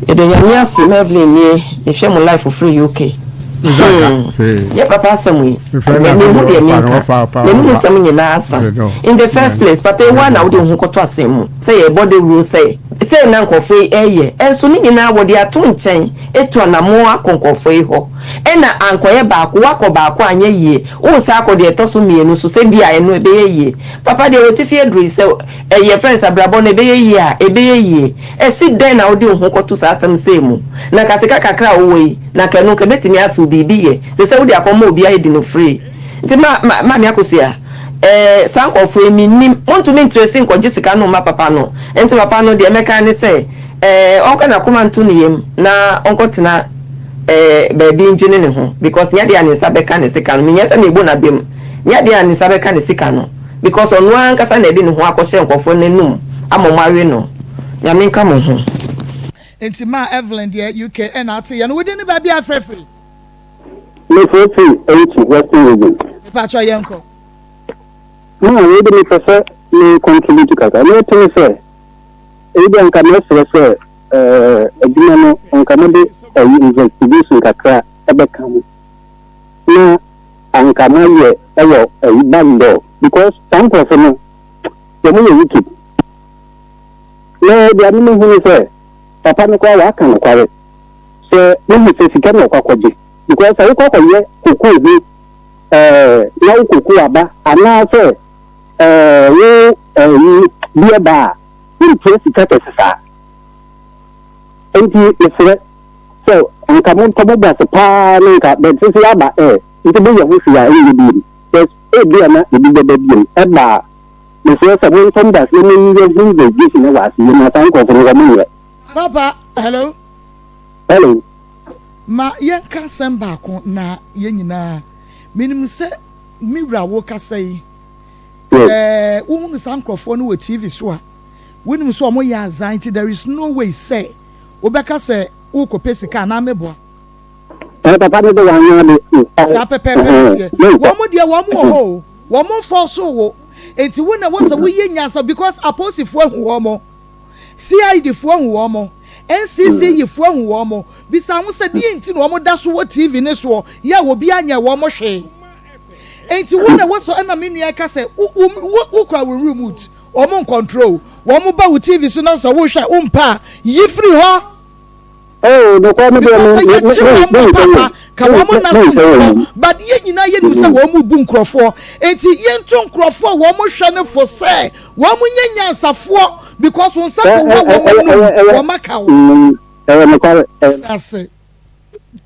Yɛda Nyame ase, Mervlyn nie, mehwɛ mo live firi UK. Hmm, yɛ papa asɛm yi, menhu deɛ menka, m'anum nsɛm nyinaa asa. In the first place, papa yi woa na wode wo ho kɔto asɛm mu sɛ yɛrebɔ dawuro sɛ sei na nkurɔfoɔ yi ɛreyɛ, ɛnso ne nyinaa wɔde ato nkyɛn atu anammɔn akɔ nkurɔfoɔ yi hɔ, ɛna ankɔyɛ baako, woakɔ baako anyɛ yie, Woresan akɔ deɛ ɛtɔ so mmienu so sɛ ebia ɛno ɛbɛyɛ yie. Papa deɛ w'atifi aduru yi sɛ ɛyɛ yɛfrɛ no sɛ abrabɔ no ɛbɛyɛ yie a, ɛbɛyɛ yie. Ɛsi dɛn na wode wo ho kɔto saa asɛm sei mu? Na anka sika kakra a wowɔ yi, na anka ɛno anka ɛbɛtumi aso wo biribi yɛ. Te sɛ wode akɔma obi ayɛ di no free. Nti ma, ma, Maame Akosua, ɛɛ, saa nkurɔfoɔ yi mennim. Montumi ntresi nkɔgye sika no mma papa no. Nti papa no deɛ mɛka ne sɛ, ɛɛ, ɔnka n'akoma nto ne yam na ɔnkɔtena. eh, baabi ndwene ne ho because nyɛ adeɛ a ne nsa bɛka ne sika no, menyɛ sɛ mebu n'abam, nyɛ adeɛ a ne nsa bɛka ne sika no because ɔno ara ankasa na ɛde ne ho akɔhyɛ nkurɔfoɔ no anum ama wɔn awe no. Nyame nka mo ho. Nti maa Evelyn deɛ UK ɛna ate yɛ no wodin ne baabi a frɛ firi. Me frɛ firi Awutu western region. Mepakyɛw yɛnkɔ. Maa wei de mepɛ sɛ me contribute kakra. Nea ɛte ne sɛ, eyi deɛ nka mɛsrɛ sɛ eh, adwuma no anka mode ayi investigation kakra ɛbɛka ho na anka moayɛ ɛwɔ ayi back door because saa nkurɔfo no wɔn yɛ wicked. Na deɛ me mehu ne sɛ papa no koraa waka nokware sɛ mehu sɛ sika na ɔkɔ akɔgye because sɛ wokɔ akɔyɛ kokoo ho ɛɛ na wo kokoo aba anaasɛ ɛɛ wo ɛyi bi ɛba a wontua sika kɛse saa. Enti mesrɛ. Sɛ nka mo ntɔ mo bo ase paa ne nka but sisi aba ɛ nti mo yɛ ho hwee a ɛnyɛ biom but ebia na ebi bɛba biom ɛba a mesrɛ sɛ mo ntɔ mo bo ase na mo nyɛ ho investigation wɔ ase yie na saa nkorɔfo no wɔn nyɛ. Papa hello. Hello. Ma yɛnka asɛm baako na yɛn nyinaa menim sɛ me wura wokasa yi sɛ wohunu saa nkorɔfoɔ no wɔ TV so a wonim sɛ wɔyɛ azan nti there is no way sɛ Wobɛka sɛ worekɔpɛ sika anaa meboa? Ɛɛ papa no de wanyɛ ade. Saa pɛpɛɛpɛ na ɛteɛ. Wɔn deɛ wɔn wɔ hɔ o, wɔn nfɔɔsoo wo. Nti wo na ɛwɔ sɛ woyɛ nyansa because apolisifoɔ ahu wɔn, CID foɔ ahu wɔn, NCCE foɔ ahu wɔn. Bisa ho sɛ deɛ nti na wɔn da so wɔ TV no soɔ yɛ a obiara nyɛɛ wɔn hwee. Nti wo na ɛwɔ sɛ ɛna me nua ka sɛ wo wo wo kura wo remote. Wɔn ncontrol wo. Wɔn ba wo TV so na sɛ wohwɛ a wompɛ a, yi firi hɔ. Oh, nokware no deɛ Because sɛ me me yɛkye me wɔn me a nsɛ papa, ka me wɔn nna me so nsɛ nto wɔn hɔ. mu. But yɛn nyinaa yɛnim sɛ wɔn bu nkurɔfoɔ. Enti yɛnto nkurɔfoɔ a wɔn hwɛ no fo sɛ wɔn nyɛ nyansafoɔ because wo nsa Ɛ kɔwura ɛ wɔn ɛyɛ anum, ɛyɛ ɛyɛ wɔn aka wo. mm ɛyɛ nokware ɛyɛ. Ase.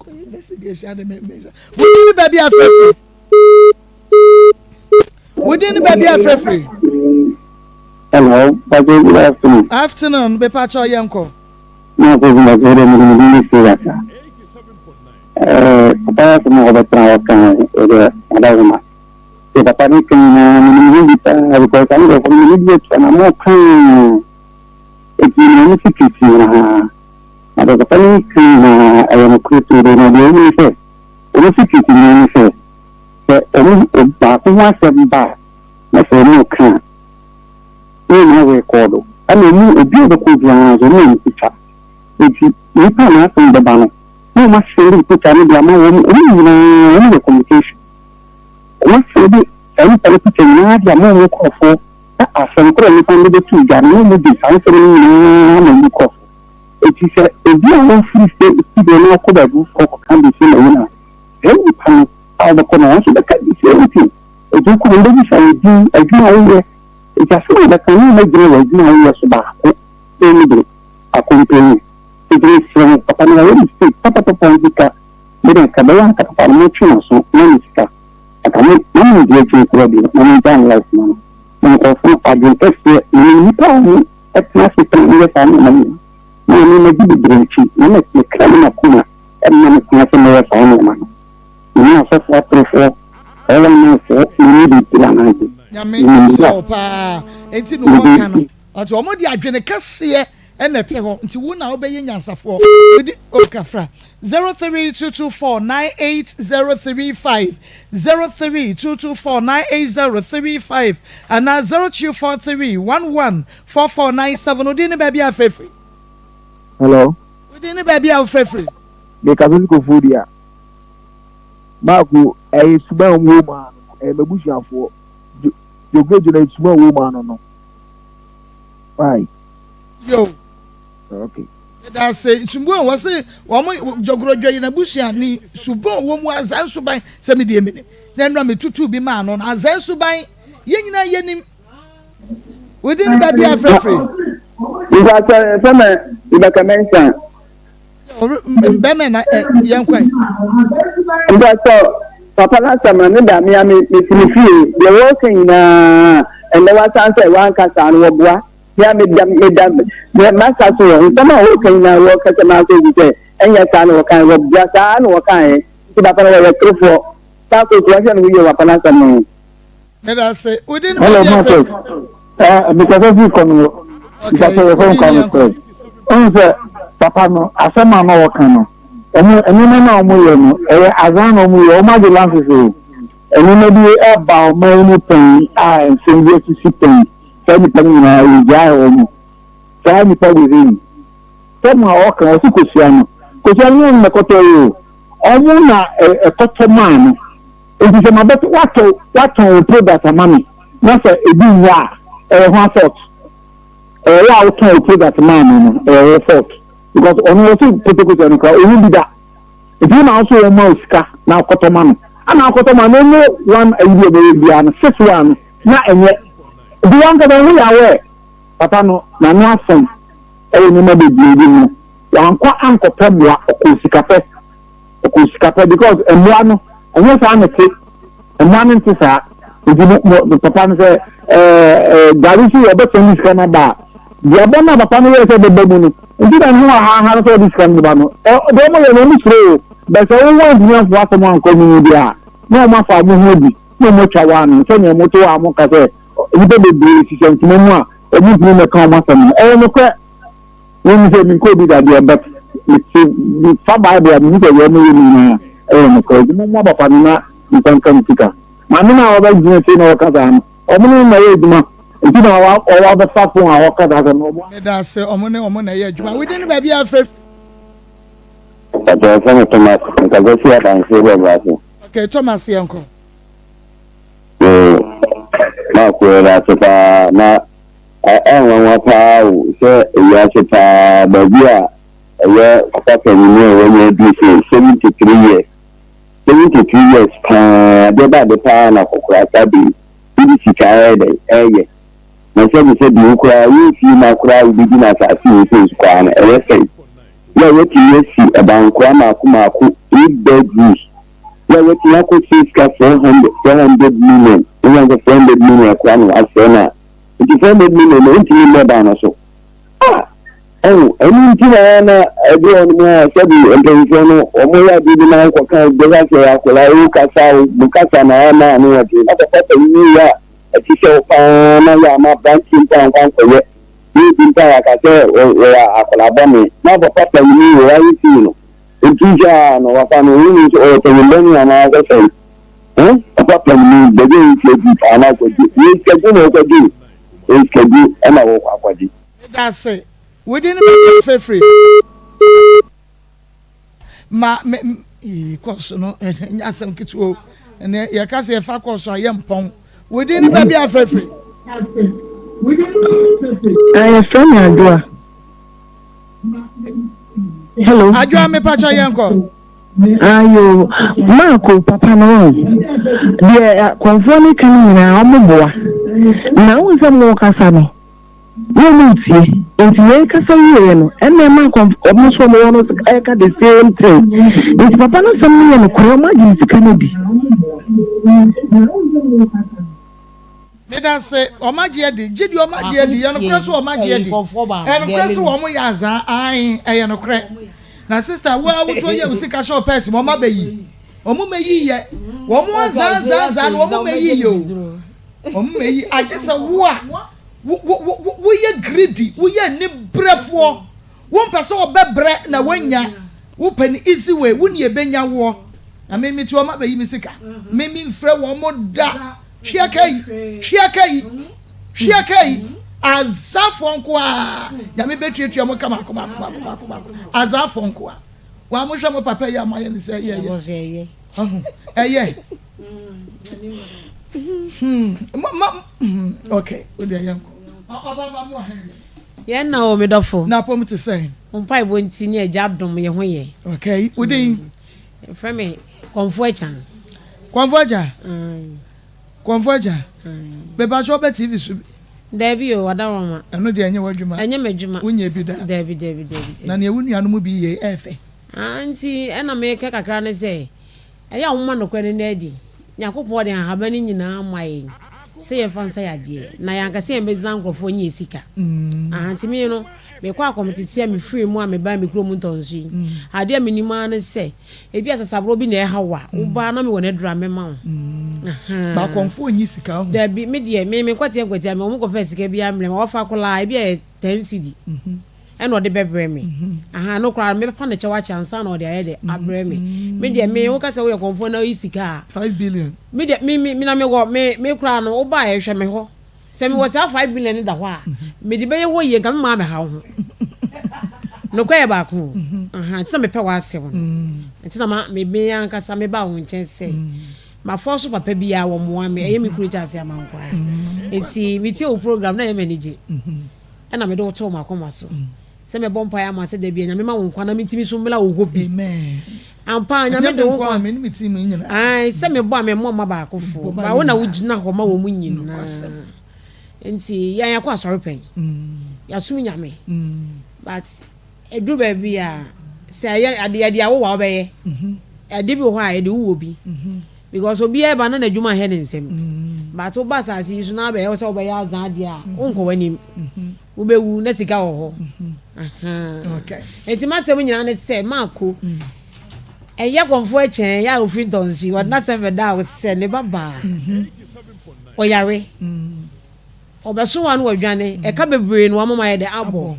Investigation ade me me. Wodi baabi afɛfɛ. Wo din ne baabi a frɛfrɛ. Hello, Pastor, good afternoon. Afternoon, mepakyɛw yɛnkɔ. Na ko kuma ko de mo din ne Sira sa. Eh, papa ya sɛ mo ɔbɛtena hɔ kan ɛdɛ adawoma. Sɛ papa ne kan na me ne mo bi paa because I'm going for me bi atua na mo kan. Eti na mo secret na ha. Na deɛ papa ne kan na ɛyɛ no kure to de na deɛ ɔmo sɛ ɔmo secret na sɛ Sɛ wɔn mu baako ho asɛm ba a, na sɛ wɔreka a, na wɔarekɔɔdo. Ɛnna wɔn mu obi a ɔbɛkɔ biara nso, na wɔtwa. Enti nipa a n'asɛm bɛba no, na wɔasɛnde pikya no de ama wɔn. Wɔn nyinaa, wɔyɛ communication. Wɔasɛnde saa nipa no pikya nyinaa de ama wɔn nkurɔfoɔ, na asɛm korɔ a nipa no de bɛto dwa no, na wɔde saa nsɛm no nyinaa ama wɔn nkurɔfoɔ. Enti sɛ obi a ɔfiri studio no akɔ baabi foforɔ kɔka the same ayi no a, saa nipa no a wobɛkɔ no, wɔn nso bɛka the same thing. Enti wokɔ no, wɔbɛbisa wo din, adwuma a woyɛ. Enti asɛm a wɔbɛka no, na wɔagyina w'adwuma a woyɛ so baako na wɔde akɔmpɛn wo. Enti mesrɛ mo, papa no wayɛ mistake papapapa nti ka me de anka ɛbɛyɛ anka papa no motwe n'aso ma no sika. Anka mo ma mo ndi akyire koraa bio na mongyaa ne life ma no. Na nkurɔfo no adwene kɛseɛ, menim nnipa a wɔtena ase pɛn yɛ saa nneɛma no nyinaa. Na me magye bebree akyi, na me kra ne m'akoma mma me kwan sɛ mɛyɛ saa nneɛma no. Me ne asɔfo atorofoɔ, ɔwɛnmanfoɔ, me ne bebree anante. Nyame nhyira wo paa enti na wɔka no ɔte wɔn de adwene kɛseɛ ɛna ɛte hɔ nti wo na wobɛyɛ nyansafoɔ wodi okafra 0322498035 0322498035 anaa 0243114497 wodin ne baabi a frɛfiri. Hello. Wodin ne baabi a wofrɛfiri. Mekasa fi Koforidua. Marko, ɛyɛ suban a wɔwɔ mu ara no, ɛyɛ m'abusuafoɔ. Dwo, Dwogrodwo no, ɛyɛ suban a wɔwɔ mu ara no no. Why? Yo. Okay. Meda ase. Suban a wɔse wɔn Dwogrodwo yɛ n'abusuani. Suban a wɔwɔ mu azan suban sɛ me deɛ menim. Na nnura metutu bi maa no no azan suban yɛn nyinaa yɛnim. Wodin ne baabi a frɛfrɛ. Mpatsɔ yɛfrɛ me Rebecca Mensah. Bɛmɛ na yɛn kwan. Mpatsɔ papa n'asɛm no ne da mea me mesi me fie deɛ wɔreka nyinaa ɛnɛ wasan sɛ wanka saa no wɔboa mea meda meda masa so wɔ nsɛm a wɔreka nyinaa wɔreka sɛ maasɔ bi sɛ ɛnyɛ saa na wɔka wɔboa saa na wɔka ɛ nti papa no wɔyɛ torofoɔ saa kootu wɔhwɛ no ho yie wɔ papa n'asɛm no ho. Meda ase. Wo din Hello, baabi afrɛ Marcus. Eh, mekasa fi kɔ no. Mekasa yɛ fɛn Kwame Fred. Ohun sɛ papa no asɛm a na ɔka no, ɔmo nneɛma na ɔmo yɛ no, ɛyɛ azan na ɔmo yɛ, ɔmo agye lances o. Nneɛma bi ɛba ɔman yi mu pɛn a nsɛm bi asisi pɛn. Saa nnipa no nyinaa yɛgyae wɔn. Saa nnipa wɔ hɔ yi. Sɛm a ɔka ɔsi kosua no. Kosua no nyɛ ɔno na ɛkɔtɔ yi o. Ɔmo na ɛkɔtɔ maa no. Nti sɛ mabɛtɔ watɔ watɔn wo product ama me na sɛ ebi nyɛ a ɛyɛ hwan fault? Ɛyɛ wo a wotɔn wo product maa me no ɛyɛ wo fault because ɔno ɔse potokotua no koraa ɔnhu bi da nti wo na wo so wɔn ma wo sika na akɔtɔ ma no ana akɔtɔ ma no ɛnyɛ one ayi bi a ɔbɛyɛ biara no six one no na ɛnyɛ nti wankasa ho yɛ aware papa no n'ano asɛm ɛwɔ nneɛma bebree bi ho. Wankɔ ankɔpɛ mmoa, ɔkɔɔ sikapɛ. Ɔkɔɔ sikapɛ because mmoa no, ɛnyɛ saa na ɛte. Mmoa no nte saa. Nti mo, mo, mo papa no sɛ, ɛɛ, ɛɛ, gari so ɔbɛsɛn ne sika no aba a, duabɔ no a papa no yɛɛ sɛ ɛbɛba mu no, nti na ne ho ahaaha no sɛ ɔde sika no bɛba no. Ɛ, deɛ wɔyɛ no, wɔn suro o. Bɛ sɛ wo woantumi amfa w'asɛm ankɔ no mu deɛ a, na wɔn afa wɔn ho adi, na wɔn atwa wo ano. Sɛdeɛ mote hɔ a moka sɛ, nnipa bebree hyehyɛ ntoma mu a, wɔntumi mmɛka wɔn asɛm no. Ɛyɛ nokorɛ. Wonim sɛ menkɔ obi da deɛ but mete mefa bible a mehu sɛ deɛ wɔyɛ no nyinaa ɛyɛ nokorɛ nti mommoa papa no na nsa nka ne sika. Maame no a ɔbɛgyina akyire na ɔka saa no ɔmo ne no na ɛyɛ adwuma nti na ɔabɛfa phone a ɔka saa asɛm no ɔboa. Meda ase, ɔmo ne ɔmo na ɛyɛ adwuma. Wo din ne baabi a afrɛ fi? Mpakyɛ yɛfrɛ me Thomas, mekasa fi Adanseɛ bɔ ase. Okay Thomas yɛnkɔ. Yoo, Mark yɛda ase paa na Ɛyɛ nwanwa paa o sɛ wiase paa baabi a ɛyɛ papa panyin a wanya adu sɛ 73 years, 73 years paa adeɛ ba ade paa na akɔkora saa bere yi wode sika ɛyɛ dɛn ɛyɛ na sɛbi sɛbi wo koraa wo mfie ma koraa wobɛdi no asase wei sɛ nsu koraa no ɛyɛ sɛn yɛ a woatumi asi ɛbankoa maako maako 8 bedrooms yɛ a woatumi akɔsie sika 400 400 million wonya sɛ 400 million koraa na wasɛe no a Nti 400 million no ntumi mmɔ dan no so. Ah! Ɛho, ɛno nti na na ɛbi wɔ nom a sɛbi mpanyinfoɔ no wɔn yɛ adeɛ bi na wokɔka bɛka sɛ akwadaa wo kasa o, mo kasa na ama ano ɔden. Na papa panyin yi a ɛte sɛ wo paa na yɛ ama aberanteɛ mpo ankɔ ankɔyɛ na ebi mpo a yɛaka sɛ wɔyɛ akwadaa bɔne. Na papa panyin yi wɔ ayɛ sei no, nti gyaa no wafa no, wonim sɛ ɔyɛ panyin bɔne anaa sɛ sɛn. Eh papa panyin baabi a yɛnsi adi paa na akɔgye yɛ sikadwo na ɔkɔgye o yɛ sikadwo ɛna wɔkɔ akɔgye. Meda ase. Wo din ne baabi a wofrɛ firi? Ma me ee kɔɔso no ɛnyɛ asɛm ketewa o. Ɛnɛ yɛka sɛ yɛfa kɔɔso a yɛmpɔn. Wo din ne baabi a wofrɛ firi? Ah, yɛfrɛ me Adwoa. Hello. Adwoa mepakyɛ yɛnkɔ. Ayo, Marko papa no wahu. Deɛ akɔmfoɔ no ka no nyinaa ɔmo boa. Na wohu sɛ mo kasa no, na ɔmo ntie. Nti yɛn kasa wieɛ no, ɛna ɛma akɔmfoɔ ɔmo nso ɔmo wɔ no ɛka the same thing. Nti papa no asɛm no yɛ nokorɛ, ɔmo agye ne sika no adi. Medase, wɔn agye adi, gye di wɔn agye adi, yɛ nokorɛ sɛ wɔn agye adi, ɛyɛ nokorɛ sɛ wɔn yɛ azaa, ae, ɛyɛ nokorɛ. Na sister, wo a wotuo yɛ wo sika hyɛ wo pɛɛse mu, wɔn abɛyi, wɔn mɛyi yɛ, wɔn azaa azaa azaa no wɔn mɛyi yɛ o, wɔn mɛyi, agye sɛ wo a, wo wo wo woyɛ greedy, woyɛ anibrɛfoɔ, wompɛ sɛ wɔbɛbrɛ na woanya, wopɛ no easy way, wo ne ɛbɛnya woɔ, na me mete wɔn abɛyi me sika, me memfrɛ wɔn da. Twea ka yi, twea ka yi, twea ka yi, azafoɔ nko a, nyame bɛtuatua mo ka mako mako mako mako mako, azafoɔ nko a. Wa mo hwɛ mo papa yi a mo ayɛ no sɛ ɛyɛ ɛyɛ. Ɔho, ɛyɛ. Hmm, ma, ma, hmm, okay, o deɛ yɛnkɔ. Ɔba ba mo ahɛn. Yɛn na o, me dɔfo. Na apɔm te sɛn? Wo mpaebɔ nti ne agya dom yɛ ho yɛ. Okay, wo din? Yɛfrɛ me Kɔmfo Agyan. Kɔmfo Agyan? Kɔmfo Agyan? Mepakyɛ wobɛ TV so bi? Daabi o, Ɔdawroma. Ɛno deɛ ɛnyɛ w'adwuma. Ɛnyɛ m'adwuma. Wonyɛ bi da? Daabi, daabi, daabi. Na nea wo nuanom bi yɛ yi, ɛyɛ fɛ? Ah, nti ɛna meka kakra ne sɛ, ɛyɛ a wɔma nokorɛ no nna adi. Nyankopɔn de ahaban no nyinaa ma yɛn sɛ yɛmfa nsa yɛ adeɛ, na yɛanka sɛ yɛbɛgyina nkorɔfoɔ nyɛ sika. Aha, nti me no, Mekɔ akɔmtete a mefiri mu a mebaa me kurom ntɔnso yi, adeɛ a menim ara ne sɛ, ebi a sasaborɔ bi na ɛha wo a, wobaa na mewɔ n'aduro a mɛma wo. Ahaa. Ba akɔmfoɔ nyi sika ho. Dabi, me deɛ, me menkɔteɛ nkwatia me, wɔn kɔfɛɛ sika biara mmerɛ me, wɔfa koraa ebi a yɛ ten cedi ɛna ɔde bɛbrɛ me. Ahaa, ɛno koraa no mɛfa no kyɛw akyɛ ansa na ɔde ayɛ dɛ abrɛ me. Me deɛ, me woka sɛ woyɛ kɔmfoɔ na woyi sika a. 5 billion. Me deɛ, me me na mewɔ, me me koraa no wobaa hwɛ me hɔ. Sɛ mewɔ saa 5 million no da hɔ a, mede bɛyɛ hɔ yie, nka me maa mɛha wo ho. Nokorɛ yɛ baako o. Aha, nti na mepɛ w'asɛm no. Nti na ma me me ankasa mebaa wo nkyɛn sɛ mafɔ so papa biara wɔmmoa me, ɛyɛ me kunu kyɛ ase ama nkoraa. Nti metie wo program na ɛyɛ m'anigye. Ɛna mede wo too m'akoma so. Sɛ mɛbɔ mpaeɛ ama sɛ da bi a Nyame ma wo nkwa na mentumi so mmra wo hɔ bi. Ampa Nyame de wo nkwa. Ae sɛ mebɔ a memmɔ mma baakofoɔ. Ba wo na wogyina hɔ ma wɔn nyinaa. Nti yɛn yɛakɔ asɔre pɛn. Yɛasom Nyame. But. Ɛduru baabi a, sɛ ɛyɛ ade yɛde awo a wobɛyɛ. Ade bi wɔ hɔ a yɛde wo wɔ bi. Because obiara ba na n'adwuma nhɛ ne nsam. But woba asase yi so na abɛyɛ sɛ wobɛyɛ azan adeɛ a, wonkɔ w'anim. Wobɛwu na sika wɔ hɔ. Nti m'asɛm nyinaa ne sɛ, Marko, ɛnyɛ kɔmfoɔ ɛkyɛn yɛ a ofiri ntɔnso yi, ɔde n'asɛm bɛdaa wo sɛ ne ba baa, ɔyare. Ɔbɛso wo a na wadwane. Ɛka bebree na wama mayɛ dɛ abɔ.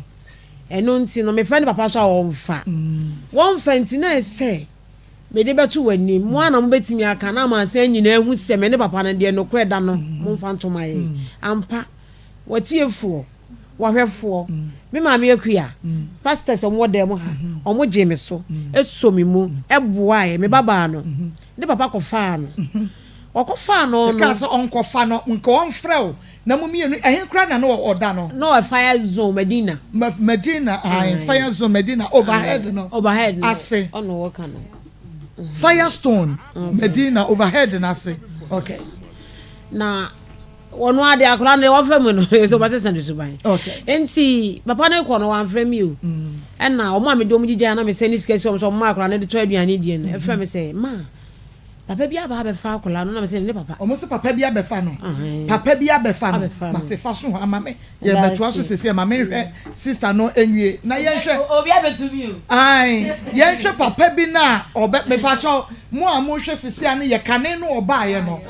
Ɛno nti no, mefrɛ ne papa so a ɔmfa. Wɔmfa nti na ɛsɛ mede bɛto w'anim. Mo ara na mobɛtumi aka na amansan nyinaa ahu sɛ me ne papa no deɛ nokorɛ da no momfa nto ma yɛn. Ampa, w'atiefoɔ, w'ahwɛfoɔ, me maame Akua, pastors a wɔwɔ dan mu ha, wɔgyee me so, sɔ me mu, boaeɛ. Me babaa no, ne papa kɔfaa no. Ɔkɔfaa no no. Yɛkaa sɛ ɔnkɔfa no, nka ɔmfrɛ wo na mo mmienu, ɛhe koraa na na ɔda no? Na ɔwɔ fire zone, Medina. Medina, ae, fire zone, Medina, overhead no. Overhead no, ase. Ɔna wɔka no. Firestone, Medina, overhead no ase. Okay. Na wɔn ade akwadaa no deɛ wɔfɛ mu no, sɛ wɔbɛsesa ne suban. Okay. Nti papa no kɔ no wɔamfrɛ mi o. Ɛna wɔn a mede wɔn gyigya na mesɛ ne sika si wɔn sɛ wɔn akwadaa no de tɔ aduane die no, ɛfrɛ me sɛ ma. Papa bi aba abɛfa akwadaa no na mese ne papa. Ɔmo se papa bi abɛfa no. Papa bi abɛfa no. Mate fa so hɔ ama me. Yɛbɛtoa so sese ma menhwɛ sister no nwie na yɛnhwɛ. Obi abɛtu mi o. Ae yɛnhwɛ papa bi no a ɔbɛ mepakyɛw mo a mohwɛ sese a no yɛ kane no ɔbaayɛ no.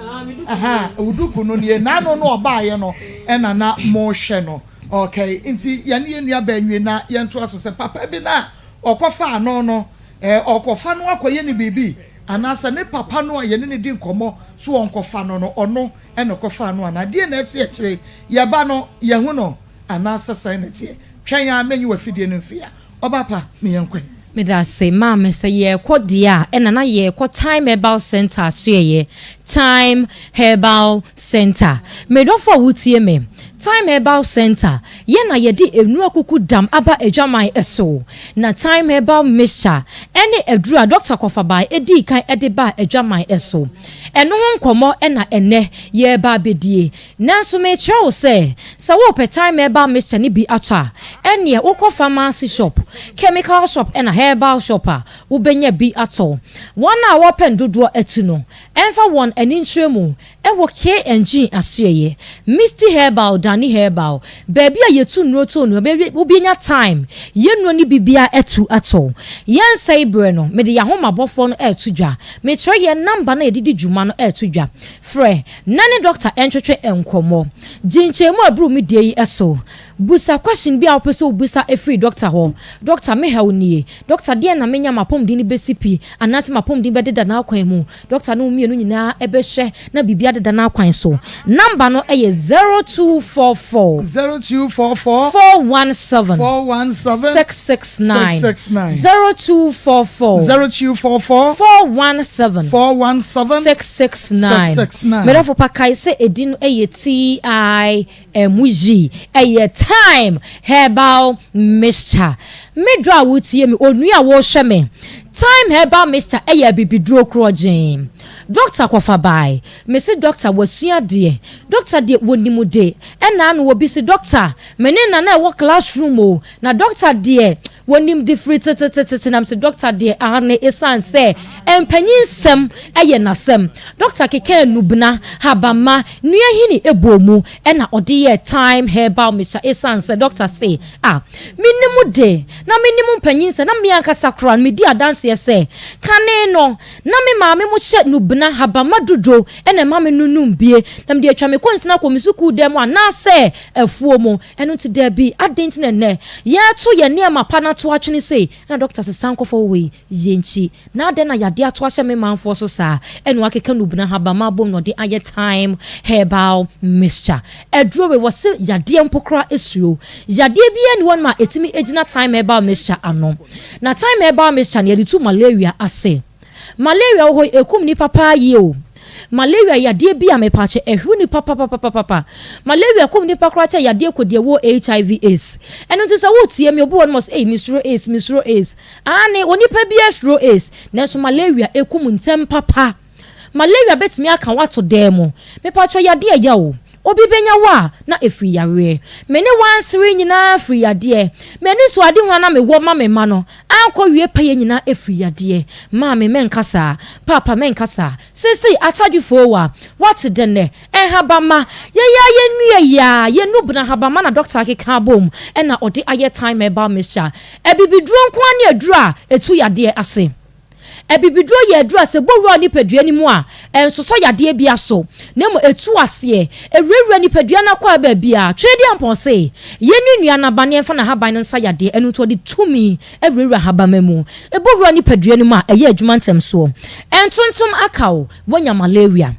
Aha wo duku no nie n'ano no ɔbaayɛ no ɛna na mohwɛ no. Okay nti yɛne yɛn nua baa nwie na yɛntoa so sɛ papa bi no a ɔkɔfaa no no ɛɛ ɔkɔfa no akɔyɛ ne biribi. Anaasɛ ne papa no a yɛne no di nkɔmmɔ so ɔnkɔfa no no, ɔno na ɔkɔfaa no anaa? Deɛn na asi akyire? Yɛba no, yɛahu no, anaasɛ sɛn na ɛteɛ? Twɛn ara, mɛnyi w'afidie no mfiri ha. Ɔba pa, me yɛnkɔ ɛ. Medase maame sɛ yɛɛkɔ deɛ a ɛna na yɛɛkɔ Thyme Herbal Centre asoɛeɛ Thyme Herbal Centre medɔfo a wotie me Thyme Herbal Centre Yɛ na yɛde nnuru akuku dam aba adwaman so. Na Thyme Herbal Mixture ne aduru a Dɔkta Kɔfabae dii kan de baa adwaman so. Ɛno ho nkɔmmɔ na ɛnnɛ yɛreba abɛdie. Nanso merekyerɛ wo sɛ, sɛ worepɛ Thyme Herbal Mixture no bi atɔ a, ɛnneɛ wokɔ pharmacy shop, chemical shop ɛna herbal shop a, wobɛnya bi atɔ. Wɔn a wɔrepɛ no dodoɔ atu no, ɛmfa wɔn ani nkyerɛ mu Ɛwɔ KNG asoɛeɛ, Misty Herbal, Dani Herbal, baabi a yɛtu nnuro tɔ nnuro, baabi wobɛnya thyme, yɛn nnuro no bi biara atu atɔ. Yɛnsɛe berɛ no, mede yɛn ahomabɔfoɔ no reto dwa. Mekyerɛ yɛn number no a yɛde di dwuma no reto dwa. Frɛ na ne doctor ntwetwe nkɔmmɔ. Gye nkyɛnmu a ɛboro me deɛ yi so. Busa question bi a wopɛ sɛ wobisa firi doctor hɔ. Doctor, me haw nie. Doctor, deɛn na menya m'apɔmuden no bɛsi pi anaasɛ m'apɔmuden bɛdeda n'akwan mu? Dɔkta ne wo mmienu nyinaa bɛhwɛ na biribi adeda n'akwan so. Namba no yɛ 0244. 0244. 417. 417. 669. 669. 0244. 0244. 417. 417. 669. 669. Medɔfo pa kae sɛ edin no yɛ TI. Ɛmu yi ɛyɛ thyme herbal mixture. Me dɔ a wotie me, onua a wohwɛ me, thyme herbal mixture ɛyɛ abibiduro korɔgyee. Doctor kɔfa bae. Me se doctor wasua adeɛ. Doctor deɛ wɔnim de. Ɛna ano obi se doctor, me ne Nana ɛwɔ class room o, na doctor deɛ Wɔnim de firi tetetete nam se dɔkta deɛ aane esiane sɛ mpanyin nsɛm yɛ n'asɛm. Dɔkta kekaa nnubena, habamma, nnua hini bɔɔ mu na ɔde yɛɛ thyme herbal mixture esiane sɛ dɔkta se ah menim de na menim mpanyin nsɛm na me ankasa koraa no medi adanseɛ sɛ kane no na me maame mo hyɛ nnubena, habamma dudo na ɛma me nonom bie na mede atwa me kɔnsini akɔ me sukuu dan mu anaasɛ afuo mu. Ɛno nti, dabi, adɛn nti na ɛnnɛ yɛreto yɛn nneɛma pa no ato atwene sei? Ɛna dɔkta se, Saa nkurɔfoɔ wei yɛ nkyi. Na adɛn na yadeɛ ato ahyɛ me manfoɔ so saa? Ɛna wakeka nnubena ahabamma abom na ɔde ayɛ thyme herbal mixture. Aduro wei, wɔse yadeɛ mpo koraa suro. Yadeɛ biara nni hɔnom a ɛtumi gyina thyme herbal mixture ano. Na thyme herbal mixture no, yɛde tu malaria ase. Malaria wɔ hɔ yi ɛkum nipa paa yie o. Malaria yɛ yadeɛ bi a mepaakyɛ ɛhuru nipa papapapapa. Malaria kum nipa koraa kyɛ yadeɛ kɔ deɛ wɔ HIV AIDS. Ɛno nti sɛ wotie me obi wɔ nom ɔsɛ ei mesuro AIDS mesuro AIDS. Aane onipa biara suro AIDS nanso malaria ɛkum ntɛm papa. Malaria bɛtumi aka wo ato dan mu. Mepaakyɛ yadeɛ ɛya o. Obi bɛnya wo a, na ɛfiri yareɛ. Me ne w'ansere nyinaa firi yadeɛ. M'anisoadehunu a na mewɔ ma me mma no ankɔ wie pɛyɛ nyinaa ɛfiri yadeɛ. Maame, mɛnka saa. Paapa, mɛnka saa. Seesei atadwefoɔ o a, woate dɛ nnɛ? Nhabamma, yɛn ara yɛn nnua yi ara, yɛn nnubena nhabamma na dɔkta akeka abom na ɔde ayɛ thyme herbal mixture. Abibiduro nko ara ne aduro a ɛtu yadeɛ ase. Abibiduro yɛ aduro a sɛ ɛbɔ wura wo nipadua no mu a, ɛnsosɔ yadeɛ biara so, na mmom ɛtu aseɛ, ɛwurawura nipadua no akwaa baabiara. Tweaduampɔn se, Yɛnni nnua no aba na yɛmfa n'ahaban no nsa yadeɛ, ɛno nti ɔde tumi awurawura ahabamma mu. Ɛbɔ wura nipadua no mu a, ɛyɛ adwuma ntɛmsoɔ. Ntontom aka wo, woanya malaria.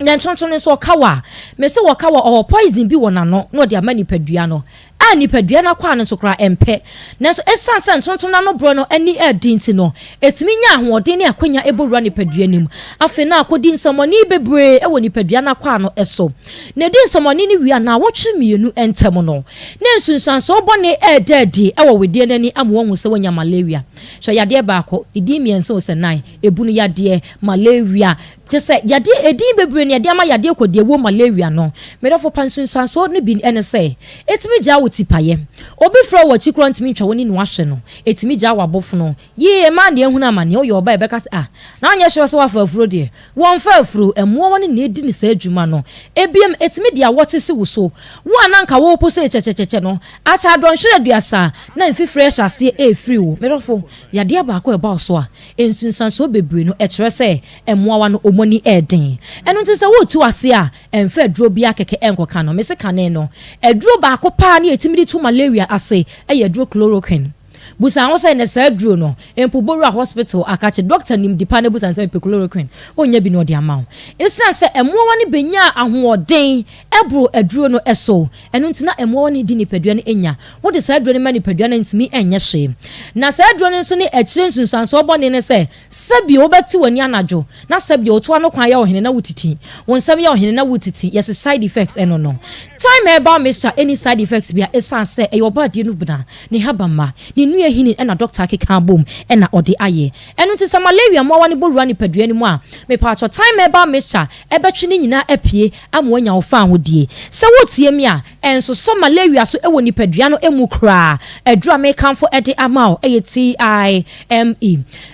Na ntontom no nso ɔka wo a, mese wɔka wo a, ɔwɔ poison bi wɔ n'ano na ɔde ama nipadua no. a nipadua no akwaa no nso koraa mpɛ. Nanso esiane sɛ ntontom no ano borɔ no ani yɛ den nti no, etumi nya ahoɔden ne akwanya bɔ wura nipadua no mu. Afei na akodi nsɛmmɔne bebree wɔ nipadua no akwaa no so. Na edi nsɛmmɔne no wie a, nnawɔtwe mmienu ntam no, na nsunsuansoɔ bɔne reda adi wɔ wedeɛ no ani ama wɔahu sɛ wanya malaria. Hwɛ yadeɛ baako, ne din mmiɛnsa o sɛ nnan, ebunu yadeɛ, malaria, Kyerɛ sɛ, yadeɛ, edin bebree na yɛde ama yadeɛ kɔdeɛ wɔ malaria no. Me dɔfo pa, nsunsuansoɔ no bi ne sɛ, ɛtumi gyaa wo tipaeɛ. Obi frɛ wo wɔ akyi koraa ntumi ntwa w'ani na wahwɛ no. Ɛtumi gyaa wo abofono. Yie, mmaa deɛ ahunu amaneɛ, woyɛ ɔbaa a yɛbɛka sɛ, ah, na wonyɛ sure sɛ woafa afuro deɛ. Wɔmfa afuro, mmoawa no na ɛdi ne saa adwuma no. Ebiem, ɛtumi de awɔte si wo so. Wo a na anka worepo sei kyɛkyɛkyɛkyɛ no, akyɛ adɔnhwere aduasa na mfifire ahyɛ aseɛ refiri wo. Me dɔfo, yadeɛ baako a ɛba wo so a, nsunsuansoɔ bebree no, ɛkyerɛ sɛ mmoawa no wɔn ani yɛ den. Ɛno nti sɛ woretu ase a, mfa aduro biara kɛkɛ nkɔka no. Mese kane no, aduro baako paa ne yɛtumi de tu malaria ase yɛ aduro chloroquine. Busa ho sɛ, nnɛ saa aduro no, mpo bɔwura hospital akakye, dɔkta nim de paa na busa no sɛ mepɛ chloroquine, ɔnnya bi na ɔde ama wo. Esiane sɛ mmoawa no bɛnyaa ahoɔden boro aduro no so, ɛno nti na mmoawa no redi nipadua no nya. Wode saa aduro no ma nipadua no a, ntumi nyɛ hwee. Na saa aduro no nso ne akyire nsunsuansoɔ bɔne ne sɛ, Sɛbio wobɛte w'ani anadwo na sɛbio wo to ano kwan yɛ ɔhene na wotiti, wo nsam yɛ ɔhene na wotiti, yɛse side effects ɛno no. Thyme herbal mixture ɛnni side effects bia ɛsiane sɛ ɛyɛ ɔbɔadeɛ no bena, ne habamma, ne nnua hini ɛna doctor akeka abom ɛna ɔde ayɛ. Ɛno nti sɛ malaria mmoawa no bɔ wura nipadua no mu a, mepaatwɔ thyme herbal mixture ɛbɛtwe ne nyinaa apue ama wanya wo faahodie. Sɛ wotie me a, Ɛnsosɔ malaria so wɔ nipadua no mu koraa. Aduru a mekamfo de ama wo yɛ TIME.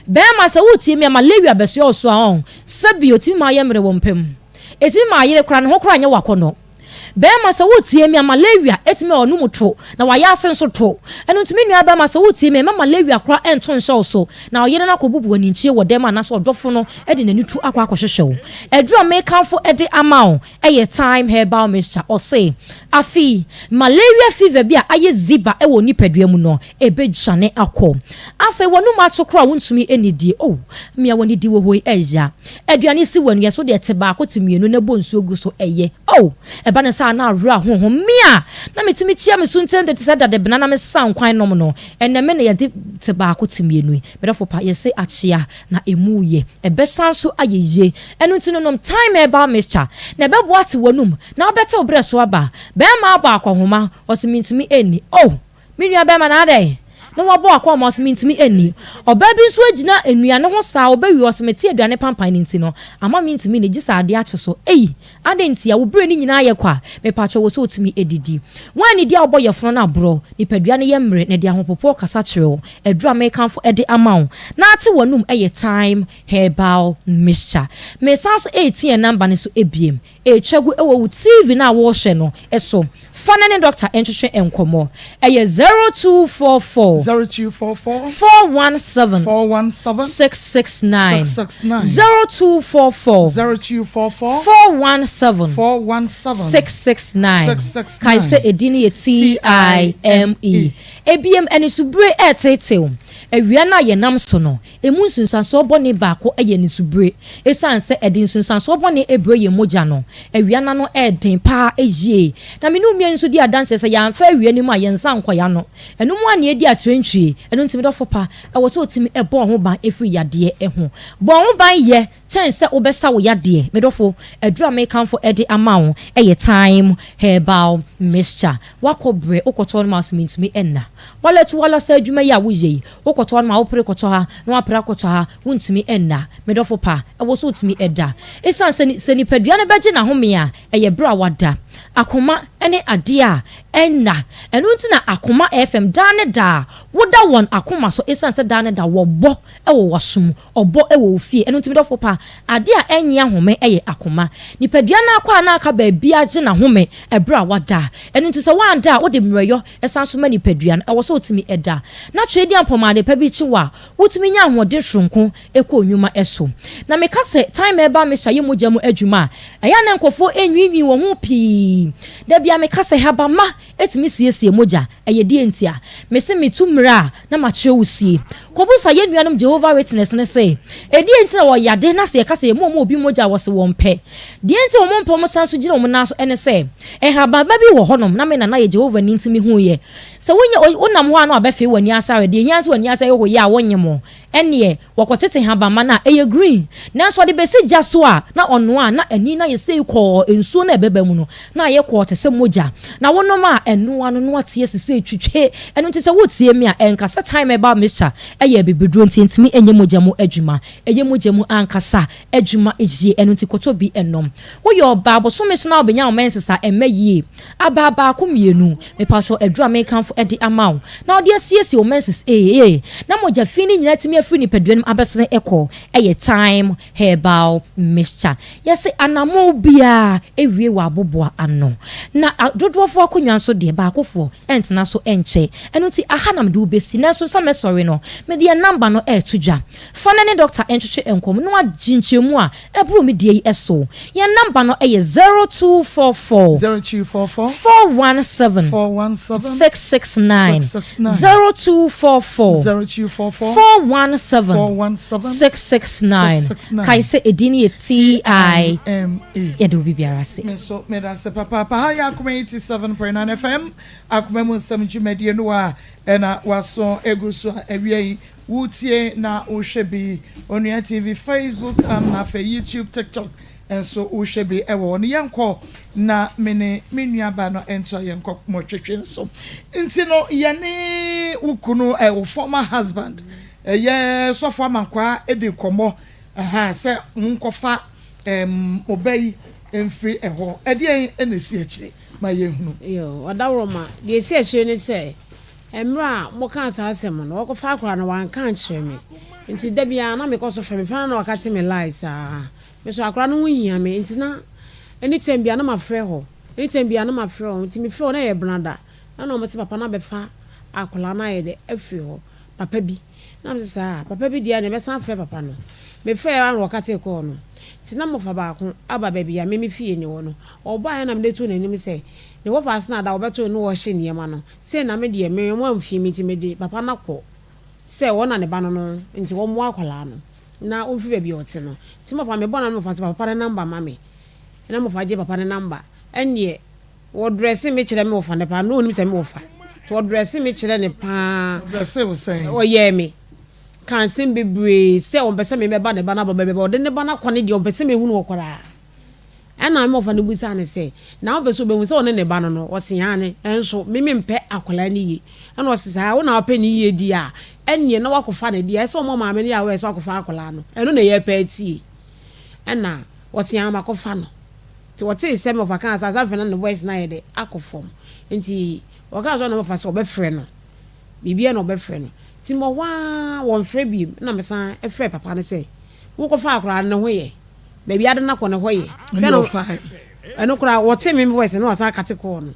Barima, sɛ woretie me a, malaria bɛsoɛ wo so a, ɔn, sɛbi otumi ma woyɛ mmere wo mpem. Etumi ma ayere koraa, ne ho koraa nyɛ wo akɔnnɔ. Barima, sɛ woretie me a, malaria tumi ma w'anum to, na w'ayaase nso to. Ɛno nti, me nua barima, sɛ woretie me a, mma malaria koraa nto nhyɛ wo so, na ɔyere no akɔbubu w'aninkyie wɔ dɛm anaasɛ ɔdɔfo no de n'ani tu akɔ akɔhwehwɛ wo. Aduru a mekamfo de ama wo Ɛyɛ Thyme herbal mixture. Ɔse, Afei, malaria fever bi a ayɛ ziba wɔ wo nipadua mu no, ɛbɛdwane akɔ. Afei, w'anum ato koraa a wontumi nnidie. Oh, me a w'anidi wɔ hɔ yi, ɛya. Aduane si w'ani so deɛ, te baako, te mmienu na bɔ nsuo gu so, ɛyɛ. Oh, ɛba no saa na awerɛ ahonhom. Me a na metumi kyia me so ntɛm de te sɛ dadebena na mesa nkwan nom no, ɛnnɛ me na yɛde te baako, te mmienu yi. Me dɔfo pa, yɛse akyea na ɛmu yɛ. Ɛbɛsan nso ayɛ yie. Ɛno nti no nom Thyme Herbal Mixture na ɛbɛboa ate w'anum na wobɛte wo berɛ so aba. Barima abɔ akɔnhoma, ɔse mentumi nni. Oh! Me nua barima na adɛn? Na wabɔ akɔnhoma ɔse mentumi nni. Ɔbaa bi nso agyina nnuane ho saa ɔbɛwie ɔse mete aduane pampan no nti no ama mentumi nni gye sɛ adeɛ akye so. Ei! Adɛn ntia? Wo berɛ no nyinaa yɛ kwa. Mepakyɛw wɔ sɛ wotumi didi. Woannidi a wobɔ yafunu no aborɔ. Nipadua no yɛ mmrɛ na ɛde ahopopoɔ kasa kyerɛ wo. Aduru a mekamfo de ama wo na ate w'anum yɛ Thyme Herbal Mixture. Mesan nso retie yɛn number no so ebiem. Ɛretwa gu wɔ wo TV no a worehwɛ no so. Fa no ne dɔkta ntwetwe nkɔmmɔ. Ɛyɛ 0244. 0244. 417. 417. 669. 669. 0244. 0244. 417. 417. 669. 669. Kae sɛ edin no yɛ TIME. Ebiem, anisobire reteetew. Awia no a yɛnam so no, Emu nsunsuansoɔ bɔne baako yɛ nisubire. Esiane sɛ ɛde nsunsuansoɔ bɔne brɛ yɛn mogya no, awia no ano yɛ den pa ara yie. Na me ne wo mmienu nso di adanseɛ sɛ yɛamfa awia no mu a, yɛn nsa nkɔ yɛn ano. Ɛno mu ara na yɛdi atrantwie. Ɛno nti me dɔfo pa, ɛwɔ sɛ wotumi bɔ wo ho ban firi yadeɛ ho. Bɔ wo ho ban yɛ kyɛn sɛ wobɛsa wo yadeɛ. Me dɔfo, aduro a mekamfo de ama wo yɛ Thyme Herbal Mixture. Woakɔ brɛ, wokɔtɔ nom a, wose mentumi nna. Wallet wala saa adwuma yi a woyɛ yi, Wokɔtɔ no ma wopere kɔtɔ ha na woapere akɔtɔ ha, wuntumi nna. Me dɔfo pa, ɛwɔ sɛ wotumi da. Esiane sɛ sɛ nipadua no bɛgye n'ahome a, ɛyɛ bere a wada. Akoma ne adeɛ a ɛnna. Ɛno nti na Akoma FM daa ne daa woda wɔn akoma so ɛsiane sɛ daa ne da wɔbɔ wɔ w'asom, ɔbɔ wɔ wo fie. Ɛno nti me dɔfo pa, adeɛ a ɛnnye ahome yɛ akoma. Nipadua no ara kɔ a na aka baabi agye n'ahome ɛberɛ a wada. Ɛno nti sɛ woanda a wode mmerɛyɔ san so ma nipadua no. Ɛwɔ sɛ wotumi da. Na tweediampɔm ade pa bi kye wo a, wotumi nya ahoɔden soronko kɔ nnwuma so. Na meka sɛ time ɛreba Mesha yɛ mogya mu adwuma a, ɛyɛ a na nkurɔfoɔ nwiinwii wɔn ho pii. Da biara meka sɛ habamma tumi siesie mogya. Ɛyɛ deɛ nti a? Mese metu mmerɛ a na makyerɛ wo sie. Kɔbisa yɛn nuanom Jehovah Witness no se, ɛdeɛn nti na wɔyade na sɛ yɛka sɛ yɛma wɔn obi mogya a wɔse wɔmpɛ? Deɛ nti a wɔmpɛ wɔn san so gyina wɔn nan so ne sɛ, nhabamma bi wɔ hɔnom na me nana yɛ Jehovah ni nti mehuiɛ. Sɛ wonya wonam hɔ a na wabɛfee w'ani ase ahwɛ, deɛ ɛhia ne sɛ w'ani ase yɛ hoyɛ a wonyem o. Ɛnneɛ, wɔkɔtete nhabamma no a, ɛyɛ green. Nanso ɔde bɛsi gya so a, na ɔnoa a, na ani no ayɛ sei kɔɔ, nsuo no a ɛbɛba mu no, na ayɛ kɔɔ te sɛ mogya. Na wonom a, ɛnoa no, na woate asi sɛ ɛtwitwe. Ɛno nti sɛ woretie me a, ɛnka sɛ thyme herbal mixture yɛ abibiduro nti ɛntumi nyɛ mogya mu adwuma. Ɛyɛ mogya mu ankasa adwuma yie. Ɛno nti kɔtɔ bi nom. Woyɛ ɔbaa, bosome so na wobɛnya wo menses a, ɛmma yie. Aba baako mmienu, mepakyɛw aduru a mekamfo de ama wo na wode asiesie wo menses ee na mogya fi no nyinaa atumi afiri nipadua no mu abɛsene kɔ yɛ Thyme Herbal Mixture. Yɛse anammɔn biara wie wɔ aboboa ano. Na dodoɔfoɔ akonnwa nso deɛ baakofoɔ ntena so nkyɛ. Ɛno nti aha na mede wo bɛsi nanso sɛ mɛsɔre no mede yɛn number no reto dwa. Fa no ne dɔkta ntwetwe nkɔmmɔ na wagye nkyerɛmu a Ɛboro me deɛ yi so. Yɛn number no yɛ 0244. 0244. 417. 417. 669. 669. 0244. 0244. 417. 417. 669. 669. Kae sɛ edin no yɛ T I M E. Yɛda obi biara ase. Me nso meda ase papaapa. Ha yɛ Akoma 87.9 FM, Akoma mu nsɛm dwumadie no a ɛna waso egu so a awia yi Wotie na wohwɛ bi Onua TV, Facebook am na afei YouTube, TikTok nso wohwɛ bi wɔ hɔ no. Yɛnkɔ na me ne me nua ba no ntoa yɛn nkɔmmɔtwetwe no so. Nti no yɛne wo kunu, eh, wo former husband, ɛyɛ Sɔfo Amankwaa di nkɔmmɔ aha sɛ monkɔfa um, mo ba yi mfiri ɛhɔ. Ɛdeɛn na ɛsi akyire ma yɛnhunu? Yoo, Ɔdawuroma, deɛ ɛsi akyire ne sɛ, Mmerɛ a mokaa saa asɛm no, wɔkɔfaa akwadaa no, wanka ankyerɛ me. Nti da biara na mekɔ so frɛ me frɛ no na wakate me lie saa. Me nso akwadaa no ho hia me nti na anytime biara na mafrɛ hɔ, anytime biara na mafrɛ hɔ. Nti mefrɛ hɔ na ɛyɛ benada na na wɔse papa no abɛfa akwadaa no ayɛ dɛ afiri hɔ, papa bi. Na mese saa, papa bi deɛ ɛneɛ mɛsan afrɛ papa no. Mefrɛɛ a na wɔkatee kɔɔ no. Nti na mmɔfra baako aba baabi a me me fie no wɔ no, ɔbaeɛ na mede too n'anim sɛ ne wɔfa asena da a wɔbɛtoo no na wɔrehye nneɛma no, Sei na me deɛ me wɔamfie me nti mede papa no akɔ sɛ ɔna ne ba no no nti wɔmmoa akwadaa no na ɔmfiri baabi a ɔte no nti mɔfa mebɔ na mɔfa sɛ papa no number ma me na mɔfa gye papa no number ɛnneɛ wɔdrɛse me kyerɛ me wɔfa no paa na ɔnim sɛ me wɔfa nti wɔdrɛse me kyerɛ ne paa Ɔdrɛse wo sɛn? ɔyɛɛ me ka nsɛm bebree sɛ ɔmpɛ sɛ me mɛba ne ba no abɔ bɛbɛ ɔde ne ba no akɔ ne deɛ ɔmpɛ sɛ mehunu wɔ koraa. Ɛnna me wɔfa no bisaa no sɛ, Na wopɛ sɛ obehu sɛ ɔne ne ba no no? Ɔse, Aane, nanso me mempɛ akwadaa no yie. Ɛnna ɔse, Saa, wo na wopɛ ne yie deɛ a, ɛnneɛ na woakɔfa no deɛ. Ɛsɛ sɛ ɔma maame no yɛ aware sɛ woakɔfa akwadaa no. Ɛno na yɛrepɛ atie. Ɛnna ɔse, Aane, makɔfa no. Nti ɔtee sɛ me wɔfa kaa saa, saa afei na ne voice no ayɛ dɛ akɔ fam. Nti ɔkaa sɛ ɔne me wɔfa sɛ ɔbɛfrɛ no. Biribiara na ɔbɛfrɛ no. Nti mewɔ hɔ ara, wɔmfrɛ bio. Ɛnna mesan frɛɛ papa no sɛ, Wokɔfaa akwadaa no, ne ho yɛ? Baabi ade no akɔ no ɛhɔ yɛ. Ɛna ɔfae. Ɛno koraa wɔte me voice no wasan akate kɔɔ no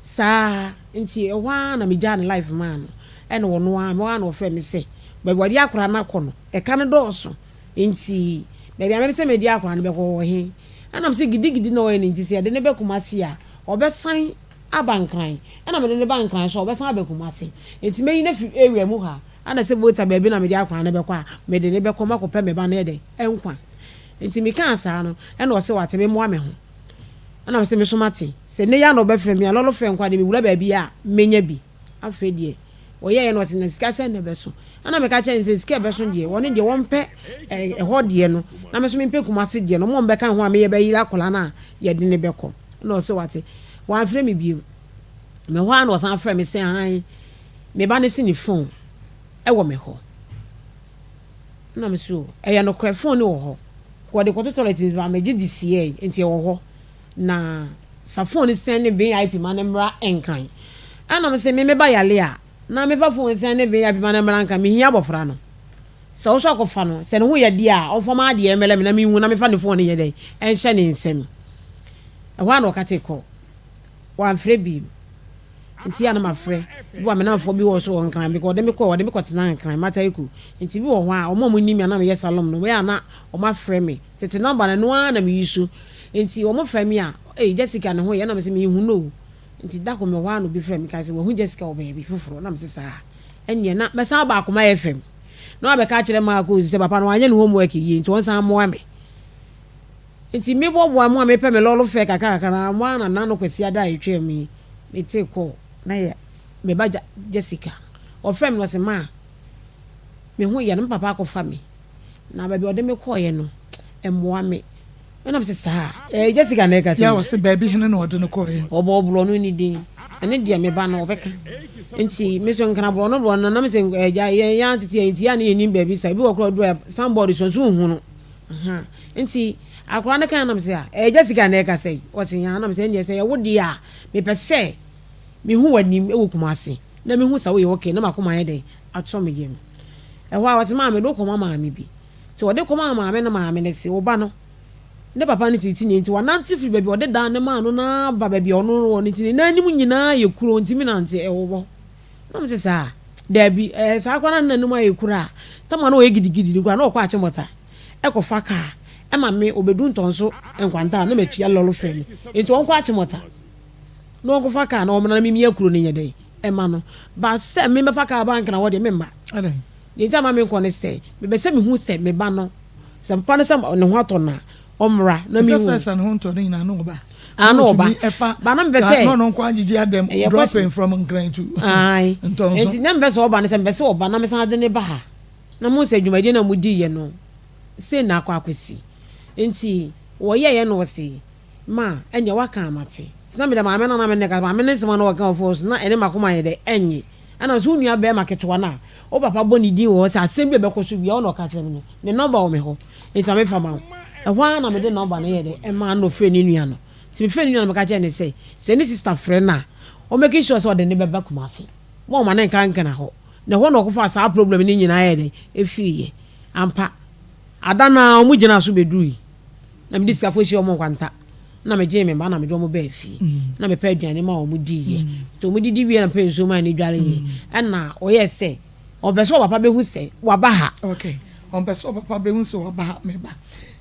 saa nti ɛhɔ ara na megyaa ne life maa no ɛna ɔno ara mewɔ ara na ɔfrɛ me sɛ baabi wɔde akwadaa no akɔ no ɛka no dɔɔso nti baabi a mɛpɛ sɛ mede akwadaa no bɛkɔ wɔ he ɛna mesɛ gidigidi na ɔyɛ no nti sɛ yɛde no bɛ Kumasi a ɔbɛsan aba Nkran ɛna mede no ba Nkran so a ɔbɛsan aba Kumasi nti mɛyi no afiri area mu ha Ana sɛ Volta baabi na mede akwadaa no bɛkɔ a, mede no bɛkɔ makɔpɛ me ba no ɛdɛn? Nkwa. Nti mekaa saa no, ɛna ɔse wate, memmoa me ho. Ɛna mese me nso mate. Sɛ nnɛ yi ara na ɔbɛfrɛ me a, lɔlɔ frɛ nkwa deɛ mewura baabi a mɛnya bi. Afei deɛ, ɔyɛeɛ na ɔse na sika sɛn na ɛbɛso? Ɛna meka kyerɛɛ no sɛ sika a ɛbɛso deɛ, ɔno deɛ ɔmpɛ ɛhɔ deɛ no, na me nso mempɛ Kumasi deɛ no, ɔmo a ɔmbɛka ho a meyɛ bɛyere akwadaa no a yɛde no bɛkɔ. Ɛna ɔse wate. Wamfrɛ me bio. Mewɔ hɔ ara na ɔsan frɛɛ me sɛ aane. Me ba no se ne phone wɔ me hɔ. Ɛna me so ɛyɛ nokorɛ phone no wɔ hɔ. Wɔde kɔto toilet nti ma megye de siɛɛ nti ɛwɔ hɔ. Na Fa phone sɛn ne VIP ma no mmra Nkran. Ɛna mese me meba yale a, na mefa phone sɛn ne VIP ma no mmra Nkran, mehia abɔfra no. Sɛ wo nso akɔfa no, sɛ ne ho yɛ deɛ a, ɔmfa m'adeɛ mmɛlɛ me na menhu na mefa ne phone no nyɛ dɛn, ɛnhyɛ ne nsam. Ɛhɔ ara na ɔkatee kɔɔ. Wamfrɛ bio. Nti yɛ a na mafrɛ. Bi wɔ a me nnamfoɔ bi wɔ so wɔ Nkran, because ɔde me kɔɔ, ɔde me kɔtenaa Nkran, Mataheko. Nti bi wɔ hɔ a, wɔn a wɔnim me a na meyɛ salon no, wɔyɛ a na wɔafrɛ me. Tete number no, ɛno ara na me use. Nti wɔn frɛ me a, ei Jessica ne ho yɛ? Ɛna mese menhu no o. Nti da koro mewɔ hɔ ara na obi frɛ me kae sɛ wahu Jessica wɔ baabi foforɔ. Na mese saa? Ɛnneɛ na mɛsan aba Akoma FM na wabɛka akyerɛ Marcos sɛ papa no wanyɛ ne homework yie nti ɔnsan mmoa me. Nti meboaboa mu a mepɛ me lɔɔre fare kakra kakra no ara, mmoa na Nano Kwasiada a ɛtwaam yi metee call na ɛyɛ me ba Jessica. Ɔfrɛɛ me na ɔse ma me ho yɛ no, me papa akɔfa me na baabi a ɔde me kɔeɛ no ɛmmoa me. Ɛna mese saa? Ɛyɛ Jessica na ɛkasa yi. Yeah, ɔse baabi hene na ɔde no kɔeɛ. Ɔbɔɔ borɔno ne din. Ɛno deɛ me ba no ɔbɛka. Nti me nso nkra borɔno borɔno no na mese agya yɛn yɛn antete yɛn nti yɛn a na yɛnnim baabi saa. Ebi wɔ koraa ɔduru a signboard so nso nhu no. Ahaa. Nti akwadaa no kaeɛ na mese ah ɛyɛ Jessica na ɛkasa yi. Ɔse haa na mese ɛndeɛ sɛ ɛyɛ wo deɛ a mepɛ sɛ mehu w'anim wɔ Kumasi na mehu sɛ woyɛ okay na m'akoma ayɛ dɛn atɔ me yam. Ɛhɔ a ɔse maame de wokɔma maame bi. Nti ɔde kɔmaa maame no maame no se wo ba no ne papa no kyiri nie nti wanante firi baabi a ɔde dan no maa no no ara ba baabi a ɔno no wɔ no nti ne nan anim nyinaa yɛ kuro ɔntumi nante ɛwɔ hɔ. Na mese saa? Daabi ɛɛ saa koraa na ne nan anim ayɛ kuro a tama na ɔyɛ gidigidi no koraa na ɔkɔ Achimota ɛkɔfa kaa ɛma me ɔbɛdu Ntɔnso Nkwanta a na matua lɔre fare no nti ɔnkɔ Achimota na ɔnkɔfa kaa na ɔmmra na memia kuro no nyɛ dɛn ɛma no but sɛ me mɛfa kaa ba Nkran hɔ deɛ memma. Deɛ nti a ɛma menkɔ ne sɛ, mepɛ sɛ mehu sɛ me ba no, sɛ papa no sɛ ne ho atɔ no a, ɔmmra na mehu. Sɛ first a ne ho ntɔ no nyinaa na ɔba. Ah, na ɔba. Ba na mepɛ sɛ. Na ɔno nko agyegye adɛm dropping from Nkran to Ntɔnso. Nti na mepɛ sɛ ɔba no sɛ mepɛ sɛ ɔba na mesan de ne ba ha. Na mohu sɛ dwumadie no a modiiɛ no, sei na akɔ akɔsi. Nti wɔyɛeɛ na ɔse, ma ɛnneɛ woaka a mate. Nti na mede maame no a na me ne no kasa, maame no nsɛm a na ɔka wɔ phone so na ɛne m'akoma yɛ dɛ, ɛnnye. Ɛna nso wo nua barima ketewa no a wo papa bɔ ne din wɔ hɔ sɛ asɛm bi a ɛbɛkɔ so biara wo na ɔka kyerɛ me no, ne nɔmba wɔ me hɔ, enti ma memfa mma wo. Ɛhɔ ara na mede nɔmba no yɛɛ dɛ ɛmaa no na ɔfrɛɛ ne nua no. Nti mefrɛɛ ne nua no meka kyerɛɛ no sɛ, sɛ ne sista frɛ no a, ɔmmake sure sɛ ɔde no bɛba Kumasi. Ma ɔmma no nka Nkran hɔ. Na ɛhɔ na ɔkɔfaa saa problem no nyinaa yɛɛ dɛn ɛfiriiɛ. Ampa, ada no ara wɔgyinaa so bɛduruui. Na mede sika kɔhyiaa wɔn nkwanta. na megyee me mma na mede wɔn baa fie na mepɛ aduane ma wɔn diiɛ nti wɔn didi wie na mepɛ nsuo ma ne dwareeɛ ɛna ɔyɛɛ sɛ ɔmpɛ sɛ ɔpapa bɛhu sɛ waba ha. Okay, ɔmpɛ sɛ ɔpapa bɛhu sɛ waba ha meba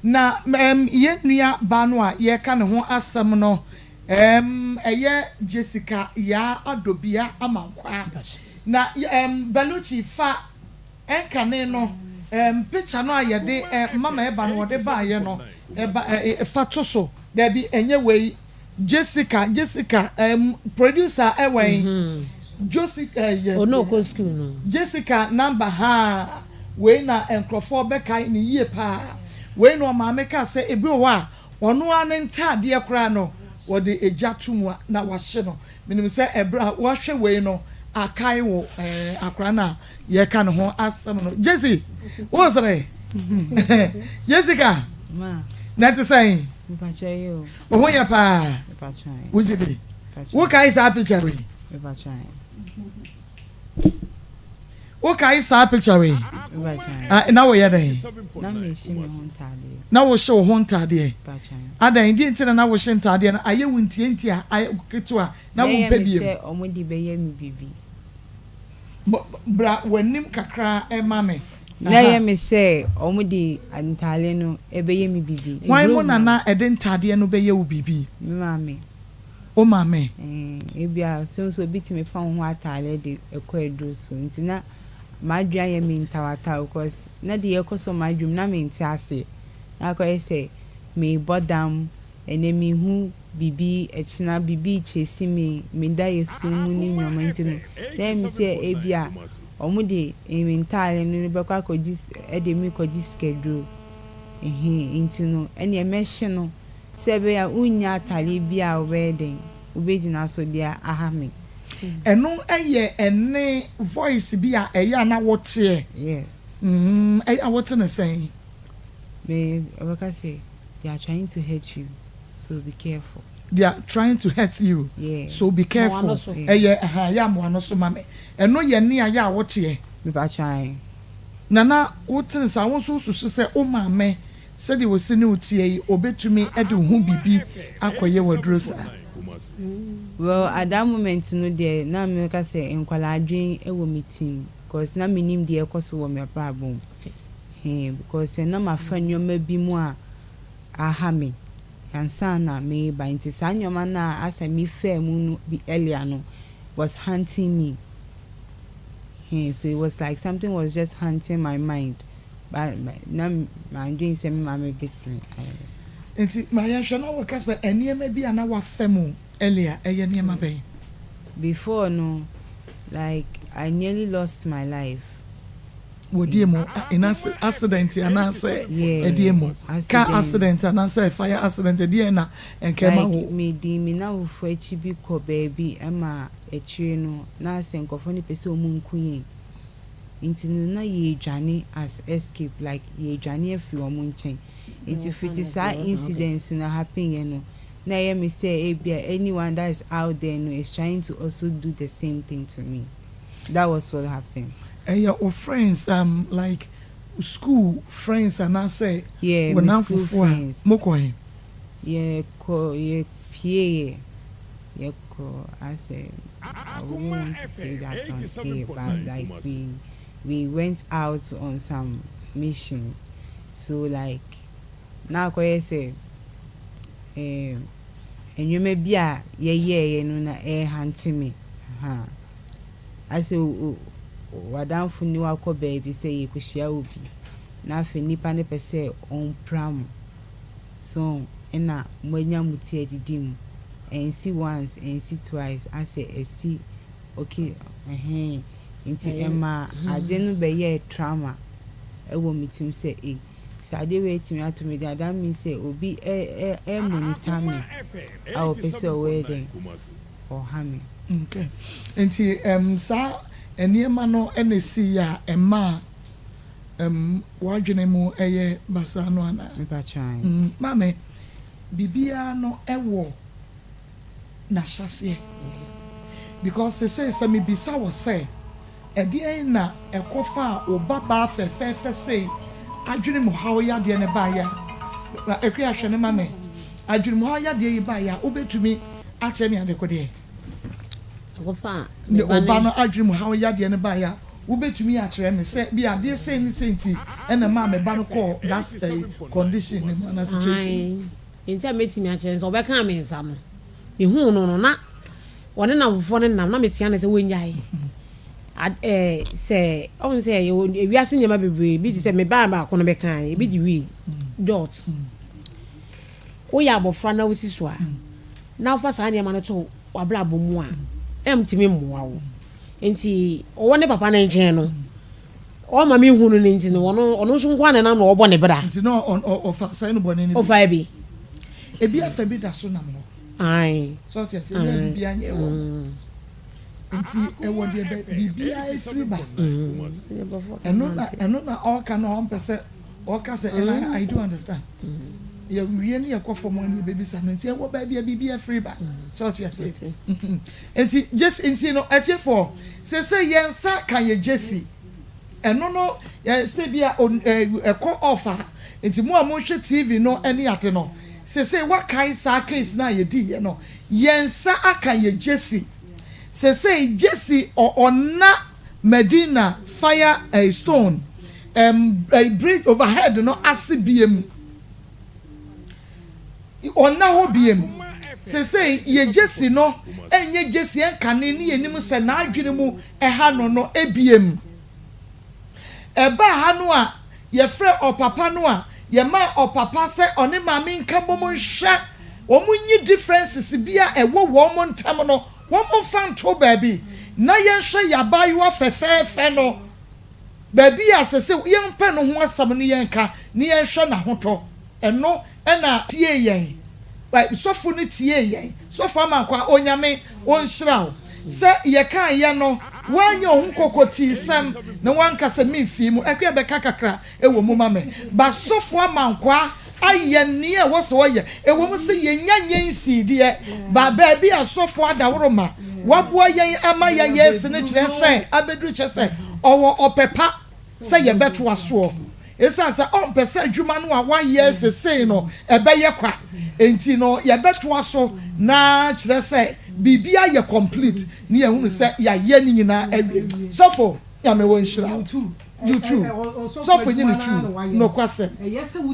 na um, yɛn nua baa no a yɛreka ne ho asɛm no um, ɛyɛ Jessica Yaa Adobia Amankwaa na um, Bellucci fa Ɛnkane no, ɛɛm, picture no a yɛde, ɛɛ, mama ɛba no, wɔde baeɛ no, ɛba, ɛ, fa to so. Dabi, ɛnyɛ wei. Jessica, Jessica, ɛɛm, producer ɛwɛn? Josi, ɛɛ, yɛ. Ɔno ɔkɔ school no. Jessica number, haa, wei na nkorɔfoɔ bɛkae no yie paa. Wei na ɔmaame kaa sɛ ebi wɔ hɔ a, ɔno ara ne ntaadeɛ koraa no, wɔde egya to mu a, na wahye no. Menim sɛ ɛberɛ a woahwɛ wei no, akae wo, ɛɛ, akwadaa no a yɛka ne ho asɛm no. Jesse, wosere? Jessica, na ɛte sɛn? Wo ho yɛ paa? Wogye di? Wokae saa picture wei? Wokae saa picture wei? Ah, na woyɛ dɛn? Na wohyɛ wo ho ntaadeɛ. Adɛn, deɛ nti na na wohyɛ ntaadeɛ no? Ayɛ wo ntiantia, ayɛ ketewa, na wompɛ biem. Bra w'anim kakra ma me. Na ɛyɛ me sɛ wɔde ntaadeɛ no bɛyɛ me biribi. Hwan mu na na ɛde ntaadeɛ no bɛyɛ wo biribi? Me maame. Wo maame? Ɛɛ, ebia so nso obi tumi fa wo ho ataadeɛ de kɔ aduro so nti na m'adwene ayɛ me ntawatawa because na deɛ ɛrekɔ so wɔ m'adwene mu na mente aseɛ. Na akɔyɛ sɛ merebɔ dam, ɛnnɛ mehu biribi, ɛkyena biribi rekyesi me, me da yɛ sum mu ne nneɛma nti no, na ɛyɛ me sɛ ebia wɔde me ntaade no bɛkɔ akɔgye de me rekɔgye sikaduro. Ɛhee, nti no, ɛnneɛ mɛhye no sɛ ɛbɛyɛ a wonnya ataadeɛ bi a wobɛyɛ dɛn, wobɛgyina so de aha me. Ɛno yɛ ɛnne, voice, bi a ɛyɛ a na woteɛ? Yes. Mm, ɛyɛ a wote no sɛn? Me, ɔbɛka sɛ, they are trying to hurt you. So be careful. They are trying to hurt you Yeah. so be careful. Moa no so. Ɛyɛ ɛha yɛ amoa no so ma me. Ɛno yɛ nea yɛ a woteɛ. Mepakyɛ ae. Nana wo tene saa wo nso wo susu sɛ wo maame sɛdeɛ ɔsi ne wo teɛ yi ɔbɛtumi de wo ho biribi akɔyɛ w'aduro saa? Well at that moment no deɛ na meka sɛ nkwadaa adwene wɔ me tirim cause na mennim deɛ ɛrekɔ so wɔ m'abrabɔ mu hee because na mafa nneɛma bi mu a aha me ansa na mereba nti saa nneɛma no a asɛ mefaa mu no bi earlier no was hunting me hee so it was like something was just hunting my mind but na mandwen sɛ me maame bɛtumi ayɛ me saa. Nti ma yɛnhwɛ na woka sɛ nneɛma bi a na wafa mu earlier ɛyɛ nneɛma bɛn? Before no like I nearly lost my life. Wɔ deɛ mu? In accident anaasɛ ɛdeɛ mu? Car accident anaasɛ fire accident ɛdeɛn na nka ɛma wo? Like me di me nnamfofoɔ akyi bi kɔ baabi ɛma akyire no na sɛ nkorɔfoɔ no pɛ sɛ ɔmo nku yɛn nti no na yɛredwane as escape like yɛredwane afiri ɔmo nkyɛn nti fiti saa incident no happen yɛ no na ɛyɛ me sɛ ebia anyone that is out there no is trying to also do the same thing to me that was what happened. Ɛyɛ wo friends um like school friends anaasɛ Yeah, wo me school nnamfofoɔ a friends. mokɔ he? Yɛkɔ yɛpieeɛ yɛkɔ asɛ I wouldn't want to say that on air but like we we went out on some missions so like na akɔyɛ sɛ eh, nneɛma bi a yɛyɛeɛ no na ɛrehante me ahaa. Asɛ w'adamfo ne wo akɔ baabi sɛ yɛrekɔhyia obi na afei nipa no pɛ sɛ ɔmpira mo so ɛna moanya mo ti adidi mu ɛnsi once ɛnsi twice asɛ ɛsi okay ɛhɛn nti ɛma ade no bɛyɛɛ trauma ɛwɔ me tirim sɛ ei sɛ ade wei atumi ato me deɛ a that means sɛ obi ɛ ɛ monitor me a ɔpɛ sɛ ɔyɛ dɛn ɔha me. Okay. Nti um, saa nneɛma no na esii a ɛmaa um, w'adwene mu yɛ basaa no anaa? Mepakyɛ ae. Mm, maame, biribiara no wɔ n'ahyɛaseɛ. Because sesei sɛ mebisa wo sɛ, ɛdeɛn na ɛkɔfaa wo babaa fɛfɛɛfɛ sei adwene mu haw yadeɛ no baeɛ a, Akua hwɛ no ma me, adwene mu haw yadeɛ yi baeɛ a, wobɛtumi akyerɛ me adekodeɛ? Ne wo ba no adwene mu haw yadeɛ no baeɛ a, wobɛtumi akyerɛ me sɛ bi adeɛ sei ne sei nti na ɛmaa me ba no kɔɔ that condition no mu anaa situation no mu? Nti a mɛtumi akyerɛ ne sɛ ɔbɛkaa me nsa no, mehuu no no na ɔne nnamfofoɔ no nam na metea no sɛ wɔnnyae. Ad, eh, sɛ ɔhu sɛ yɛwɔ ewiase nneɛma bebree bi te sɛ me baa baako no bɛkae, ebi de wii, dot. Woyɛ abɔfra na wosi so a, na wofa saa nneɛma no to w'abrabɔ mu a, ɛntumi mmoa wo. Nti ɔwɔ ne papa no nkyɛn no, ɔma me hu no no nti no, ɔno ɔno nso nko ara na ɛnam na ɔbɔ ne bra. Nti na ɔfa saa nnubɔne no bi. Ɔfaa bi. Ebi afa bi da so nam hɔ. Ae. So ɔte aseɛ, ebi a biribi anyɛ wɔn. Nti ɛwɔ deɛ bɛ biribiara efiri ba. Ɛno na ɛno na ɔreka no a ɔmpɛ sɛ ɔka sɛ and I I do understand. Yɛ wie ne yɛkɔ fam a ne yɛbɛbisa no nti ɛwɔ baabi a biribi afiri ba. So ɔte aseɛ. Nti Jesse nti no atiefoɔ seesei yɛn nsa ka yɛ Jesse ɛno no sɛ bi a ɛkɔ off a nti mo a mohwɛ TV no ne ade no seesei wakae saa case no a yɛdiiɛ no yɛn nsa aka yɛ Jesse seesei Jesse ɔna Medina fire stone bridge overhead no ase biem. Ɔnna hɔ biom. Seesei yɛ Jesse no nyɛ Jesse ɛnkane ne yɛnim sɛ n'adwene mu ɛha no no biom. Ɛbaa ha no a yɛfrɛɛ ɔpapa no a yɛmaa ɔpapa sɛ ɔne maame nka mmom nhwɛ wɔn nyi differences bi a ɛwɔ wɔn ntam no wɔn mfa nto baabi na yɛnhwɛ yɛabaayewa fɛfɛɛfɛ no baabi a sɛsɛ yɛmpɛ no ho asɛm no yɛnka ne yɛnhwɛ n'ahotɔ. Ɛno na. Tiee yɛn. Sɔfo no tiee yɛn. Sɔfo Amankwaa, Onyame ɔnhyira wo. Sɛ yɛkaeɛ no, woanyɛ wo ho kokotiisɛm na woanka sɛ memfii mu. Akua bɛka kakra wɔ mu ma me. But Sɔfo Amankwaa ayɛ nea ɛwɔ sɛ ɔyɛ. Ɛwɔ mu sɛ yɛnnya nyɛ nsii deɛ, but baabi a sɔfo adaworoma waboa yɛn ama yɛayɛ asi no kyerɛ sɛ abɛduru kyerɛ sɛ ɔwɔ ɔpɛ pa sɛ yɛbɛtoa soɔ. Esiane sɛ ɔmpɛ sɛ adwuma no a wayɛ sesei no ɛbɛyɛ kwa nti no, yɛbɛtoa so na kyerɛ sɛ biribi ayɛ complete na yɛahunu sɛ yɛayɛ ne nyinaa awie. Sɔfo, Nyame wɔ nhyira wo. You too. Sɔfo nye ne true nokwasɛm.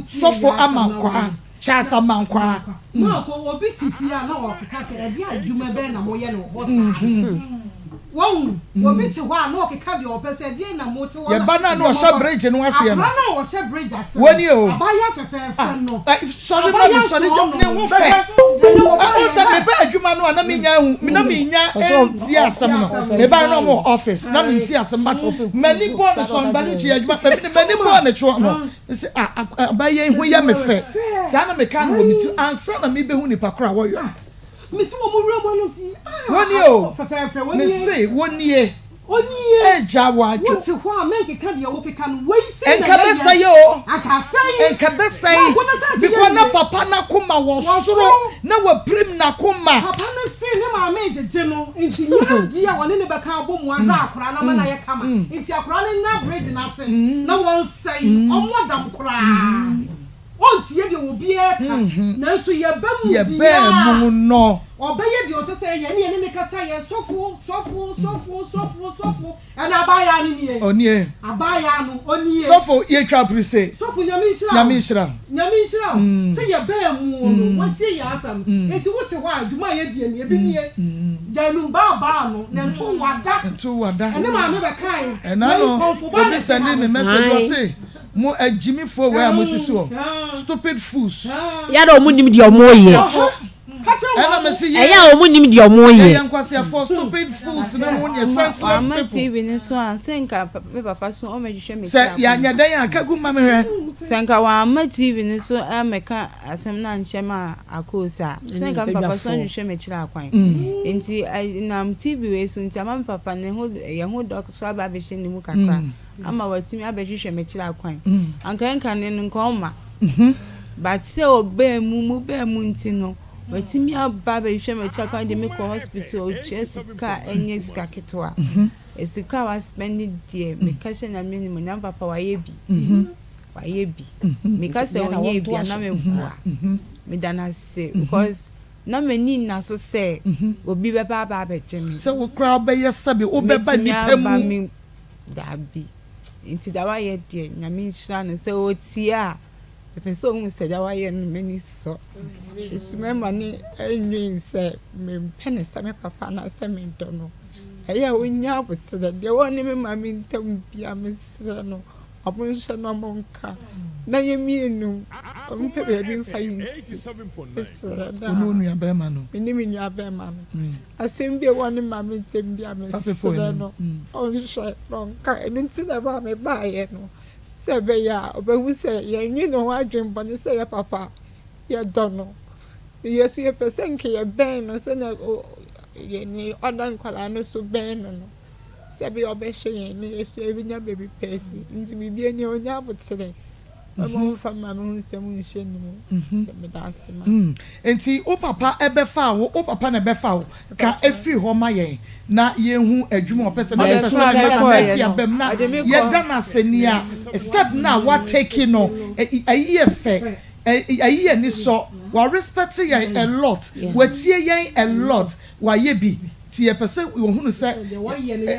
Sɔfo Amankwaa, Charles Amankwaa. Marko, obi te fie a na ɔkeka sɛ, Ɛdeɛn adwuma bɛn na moyɛ no wɔ hɔ saa no? Wahu? Obi te hɔ a na ɔkeka deɛ ɔpɛ sɛ, Ɛdeɛn na mote hɔ na Yɛba no a na ɔhyɛ bridge no aseɛ no. Akwadaa no a ɔhyɛ bridge ase no, Wɔnie o. abaayewa fɛfɛɛfɛ no, Ah, sɔre ma me, abaayewa sɔre gya, sɔɔ ne no ho no, fɛ. bɛhwɛ, ɛnɛ Ɛ, wɔbaeɛ wohu sɛ hɛ. meba adwuma no a na menya ahu, na menya ntie asɛm no. Mebaeɛ na ɔmo wɔ office, na mentie asɛm but m'ani bɔɔ ne so, Baluchi yɛ adwuma, m'ani bɔɔ ne soɔ no, Mese, ah, abaayewa yi ho yɛ me fɛ. Saa na mekaa no wɔ me tirim ansa na mebehu nipa koro a wɔyɔ. Mese wɔn wura mu anom si, ah, Wɔnie o, fɛfɛɛfɛ, wɔnie. Mese, wɔnie. Onie. Agya wadwo. Wote hɔ a mɛnkeka deɛ wokeka no, wei sei na Nka yɛyɛ. bɛsɛe o. Anka asɛe. Nka bɛsɛe. Na wɔbɛsɛ ase Because yɛ na nie. papa n'akoma wɔ Wɔ soro, soro. na wapirim n'akoma. Papa no se ne maame regyegye no, nti nyɛ adeɛ a ɔne no bɛka abɔ mu ahwɛ akwadaa no ama no ayɛ kama. Nti akwadaa no nna bridge no ase na wɔnsɛe, ɔmmɔ dam koraa. Ɔntie deɛ obiara ka, nanso yɛba mu deɛ Yɛbaa a, mu no. ɔbɛyɛ deɛ ɔsɛ sɛ ɛyɛ, ɛne yɛne no kasa yɛ, sɔfo, sɔfo, sɔfo, sɔfo, sɔfo. Ɛna abaayaa no nie. Ɔnie. Abaayaa no, ɔnie. Sɔfo, yɛtwa apirise. Sɔfo, Nyame nhyira wo. Nyame nhyira wo. Nyame nhyira wo. Sɛ yɛbaa mu no, watie yɛn asɛm. Enti wote hɔ a, dwuma a yɛdie no, ebi nie. Gyae num baa baa no, na nto wada. Nto wada. Ɛne maame bɛkae. Ɛna Wei, no, kɔmfo ba obi na ɛte sɛnde ha me no. message, ɔse, mo agyimifoɔ wei a mosisi hɔ, stupid fools. Yɛ na wɔn nim deɛ wɔn yɛ. Nkwaseafoɔ. Ɛna mese yɛ. Ɛyɛ a wɔn nim deɛ wɔn yɛ. Yɛyɛ nkwaseafoɔ, stupid fools ne mo nyɛ senseless Wamma people. TV no so a, sɛ nka me papa so ɔmmɛhwehwɛ me Sɛ kra yɛanyɛ dɛn a, ka gu ma me hwɛ. Sɛ nka wamma TV no so ammɛka asɛm no ankyerɛ me a akos a, sɛ nka me papa so ɔnhwehwɛ me kyerɛ akwan. Nti ɛnam TV wei so nti ama me papa ne ho yɛn ho dɔ so aba abɛhyɛ ne mu kakra ama watumi abɛhwehwɛ me kyerɛ akwan. Anka ɛnkane no nka ɔmma. But sɛ ɔbaa mu, mo baa mu nti no, watumi aba abɛhwehwɛ me akyiri akwan de me kɔ hospital, ɔtua sika a ɛnyɛ sika ketewa. Sika a waspɛnde deɛ, meka hyɛ Nyame animuonyam, papa wayɛ bi. Wayɛ bi. Meka sɛ ɔnyɛɛ bi a na meboa. Meda no ase because na m'ani nna so sɛ obi bɛba aba abɛgye me. Sɛ wo koraa wobɛyɛ sɛbe wobɛba Mɛtumi nnipa aba mu. me daabi. Nti da wayɛ deɛ Nyame nhyira no sɛ ɔtie a mepɛ sɛ ɔhu sɛ da wayɛ no m'ani sɔ nti mɛma no nnwen sɛ mempɛ no sɛ me papa anaasɛ medɔ no ɛyɛ a ɔnya aboterɛ deɛ ɔne me maame ntam bia mesrɛ no ɔmo nhwɛ na ɔmo nka na yɛ mmienu ɔmo mpɛ baabi mfa yɛ nsi mesrɛ no Wo ne wo nua bɛrima no. Me ne me nua bɛrima no. Asɛm bi a ɛwɔ ne maame ntam bi a mesrɛ no ɔnhwɛ na ɔnka. Ɛno nti na ɛmaa mebaeɛ no, sɛ ɛbɛyɛ a ɔbɛhu sɛ yɛnnwene ne ho adwene bɔne sɛ yɛ papa, yɛdɔ no. Na yɛn nso yɛpɛ sɛ nka yɛbɛn no sɛdeɛ yɛne ɔda nkwadaa no so bɛn no no, sɛ ɛbɛyɛ a ɔbɛhwɛ yɛn na yɛn nso yɛbɛnya baabi pa asi. Nti biribi ani a ɔnya aboterɛ. Mma ɔmfa mma me ho nsɛm nhyɛ ne mu. Meda ase ma. Nti wo papa bɛfaa wo, wo papa na ɛbɛfa wo, ka firi hɔ ma yɛn na yɛnhu adwuma a ɔpɛ sɛ, na mepɛ sɛ mema Nana Akua bam na yɛda no ase nea step no a wa take no, ɛyi yɛ fɛ, ɛyi yɛ ani sɔ, wa respect yɛn a lot, watie yɛn a lot, wayɛ bi, nti yɛpɛ sɛ wɔhunu sɛ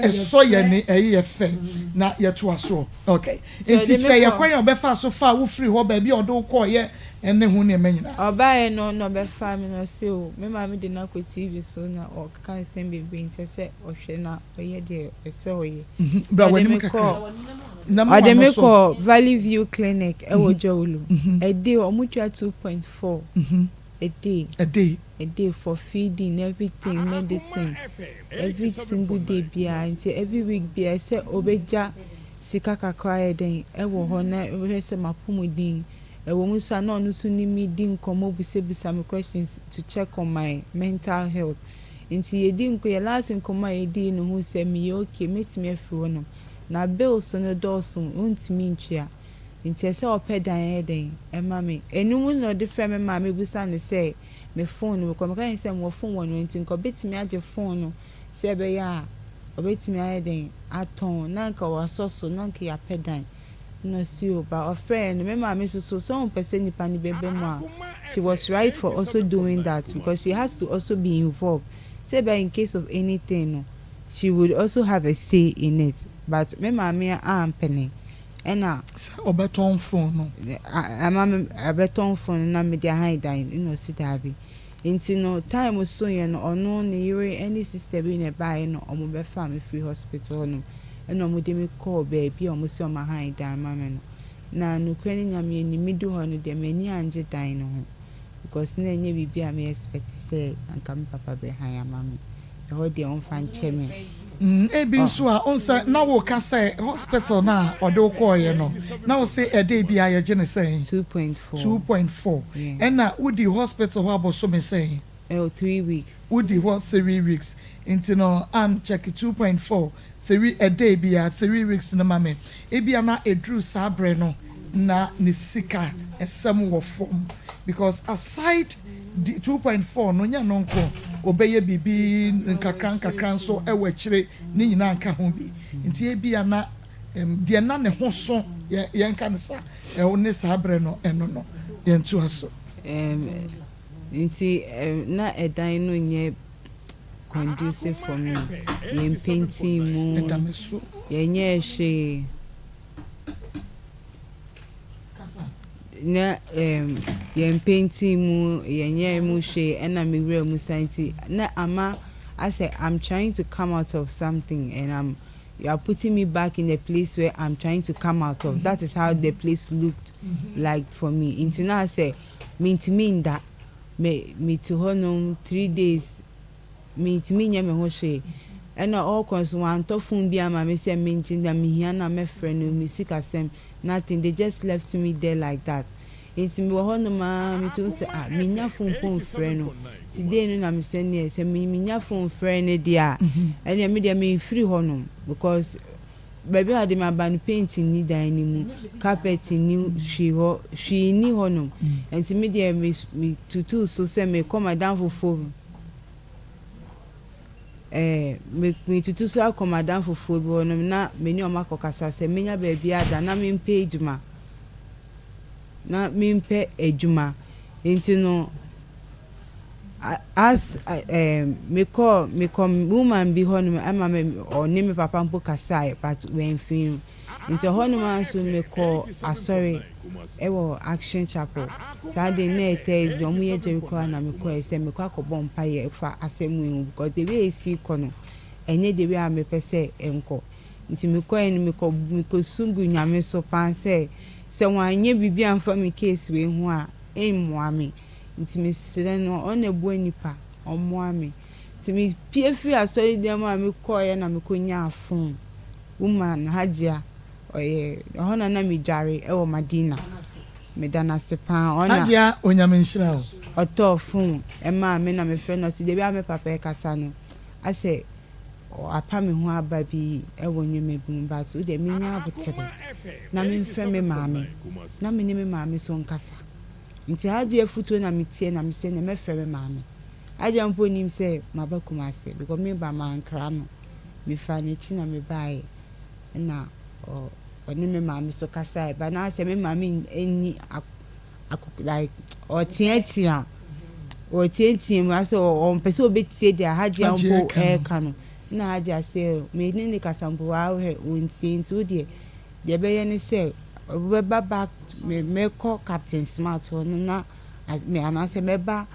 ɛsɔ yɛn ani, ɛyi yɛ fɛ na yɛtoa soɔ. Ok, nti kyerɛ yɛ kwan a ɔbɛfaa so faa wo firii hɔ, baabi a ɔde wo kɔeɛ ne ho nneɛma nyinaa. Ɔbaeɛ no na ɔbɛfaa me na ɔse o me maame de no akɔ TV so na ɔkeka nsɛm bebree nti ɛsɛ ɔhwɛ na ɔyɛ deɛ ɛsɛ ɔyɛ. Bra Ɔde w'anim me kakra kɔɔ na ma ɔde w'ano me so. kɔɔ Valley View Clinic ɛwɔ Jawulu. A day ɔmo tua 2.4 a day. A day. A day for feeding everything medicine every single day biara nti every week biara ɛsɛ ɔbɛgya sika kakra ayɛ dɛn wɔ hɔ na ɔhwɛ sɛ m'apɔmuden ɛwɔ mu nso a na ɔno nso ne me di nkɔmmɔ bisabisa me questions to check on my mental health nti yɛdi nkɔ yɛ last nkɔmmɔ a yɛdii no hu sɛ meyɛ okay mɛtumi afiri hɔ nom na bills no dɔɔso wontumi ntua. Nti ɛsɛ ɔpɛ dan yɛ dɛn ɛma me. Ɛno mu na ɔde frɛɛ me maame bisa no sɛ me phone no because meka kyerɛ no sɛ mewɔ phone wɔ ne hɔ nti nka ɔbɛtumi agye phone no sɛ ɛbɛyɛ a ɔbɛtumi ayɛ dɛn atɔn na nka wasɔ so na nka yɛapɛ dan. Ɛna ɔse o but ɔfrɛɛ no me maame nso so sɛ ɔmpɛ sɛ nipa no bɛba mu a she was right for also doing that because she has to also be involved sɛ ɛbɛyɛ in case of anything no she would also have a say in it but me maame ampene ɛna. Sɛ ɔbɛtɔn phone no. Ama me abɛtɔn phone no na mede ahan dan no ɛna ɔse daabi nti no time soeɛ no ɔno ne yere ɛne sister bi na ɛbaeɛ na ɔmo bɛfaa me firi hospital hɔ nom ɛna ɔmo de me kɔɔ baabi a ɔmo se ɔmo ahan dan ma me no na nokorɛ ne Nyame anim me du hɔ no deɛ m'ani angye dan no ho because na ɛnyɛ biribi a me expect sɛ anka me papa bɛhan ama me. Ɛhɔ deɛ ɔmfa nkyɛ me. Mm, ebi nso a, wohu sɛ na woka sɛ hospital no a ɔde wo kɔɔeɛ no, na wo se ɛdɛ biara yɛgye no sɛn? 2.4. 2.4. Yeah. Ɛna wodii hospital hɔ abosome sɛn? Oh, three weeks. Wodii hɔ 3 weeks. Nti no, an check 2.4, three, ɛdɛ biara, 3 weeks no ma me. Ebia na ɛduru saa berɛ no, na ne sika ɛsɛm wɔ fam. Because aside the 2.4 no, nyɛ no nko, obɛyɛ biribi nkakra nkakra nso ɛwɔ akyire ne nyinaa nka ho bi. Nti ebia na deɛ na ne ho so yɛ yɛnka ne sa ɛwɔ ne saa berɛ no ɛno no yɛntoa so. Nti na ɛdan no nyɛ conducive for me. Yɛn painting mu, Ɛda me so. yɛnyɛ hwee. Na yɛn painting mu, yɛnyɛ mu hwee ɛna me wura mu sa nti na ama asɛ I'm trying to come out of something and I'm you are putting me back in a place where I'm trying to come out of. That is how the place looked like for me. Nti na asɛ mintimi nda me mete hɔnom 3 days, mintimi nyɛ me ho hwee. Ɛna ɔrekɔ nso wantɔ phone bi ama me sɛ mengye na mehia na mɛfrɛ no me sikasɛm, nothing. They just left me there like that. Nti mewɔ hɔnom a metu sɛ ah, menya phone mpo mfrɛ no. Nti day no na mesɛ neɛ sɛ menya phone frɛ no deɛ a, ɛneɛ me deɛ memfiri hɔnom because baabi a wɔde me aba no, paint nni dan no mu, carpet nni hwee hɔ, hwee nni hɔnom. Nti me deɛ me metutu so sɛ mekɔ m'adamfofoɔ metutu so akɔ m'adamfofoɔ bi hɔnom na me ne wɔn akɔkasa sɛ menya baabi ada na mempɛ adwuma na mempɛ adwuma. Nti no as mekɔ woman bi hɔnom ɛma me ɔne me papa mpo kasaeɛ but wamfi no. Nti ɛhɔnom ara nso mekɔ asɔre ɛwɔ Action Chapel. Saa de na ɛyɛ Thursday, ɔmo yɛ Jericho a na mekɔɛ sɛ mekɔ akɔbɔ mpaeɛ fa asɛm yi ho because the way esi kɔ no ɛnyɛ the way a mepɛ sɛ ɛnkɔ. Nti mekɔɛ no mekɔ su gu Nyame so paa sɛ wanyɛ biribi amfa me case wei ho a ɛmmoa me. Nti mesrɛ no, ɔno na ɛboa nipa, ɔmmoa me. Nti mepie firi asɔredan mu a mekɔɛ na mekɔnyaa phone. Woman Hajia ɔyɛ ɛhɔ na na medware ɛwɔ Madina. Meda n'ase paa. Ɔna Hajia, Onyame nhyira wo. Ɔtɔɔ phone ɛmaa me na mefrɛ no, ɔse deɛ bi a me papa ɛkasa no asɛ apa me ho aba bi ɛwɔ nneɛma bi mu but wo deɛ menya abotere na memfrɛ me maame na me ne me maame so nkasa. Nti Hajia afutuo na metie na mesɛ nea mɛfrɛ me maame. Hajia mpo nim sɛ maba Kumase because meba mankra no. Mefa n'akyi na mebaeɛ ɛna ɔne me maame so kasaeɛ but na asɛ me maame nni like ɔteatea mu asɛ ɔmpɛ sɛ ɔbɛtie deɛ Hajia mpo ɛreka no. Na Hajia sɛ me ne ne kasa mpo waahwɛ ɔntie nti wo deɛ deɛ ɛbɛyɛ ne sɛ wobɛba back mɛkɔ Captain Smart hɔ no na me anaasɛ mɛba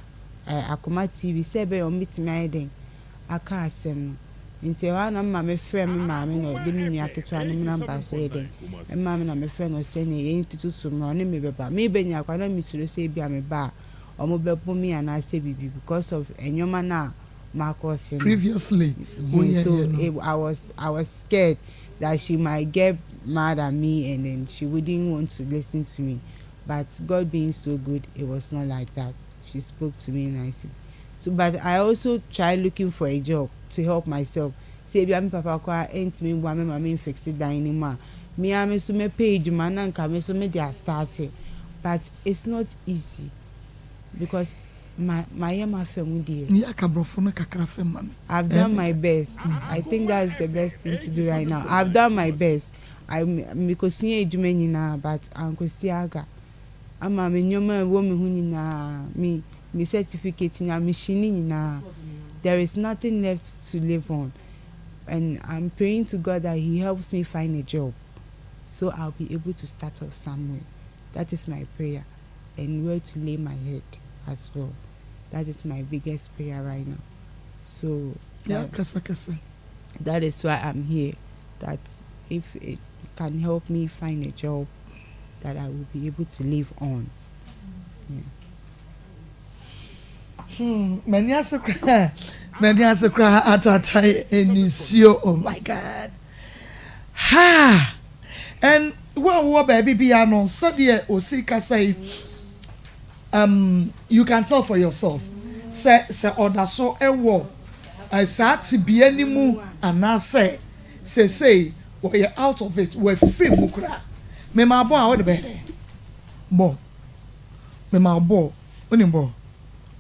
Akoma TV sɛ ɛbɛyɛ ɔmo bɛtumi ayɛ den aka asɛm no. Nti ɛhɔ a na me maame frɛ me maame na ɔde me nua ketewa no number so yɛ den ɛma me na mefrɛ no sɛnea yɛn tutu so mmerɛ ɔne me bɛba. Mebɛnya akwa na mesuro sɛ ebi a meba a ɔmo bɛbo me anaasɛ biribi because of nneɛma no a makɔ se no. Previously, So I was scared that she might get mad at me and then she wouldn't want to listen to me. But God being so good, it was not like that. She spoke to me nicely. So, but I also tried looking for a job to help myself. Sɛ ebi a me papa koraa ɛntumi mboa me ma me nfix dan no mu a, Me ara me nso mɛpɛ adwuma na nka me nso mede astarte but it's not easy because ma mayɛ m'afa mu deɛ. Yɛ aka brɔfo no kakra fɛm ma me. I've done my best I think that's the best thing to do right now I've done my best I mekɔsua adwuma nyinaa but ankɔsi aga ama me nneɛma a ɛwɔ me ho nyinaa me me certificate nyinaa mehye ne nyinaa there is nothing left to live on and I'm praying to God that he helps me find a job so I'll be able to start off somewhere that is my prayer and where to lay my head as well that is my biggest prayer right now so that, that is why I'm here that if it can help me find a job that I will be able to live on yeah. Hmm, m'ani ase koraa, m'ani ase koraa atatae nisuo. Oh my God. Ha! And wo a wowɔ baabi bia no, sɛdeɛ osi kasa yi, um, you can tell for yourself sɛ sɛ ɔda so wɔ eh, saa tebea no mu anaasɛ seesei wɔyɛ out of it, wɔafiri mu koraa. Mema bɔ a wode bɛyɛ dɛn? Bɔ. Mema bɔ. Wonim bɔɔl?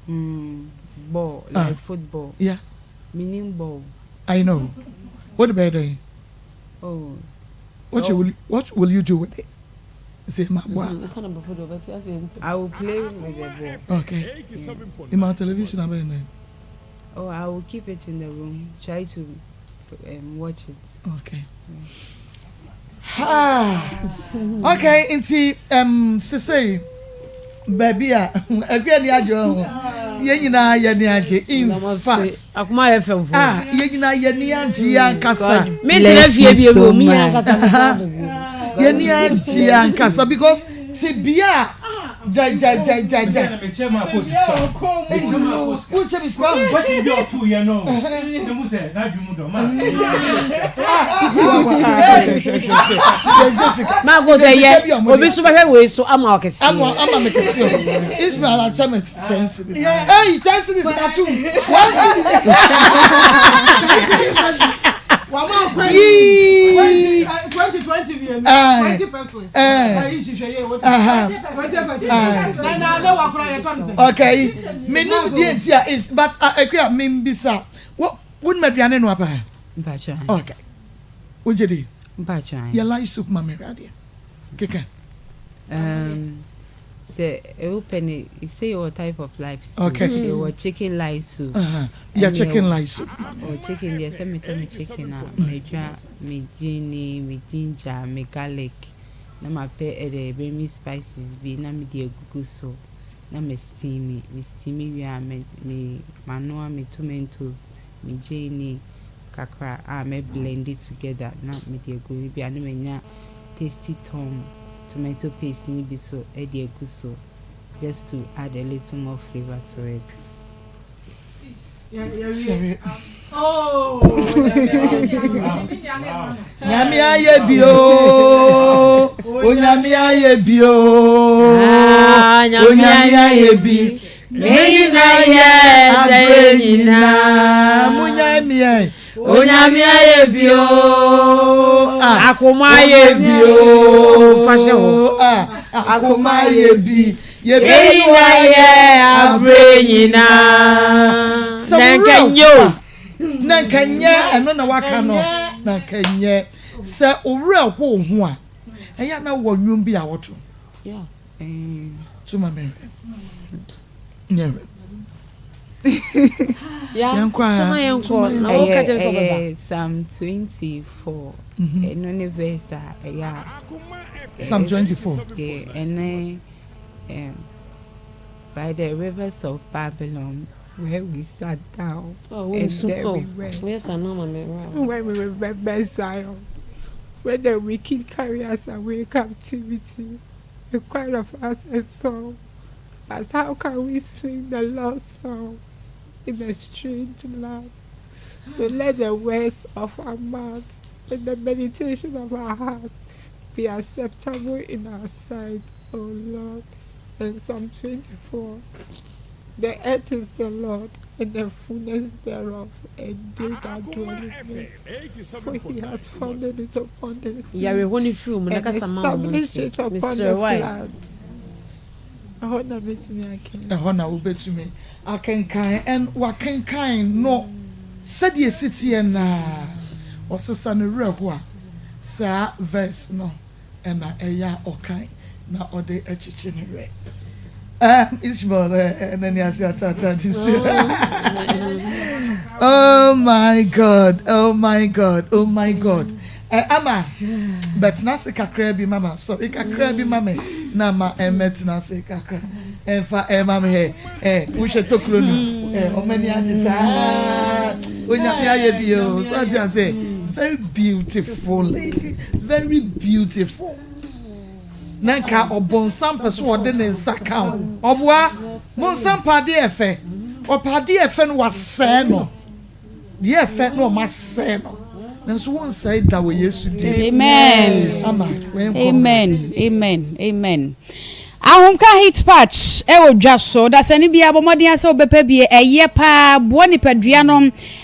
Mm, bɔɔl, like football. Yeah. Menim bɔɔl. I know. Wode bɛyɛ dɛn? Oh. What, so, will, what will you do with it? Say ma bɔ a. I will play with the ball. Okay. Yeah. In my television abɛyɛ dɛn? Oh, I will keep it in the room. Try to um, watch it. Okay. Yeah. Okay, nti um, sesei baabi a akua ni agye ho yɛn nyinaa yɛ ni agye in fact akoma yɛ fɛm fo ah yɛn nyinaa yɛ ni agye ankasa mi tena fie bi ebi omi yɛn ankasa yɛn ni agye ankasa because ti bia Gyaegyaegyaegyae. Wokyɛ me sika. Question bi a ɔtoo yɛ no ne mu sɛ n'adwene mu dɔ ma. Maako sɛ yɛ obi so bɛhwɛ wei so ama ɔkɛseɛ. Ama ama me kɛseɛ o. Ismail akyɛ me ten cedis. Hey ten cedis na tum one cedi. Yii. Okay, menim deɛ nti a is but akua membisa wo wonim aduane noa paa? Okay, wogye di? Yɛ light soup ma me hwɛ adeɛ keka. Um, sɛ wopɛ ne sɛ yɛwɔ type of life soup. Okay. Yɛwɔ chicken light soup. Uh-huh. Yɛ chicken light soup. Oh, chicken deɛ sɛ metɔ me chicken a medwa me gyeene, me ginger, me garlic na mapɛ ɛdɛ bɛmi spices bi na mede agugu so na me steami. Me steami wie a me me manoa me tomatoes, me gyeene kakra a mɛ blende together na mede agu mu bi a na manya tasty tom tomato paste no bi so de agu so just to add a little more flavour to it. Nyame ayɛ bi o, Onyame ayɛ bi o, Onyame ayɛ bi. Me nyina yɛ abere nyinaa, munya miɛ. Onyame ayɛ bi o, akoma ayɛ bi o, fahyɛ hɔ. Akoma ayɛ bi. Yɛbɛyi wo ayɛ aberɛ nyinaa. Sɛ Na wo nka werɛ nyɛ o. fa na nka nyɛ ɛno na waka no na nka nyɛ sɛ wo werɛ ho wo ho a ɛyɛ a na wowɔ nnwom bi a woto to ma me nhwɛ nyɛ hwɛ yɛnkɔ a to ma Na yɛnkɔ woka kyerɛ sɛ ɔbɛba. Ɛyɛ Psalm 24 ɛno ne verse a ɛyɛ a. Psalm 24. Ɛne um, by the rivers of Babylon where we sat down Oh, and nsu. there Oh, we wept. woyɛ saa na ama me werɛ. When we remember Zion, when the wicked carry us away captivity, require of us a song. But how can we sing the Lord's song in a strange land? So let the words of our mouths and the meditation of our hearts be acceptable in our sight, O Lord. And Psalm 24. The earth is the Lord and the fullness thereof and they that dwell in it for he has founded it upon the seas Yareho no firi wo mu na and kasa ma wɔn established nte. it upon Mesrɛ the wo ae. floods. Ɛhɔ na mɛtumi akenkan. Ɛhɔ na wobɛtumi akenkan and wakenkan no sɛdeɛ ɛsi teɛ no ara. Ɔsesa ne werɛ ho a, saa verse no na ɛyɛ a ɔkan na ɔde kyekye ne werɛ. Um, Ishmael eh, n'ani ase ataataa ne su. Oh my God, oh my God, oh my God. Eh, ama bɛtena ase kakra bi mama sɔre kakra bi ma me na ma ɛmɛtena ase kakra ɛmfa ɛma me hɛ eh, wohwɛ tokuro no eh, ɔmani agye saa onyame ayɛ bi o so ate ase very beautiful lady very beautiful na nka ɔbonsam pɛ so ɔde ne nsa ka wo ɔboa mo nsa mpa adeɛ ɛfɛ ɔpɛ adeɛ ɛfɛ no wasɛɛ no deɛ ɛfɛ no ɔma sɛɛ no nanso wo nsɛe da wɔ Yesu din Amen. Ama wei nkɔ Amen. Amen. Amen. Ahomka heat patch ɛwɔ dwa so. Dasani biara bɔ mmɔden sɛ wobɛpɛ bi. Ɛyɛ paa boa nipadua no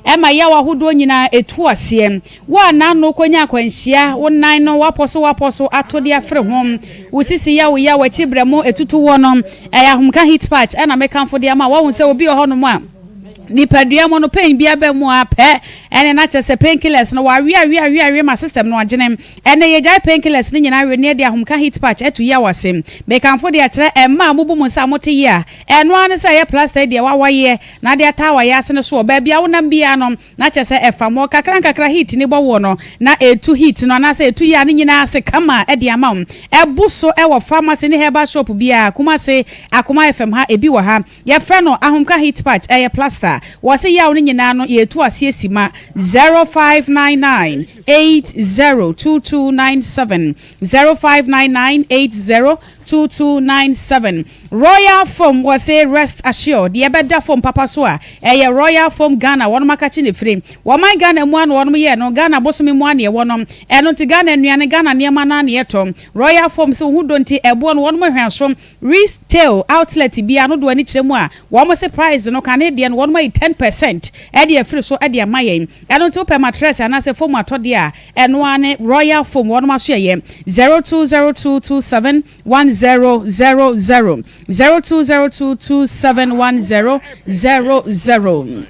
ɛma yaw ahodoɔ nyinaa ɛtu aseɛ. Wo a n'ano kɔnya akwanhyia, wo nan no woapɔ so woapɔ so ato de afere ho, wo sisi yɛ wo ya, w'akyi brɛmo ɛtutu woɔ no, ɛyɛ ahomka heat patch ɛna mekamfo de ama wo. Woahu sɛ obi wɔ hɔnom a nipadua mu no pain bi aba mu a pɛ ɛne na kyerɛ sɛ pain killers no wawe awe awe awe ma system no agyene. Ɛnɛ yɛgyae pain killers no nyinaa we na yɛde ahomka heat patch atu yaw ase. Mekamfo de akyerɛ mmaa a mobu mo nsa a mote yea, ɛno ara ne sɛ ɛyɛ plaster yi deɛ wawayeɛ na ade ataa w'ayaase no soɔ baabi a wonam biara no Na kyerɛ sɛ ɛfam hɔ nkakrankakra heat no bɔ woɔ no, na ɛretu heat no anaasɛ ɛretu yea no nyinaa ase kama de ama wo. Ɛbu so wɔ pharmacy ne herbal shop biara, Kumasi, Akoma FM ha, ebi wɔ ha. Yɛfrɛ no Ahomka Heat Patch, ɛyɛ plaster. Wɔse yaw no nyinaa no yɛretu aseɛ sima. 0599 802297, 0599 80. 2297 Royal Foam wɔse rest assured deɛ ɛbɛda foam papa so a ɛyɛ Royal Foam Ghana wɔnom akakye ne firi wɔman Ghana mu a na wɔnom yɛɛ no Ghana bosome mu a na yɛwɔ no ɛno nti Ghana nnuane Ghana nneɛma no ara na yɛtɔ Royal Foam se wo ho dɔ nti ɛboɔ no wɔnom hwɛ so retail outlet biara no do ani kyerɛ mu a wɔn se price no kane deɛ no wɔnom ayi 10% ɛde afiri so ɛde ama yɛn ɛno nti wopɛ matress anaasɛ foam atɔdeɛ a Ɛno ara ne Royal Foam wɔnom asoɛeɛ 0202271000 0202271000.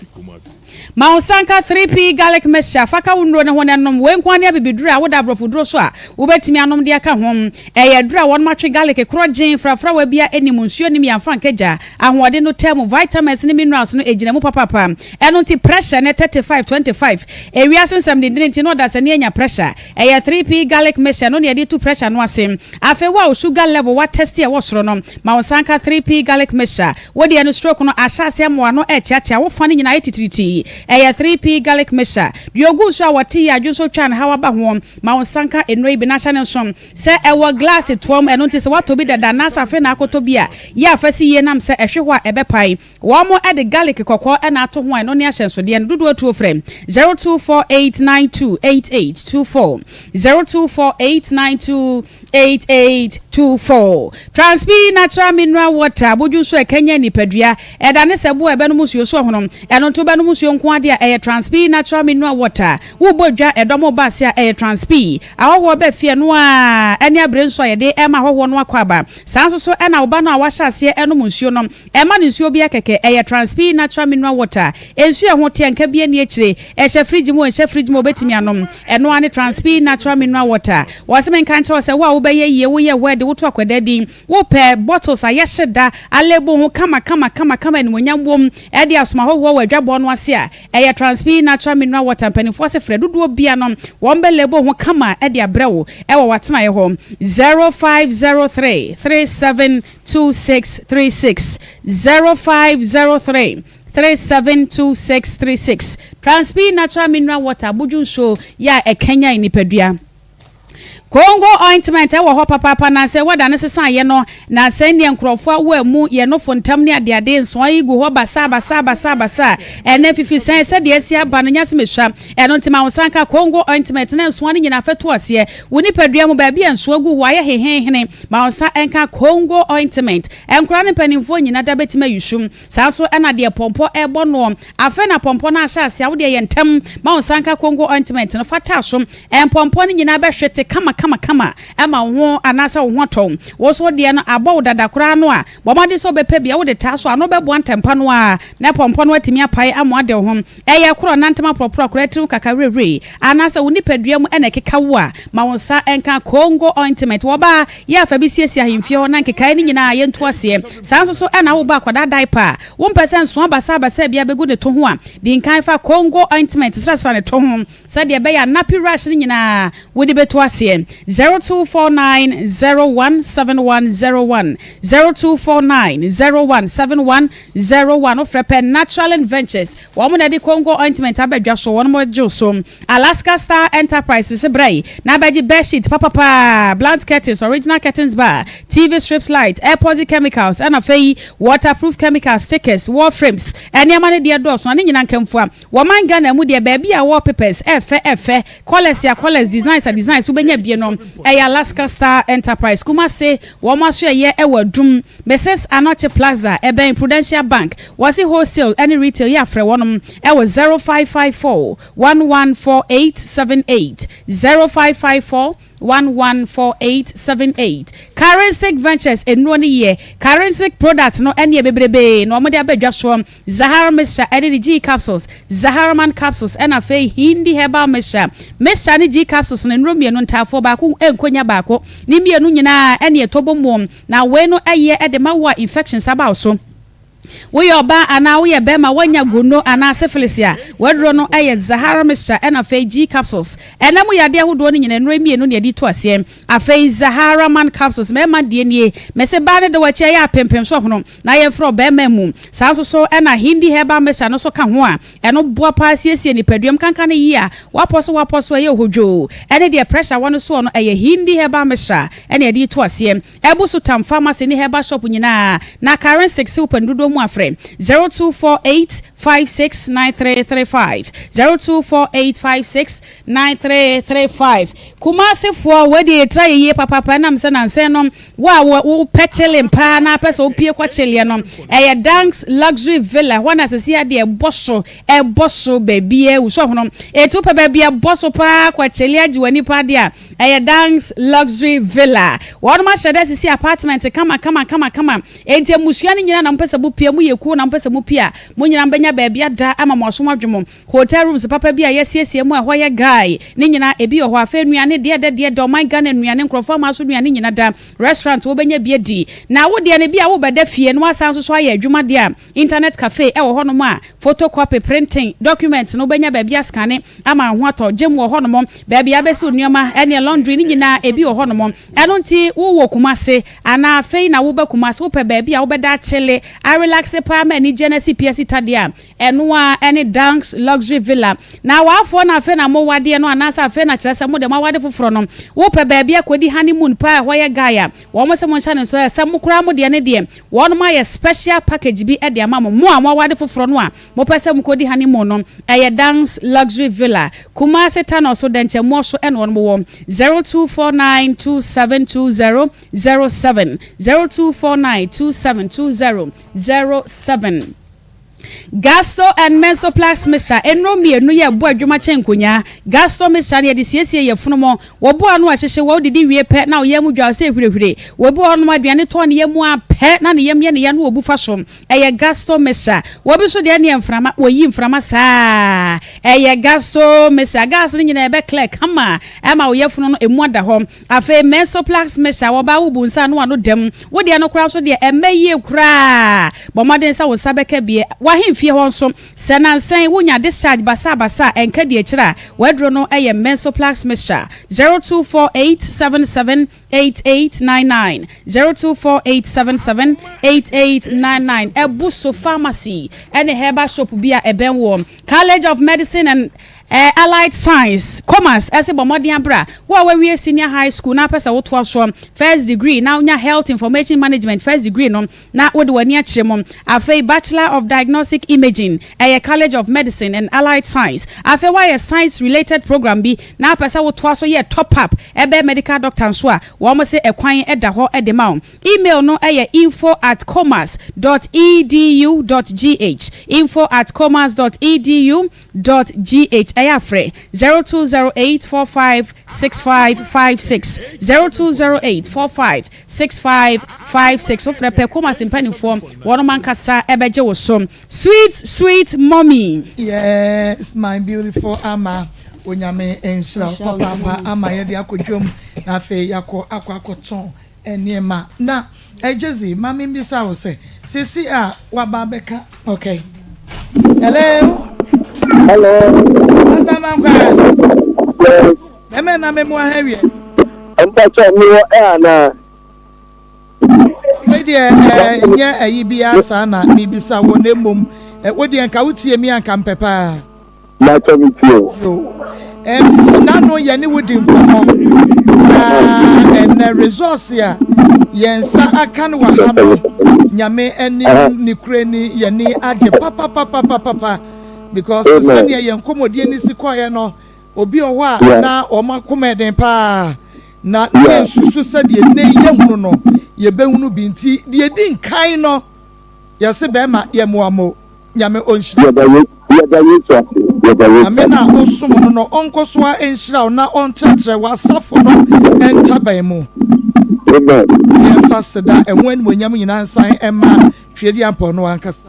Ma wo nsa nka 3P Garlic Mixture fa ka wo nnuro no ho na nom. Wei nko ara ne abibiduro a woda aborɔfo duro so a wobɛtumi anom de aka ho. Ɛyɛ aduro a wɔnom atwe garlic korɔgyen frafrawa biara nni mu, nsuo nnim, yɛamfa anka gya. Ahoɔden no taa mu, vitamins ne minerals no gyina mu papaapa. Ɛno nti pressure nɛ 35, 25. Ewiase nsɛm dendene nti na ɔdasani anya pressure. Ɛyɛ 3P garlic mixture no na yɛde tu pressure no ase. Afei wo a wo sugar level wa test a ɛwɔ soro no, ma wo nsa nka 3P garlic mixture. Wo deɛ no stroke no ahyɛ aseɛ ama w'ano ɛrekyeakyea, wo fa no nyinaa ayɛ titiritii. Ɛyɛ 3P garlic mixture. Deɛ ɔgu nsuo a wɔte yie adwonsɔ twa no haw aba ho, ma wo nsa nka nnuro yi bi na hyɛ no nso. Sɛ ɛwɔ glass toa mu, ɛno nti sɛ woatɔ bi dada anaasɛ afei na akɔtɔ bi a, yɛ a fa si yie nam sɛ ɛhwe hɔ a ɛbɛpae. Wɔn de garlic kɔkɔɔ na ato ho a ɛno ne ahyɛnsodeɛ no. Dodoɔ tuo frɛ 0248928824, 0248928824. Transpi Natural Mineral Water, abodwo nsuo a ɛkanyan nipadua, ɛdane sɛ bo a ɛbɛnom nsuo so ɔhono. Ɛno nti wobɛnom nsuo nko ara deɛ a, ɛyɛ Transpi Natural Mineral Water. Wobɔ dwa, ɛdɔm reba ase a, ɛyɛ Transpi. Ahɔhoɔ ba fie, ɛno ara ne abere nsuo a yɛde rema ahɔhoɔ no akwaaba. Saa nso so na wo ba no a wahyɛ aseɛ renom nsuo no, Ɛmma no nsuo biara kɛkɛ, ɛyɛ Transpi Natural Mineral Water, nsuo a ɛho teɛ, nka biara nni akyire, ɛhyɛ fridge mu o, ɛnhyɛ fridge mu o, wobɛtumi anom. Ɛno ara ne Transpi Natural Mineral Water. Wɔse menka nkyerɛ wo sɛ, wo a wobɛyɛ yie, woyɛ wɛɛde, woto akwadaa din, wopɛ bottles a yɛahye da, alabel ho kama kama kama kama animuonyam wom, de asom ahɔhoɔ wɔ adwabɔ no ase a, ɛyɛ Transpi Natural Mineral Water. Mpanimfoɔ se frɛ dodoɔ biara no, wɔbɛ label ho kama de abrɛ wo wɔ w'atenaeɛ hɔ. 0503 37 2636 0503 372636 Transpi Natural Mineral Water abodwo nsuo yɛ a ɛkanyan nipadua. Congo ointment wɔ hɔ papaapa na sɛ weather no sesa yɛ no na sɛndeɛ nkorɔfoɔ awo amu yɛ nofo ntam ne adeade nsoa yi gu hɔ basaa basaa basaa basaa ɛnɛ mfifisɛn sɛdeɛ asi aba no nyɛ asem esua ɛno nti ma wo nsa nka Congo ointment na nsoa no nyinaa fɛto aseɛ wo nipadua mu baabi a nsoa gu hɔ ayɛ hehenhene ma wo nsa nka Congo ointment nkoraa ne mpaninfoɔ nyina da bɛtumi ayusu Saa nso na deɛ pɔmpɔ rebɔ noɔ, afei na pɔmpɔ no ahyɛ aseɛ a, wo deɛ yɛ ntɛm ma wo nsa nka Congo ointment no fa taa so. Mpɔmpɔ no nyinaa bɛhwete kama kama kama ama wo ho anaasɛ wo ho atɔ wo. Wo nso wo deɛ no abɔ wo dada koraa no a, bɔ mmɔden sɛ wobɛpɛ bi a wode taa so a, ano bɛboa ntɛmpa no ara na pɔmpɔ no atumi apae ama woade wo ho. Ɛyɛ korɔ, nantam aporɔporɔ, akora tirim kakawirewire, anaasɛ wo nipadua mu na ɛkeka wo a, ma wo nsa nka Congo ointment. Wɔ ɔbaa, yɛ a fa bi siesie ahemfie hɔ na nkekaeɛ no nyinaa yɛntu aseɛ. Saa nso so na wobɔ akwadaa diaper a, wompɛ sɛ nsoa basaabasaa biara bɛgu ne to ho a, di nkan fa Congo ointment srasra ne to ho sɛdeɛ ɛbɛyɛ a nappy rash no nyinaa wode bɛtu aseɛ. 0249 017101, 0249 017101, wofrɛ pɛ Naturalin Ventures. Wɔn na ɛde Congo ointment aba dwa so, wɔn gye wo so. Alaska Star Enterprises bra yi na abɛgye bedsheet papapaa, blunt curtains, original curtains bar, TV strips light, epoxy chemicals ɛna afei waterproof chemicals, stickers, wall frames. Nneɛma no deɛ dɔɔso na ne nyinaa nkamfua. Wɔ man Ghana mu deɛ baabi a wallpapers ɛfɛ ɛfɛ, colours a colours, designs a designs wobɛnya bie no ɛyɛ Alaska Star Enterprise. Kumasi wɔn asoɛeɛ ɛwɔ Adum, Mrs Anokye Plaza ɛbɛn Prudential Bank. Wɔse wholesale ne retail yɛ a frɛ wɔnom wɔ 0554 114878, 0554 114878. Karensic Ventures nnuro no yɛ Karensic product no ɛneɛ bebrebee na wɔde aba dwa soɔ, Zahara mixture ɛne ne G capsules, Zaharaman capsules ɛna afei Hindi herbal mixture. Mixture ne G capsules no nnuro mmienu ntaafoɔ baako nkonya baako, ne mmienu nyinaa ɛneɛ tɔbɔ muom na wei no ɛyɛ de ma wo a infections aba wo so. Woyɛ ɔbaa anaa woyɛ bɛrima woanya gono anaa syphilis a, w'aduro no yɛ Zahara mixture ɛna afei G capsules. Ɛna mu yadeɛ ahodoɔ no nyinaa nnuro yi mmienu na yɛde tu aseɛ. Afei Zahara man capsules mmarima deɛ nie. Mese baa no da w'akyi ɛyɛ apempem so hono na yɛmfrɛ ɔbarima mu. Saa nso so ɛna Hindi herbal mixture no nso ka ho a ɛno boa paa siesie nipaduam kanka no yie a wapɔ so wapɔ so ɛyɛ ohodwoo ɛne deɛ pressure wɔ no soɔ no ɛyɛ Hindi herbal mixture ɛna yɛde tu aseɛ. Abu so tam pharmacy ne herbal shop nyinaa na Karen Seksiw pɛ no dodoɔ mu a frɛ 0248 56 9335 0248 56 9335 Kumasi foɔ wei deɛ yɛtira yɛ yie papaapa ɛnam sɛ nansɛn no wo a wo pɛ chilling paa na apɛ sɛ wo pie kɔ chilleɛ no ɛyɛ Danks Luxury Villa ɛhɔ na sɛsi adeɛ ɛbɔ so ɛbɔ so baabi a wusɔ hono ɛtu pɛ baabi ɛbɔ so paa kɔ chille agye w'ani paa deɛ a Ɛyɛ Danks Luxury Villa. Wɔnom ahyɛ da asisi apartment kama kama kama kama. Enti mmusua no nyinaa na mopɛ sɛ mopue, moyɛ kuo na mopɛ sɛ mopue a, mo nyinaa mobɛnya baabi ada ama mo asom adwo mo. Hotel rooms papa bi a yɛasiesie mu a ɛhɔ yɛ guy ne nyinaa ebi wɔ hɔ. Afei nnuane deɛ ɛdɛ deɛ ɛdɛ, ɔman Ghana nnuane, nkurɔfoɔ amaa so nnuane nyina da. Restaurant wobɛnya bi adi. Na wo deɛ no bi a wobɛda fie na woasan nso so ayɛ adwuma deɛ a, Internet cafe wɔ hɔnom a photocopy, printing, documents no wobɛnya baabi ascane ama wo ho atɔ. Gym wɔ hɔnom, baabi a wobɛsi wo nneɛma ɛneɛ laundry ne nyinaa ebi wɔ hɔnom. Ɛno nti wowɔ Kumasi anaa afei na woba Kumasi wopɛ baabi a wobɛda akyele, arelaxe paa ma anigyeɛ no asi pi asi ta deɛ a, ɛno ara ɛne Danks Luxury Villa. Na awaafoɔ no afei na mowadeɛ no anaasɛ afei na kyerɛ sɛ mo deɛ moawade foforɔ no wopɛ baabi akɔdi honeymoon paa a ɛhɔ yɛ guy a, Wɔn se monhyɛ no nso ɛ sɛ mo koraa mo deɛ ne deɛ wɔnom ayɛ special package bi de ama mo, mo a moaware foforɔ no a mopɛ sɛ mokɔdi honeymoon no, ɛyɛ Dan's Luxury Villa, Kumasi Tanɔ so Dɛnkyɛmmoɔ so ɛna wɔnom wɔ, 0249272007, 0249272007. Gasto and Mensoplax Mixture, Nnuro mmienu yi ɛbɔ adwuma kyɛn nkonyaa. Gasto Mixture no yɛde siesie yafunu mu. Wɔbo ano a ɛhyehye wɔ, wodidi wie pɛ na wo yam dwa wo sɛ hwirehwire. Obi wɔ hɔnom a aduane tɔ ne yam ara pɛ na ne yam yɛ ne ya na obu fa so. Ɛyɛ Gasto Mixture. Obi nso deɛ ɛneɛ mframa, wɔyi mframa saa. Ɛyɛ Gasto Mixture. Gas no nyinaa ɛbɛ clear kama ɛma wo yafunu no ɛmu ada hɔ. Afei Mensoplax Mixture, wɔbaa wo bu nsa ano ano dam. Wo deɛ no koraa nso deɛ ɛmmɛ yie koraa. Bɔ mmɔden sɛ wo nsa bɛka bi. W'ahemfie hɔ nso, sɛ nansa yi wonya discharge basabasa a, ɛnka di akyire a, w'aduro no yɛ Mensoplax Mixture. 0248 77 8899, 024877 8899. Ɛbu so Pharmacy ɛne herbal shop bi a ɛbɛn woɔ. College of Medicine and Allied Science, Commerce, ɛse bɔ mmɔden abra, wo a woawie senior high school na wopɛ sɛ wotoa soɔ first degree na wonya Health Information Management first degree no na wode w'ani akyerɛ mu. Afei Bachelor of Diagnostic Imaging, ɛyɛ College of Medicine and Allied Science. Afei woayɛ science related program bi na wopɛ sɛ wotoa so yɛ top up ɛbɛyɛ medical doctor nso a, wɔn se ɛkwan da hɔ de ma wo. Email no yɛ info at commerce dot edu dot gh, info at commerce dot edu dot gh. Ɛyɛ a frɛ 0208 45 6556, 0208 45 6556. Wofrɛ pɛ, Commerce mpanimfoɔ wɔnom ankasa bɛgye wo so. Sweet sweet mommy. Yes my beautiful Ama Onyame nhyira wo papaapa ama yɛde akɔ dwam na afei yɛakɔ akɔ akɔtɔn nneɛma na Gyedzi ma membisa wo sɛ sesi a waba abɛka okay hello Hello. Pastor Mankwaa. Yes. Bɛmɛ na memu aha wiɛ. Mpatsɔ mi wɔ ɛ anaa. Wei deɛ ɛnyɛ ayi biara saa na mebisa wo na mmom wo deɛ nka wotie mi a nka mpɛ paa. Mpatsɔ mi tie o. Yo. Ɛm nano yɛne wo di nkɔmmɔ na ɛnɛ resource a yɛn nsa aka no wɔ ha no Nyame anim ne kure ni yɛni agye papapapapapa because sɛdeɛ yɛn nkɔmmɔdie no si kɔeɛ no Obi wɔ hɔ a na wɔn akoma yɛ den paa, na na yɛnsusu sɛ deɛ nnɛ yi yɛhunu no, yɛbɛhunu bi. Nti deɛ ɛdi nkan no, yɛse bɛrima yɛmmoa mo. Nyame ɔnhyira wo. Yɛda Yesu ase. Yɛda Yesu Nyame no a wosom no no, ɔnkɔ so ara nhyira wo na ɔntrɛtrɛ w'asafo no ntaban mu. Amen. Yɛmfa aseda, ɛho animuonyam nyinaa nsan mma Tweaduampɔn no ankasa.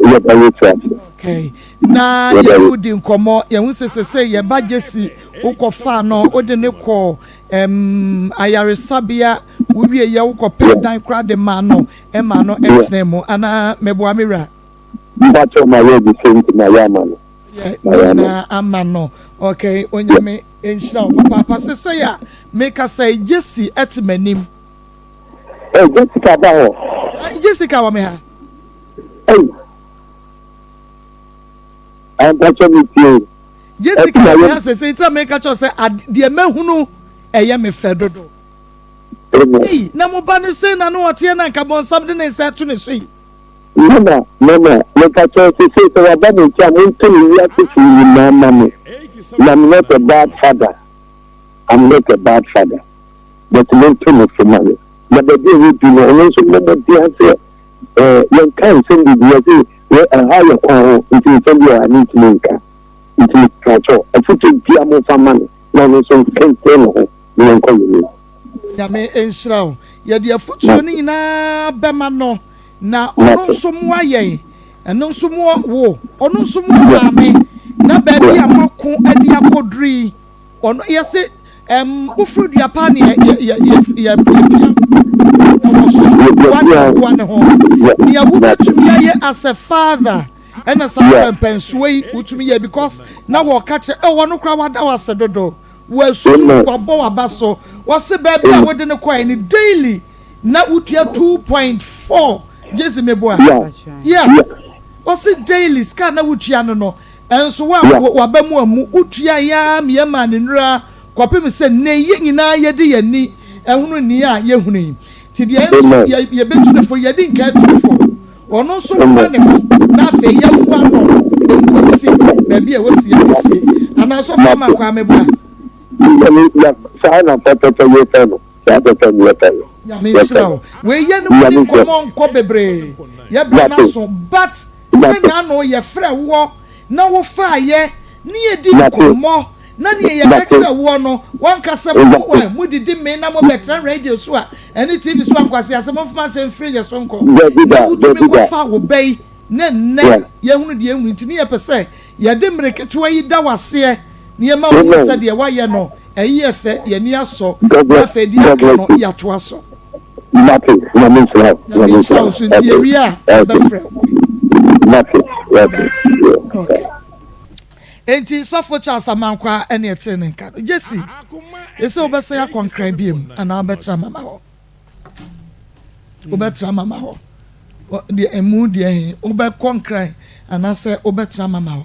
Yɛda Yesu ase. Okay. Na yɛne wo di nkɔmmɔ, yɛhu sɛ sesei yɛba Jesse, wokɔfaa no, wode ne kɔ um, ayaresabea, wowie yɛ wokɔpɛ dan koraa de maa no, ɛmaa no ɛtena mu, anaa meboa me wura? Mpakyɛw ma yɛ the same thing ma yɛ ama no. Yɛ nyinaa ama no. Okay, onyame nhyira wo papaapa. Sesei a mekasa yi, Jesse ɛte m'anim. Hey, Jessica ba hɔ. Jessica wɔ me ha. Hey. Ampakyɛ me tie. Jessica wɔ me ha sese ntina meka kyerɛ sɛ deɛ mahunu ɛyɛ me fɛ dodo. Hey, na mo ba ne se na no ɔteɛ na nka bɔnsam de ne nsa to ne so yi. Mama, mama, mepakyɛ sese sɛ waba me nkyɛn a monto ne wiase fi nyinaa ma me. Na I'm not a bad father. I'm not a bad father. But monto no fo ma me. Na baabi a yɛdu no, ɔno nso mmɔ mmɔden ara sɛ eh, yɛnka nsɛm bebree. Yɛse wɛ ɛha yɛ kwan ho, nti nsɛm bi wɔ ha mentumi nka. Nti mepakyɛw, afotuo biara momfa mma no na ɔno nso nkɛntɛn ne ho na yɛnkɔ yɛn anim. Nyame nhyira wo. Yɛde afotuo no nyinaa bɛma no na ɔno nso mmoa yɛn, ɛno nso mmoa wo, ɔno nso mmoa maame na baabi a moako de akɔduru yi, Ɔno yɛse ɛm woforo dua paa ne yɛ yɛ yɛ yɛ yɛ pia na wɔso boa ne aboa ne ho. Nea wobɛtumi ayɛ as a father ɛna saa pɛmpɛnsoɔ yi wotumi yɛ because na wɔka kyerɛ ɛ wɔn koraa wada wase dodo wasu wabɔ waba so wɔse baabi a wode no kɔɛ ne daily na wotua 2.4 gyesi meboa yeah wɔse daily sika na wotua no no Nso wo a w'aba mu ammu, wotuae ara ma yɛmaa no nnuru ara kɔpem sɛ nnɛ yi yɛn nyinaa yɛde yɛn ani ahunu nea yɛhunu yi. Nti deɛ yɛn nso yɛbɛtu no fo, yɛadi nka atu no fo. Ɔno nso mmoa ne ho na afei yɛmmoa no nkɔsi baabi a ɛwɔ sɛ yɛde sie. Anaa Sɔfo Amankwaa meboa? Saa na pɛpɛpɛ yɛpɛ no. Saa pɛpɛ na yɛpɛ no. Nyame nhyira wo. Wei yɛne wo ni nkɔmmɔ nkɔ bebree. Yɛbrɛ no aso but Sɛnea ano yɛfrɛɛ woɔ na wofaeɛ ne yɛdi nkɔmmɔ na neɛ yɛka kyerɛɛ woɔ no woanka sɛ mo ɛ modidi mee na mobɛtena radio so a ɛne TV so a nkwaseasɛm momfa asɛm mfiri yɛ so nkɔ na wotumi kɔfaa wo ba yi na nnɛ yɛhunu deɛ yɛhunu nti ne yɛpɛ sɛ yɛde mmere ketewa yi da wo aseɛ na yɛma wohu sɛ deɛ woayɛ no ɛyi yɛ fɛ yɛn ani asɔ na afei deɛ aka no yɛatoa so. Mate, Nyame nhyira wo. Nyame nhyira wo nso nti yɛwie a yɛbɛfrɛ wo. Mate, mate. Okay. Enti Sɔfo Charles Amankwaa ɛne ɛtee ne nka no. Gyesi, ese wobɛsan akɔ Nkran biom anaa wobɛtra mama hɔ? Wobɛtra mama hɔ? Deɛ emu deɛ he, wobɛkɔ Nkran anaasɛ wobɛtra mama hɔ?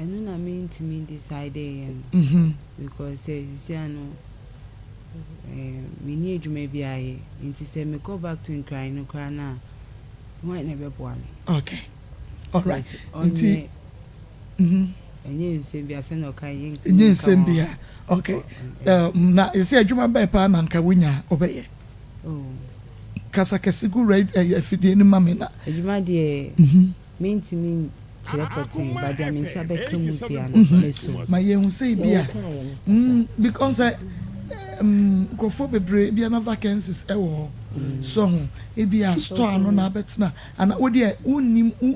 Ɛno na mentumi decide yɛ no because sɛ sisi ano eh, menni adwuma biara yɛ nti sɛ mekɔ back to Nkran no koraa no a, hwan na ɛbɛboa me? Okay. Alright. Nti Ɛnyɛ nsɛm bia sɛnea ɔka yi yɛntumi Ɛnyɛ nka nsɛm ho. bia. Okay. Um, na ɛsɛ adwuma bɛn paa na nka wonya a wobɛyɛ? Oh. Kasa kɛse gu radio ɛyɛ afidie no ma me na. Adwuma deɛ mentumi nkyerɛ pɔtee but deɛ me nsa bɛka mu bia no mɛsɔ. Ma yɛhu sɛ ebi a because sɛ nkurɔfoɔ bebree ebi a na vacancies ɛwɔ hɔ so ho ebi a store ano na abɛtena ana wo deɛ wonnim wo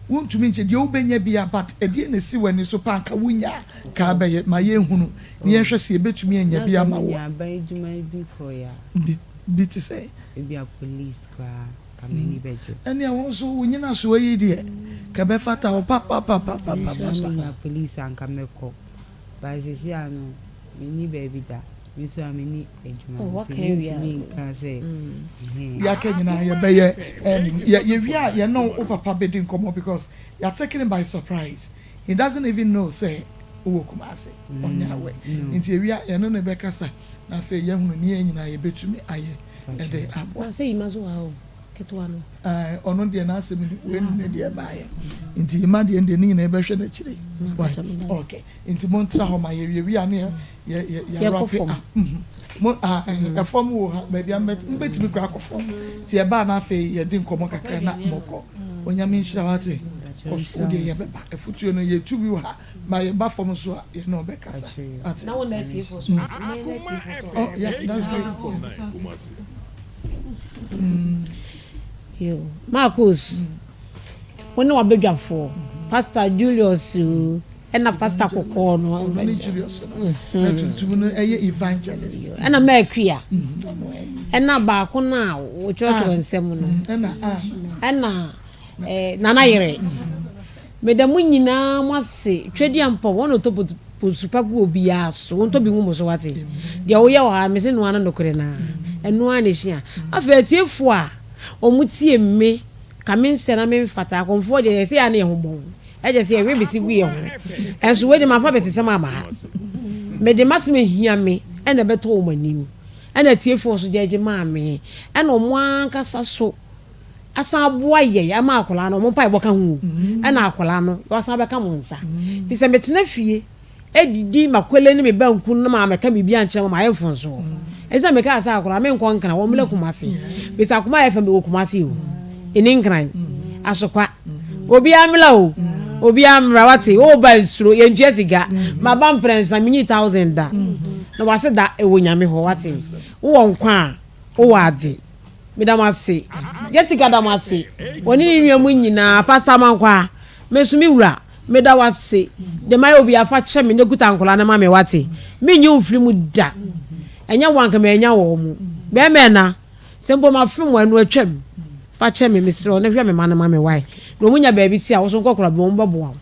Wontumi nkyɛ deɛ wobɛnya biara but ɛdeɛn na ɛsi w'ani so paa nka wonya a nka abɛyɛ? Ma yɛnhunu na yɛnhwɛ sɛ yɛbɛtumi anya bi ama wo a. Na nka menya aban adwuma bi kɔeɛ a. Bi bi te sɛn? Ebia police koraa nka m'ani bɛgye. Ɛnneɛ wo nso wo nyinasoɔ yi deɛ nka ɛbɛfata wo papapapapapa. Na menya police a nka mɛkɔ but seesei ara no menni baabi da. Me nso a menni adwuma nti mentumi nka sɛ ɛhɛn. Deɛ aka nyinaa yɛbɛyɛ yɛ yɛwie a yɛne wo papa bɛdi nkɔmmɔ because yɛ taken him by surprise he doesn't even know sɛ wowɔ Kumasi ɔnyɛ aware nti yɛwie a yɛne no bɛkasa na afei yɛahunu nea yɛn nyinaa yɛbɛtumi ayɛ de aboa. Na sɛ Yima nso wɔ ha o, ketewa no. Ae ɔno deɛ n'asɛm ni wei ne ne deɛ baeɛ nti Yima deɛ deɛ ne nyinaa yɛbɛhwɛ no akyire why okay nti montra hɔ ma yɛwie a ne yɛ yɛ yɛ Yɛkɔ wrap fam. up mhm mo ah ɛhɛn ɛfam wɔ ha baabi a mbɛ mbɛtumi kura akɔ fam nti ɛbaa na afei yɛdi nkɔmɔ kakra na mɔkɔ Onyame nhyira wo ate kɔ so wo deɛ yɛbɛba afutuo no yɛtu bi wɔ ha ma yɛba fam nso a yɛne wo bɛkasa ate Na wo na atiefoɔ so ate. Na yɛn atiefoɔ so oh yeah that's very important mm. Yo, Marcus, wo ne w'abadwafoɔ, Pastor Julius o, ɛna pastor kɔkɔɔ no. Ɔno ne Julius no. Na tuntum no ɛyɛ evangelist. Ɛna Mɛkua. Ɛna baako no a wɔkyerɛkyerɛ nsɛm no. Ɛna a. Ɛna ɛɛ Nana Yere. Meda mo nyinaa mo ase. Twɛdi ampɔ wɔn na ɔtɔ posu pa gu obiara so. Wɔn tɔ bi ngu mo so wate. Deɛ woyɛ wɔ ha mese noa no nokorɛ naa. Ɛnoa na ɛhyia. Afei atiefoɔ a wɔn tie me ka me nsɛ na me mfata akɔmfoɔ deɛ yɛsɛ yɛ a na yɛ ho bɔn. Ɛkyɛ sɛ yɛwe bese gu yɛn ho. Ɛnso wei de mamfa besesɛm amma ha. Mede m'asɛm a ehia me na ɛbɛtɔ wɔn anim. Ɛna atiefoɔ nso gyɛɛgye maa me. Ɛna wɔn ankasa so asan aboa yɛn ama akwadaa no, wɔn mpaebɔ ka ho o. Ɛna akwadaa no, wɔasan abɛka mo nsa. Nti sɛ metena fie didi m'akwele ne me banku no na mammɛka biribi ankyerɛ wɔn a, mayɛ mfomsoɔ. Ɛnti na mekaa sɛ akwadaa menkɔ Nkran, wɔmmra Kumasi. Mr. Akoma FM wɔ Kumasi o. Ɛni Nkran. Asokwa. Obiara mmra o. Obiara mmra wate. Woba nsuro yɛntua sika. Maba mprɛnsa menyi thousand da. Na wase da ɛwɔ Nyame hɔ wate. Wowɔ nkwa a wowɔ adze. Meda mo ase. Jessica da mo ase. Wɔne ne nua mu nyinaa. Pastor Amankwaa, me nso me wura, meda wo ase. Deɛ mayɛ obiara fa kyɛ me na kuta nkwadaa no ma me wate. Menyi wo mfiri mu da. Ɛnyɛ wo anka mannya wɔn. Bɛrima ɛna. Sɛ mpo mafem wo a, ɛno atwam. Fa kyɛ me, mesrɛ wo, na hwɛ me mma no ma me wae. Na wɔn nya baabi si a, wo nso nkɔkora bi, wɔn bɛboa wo.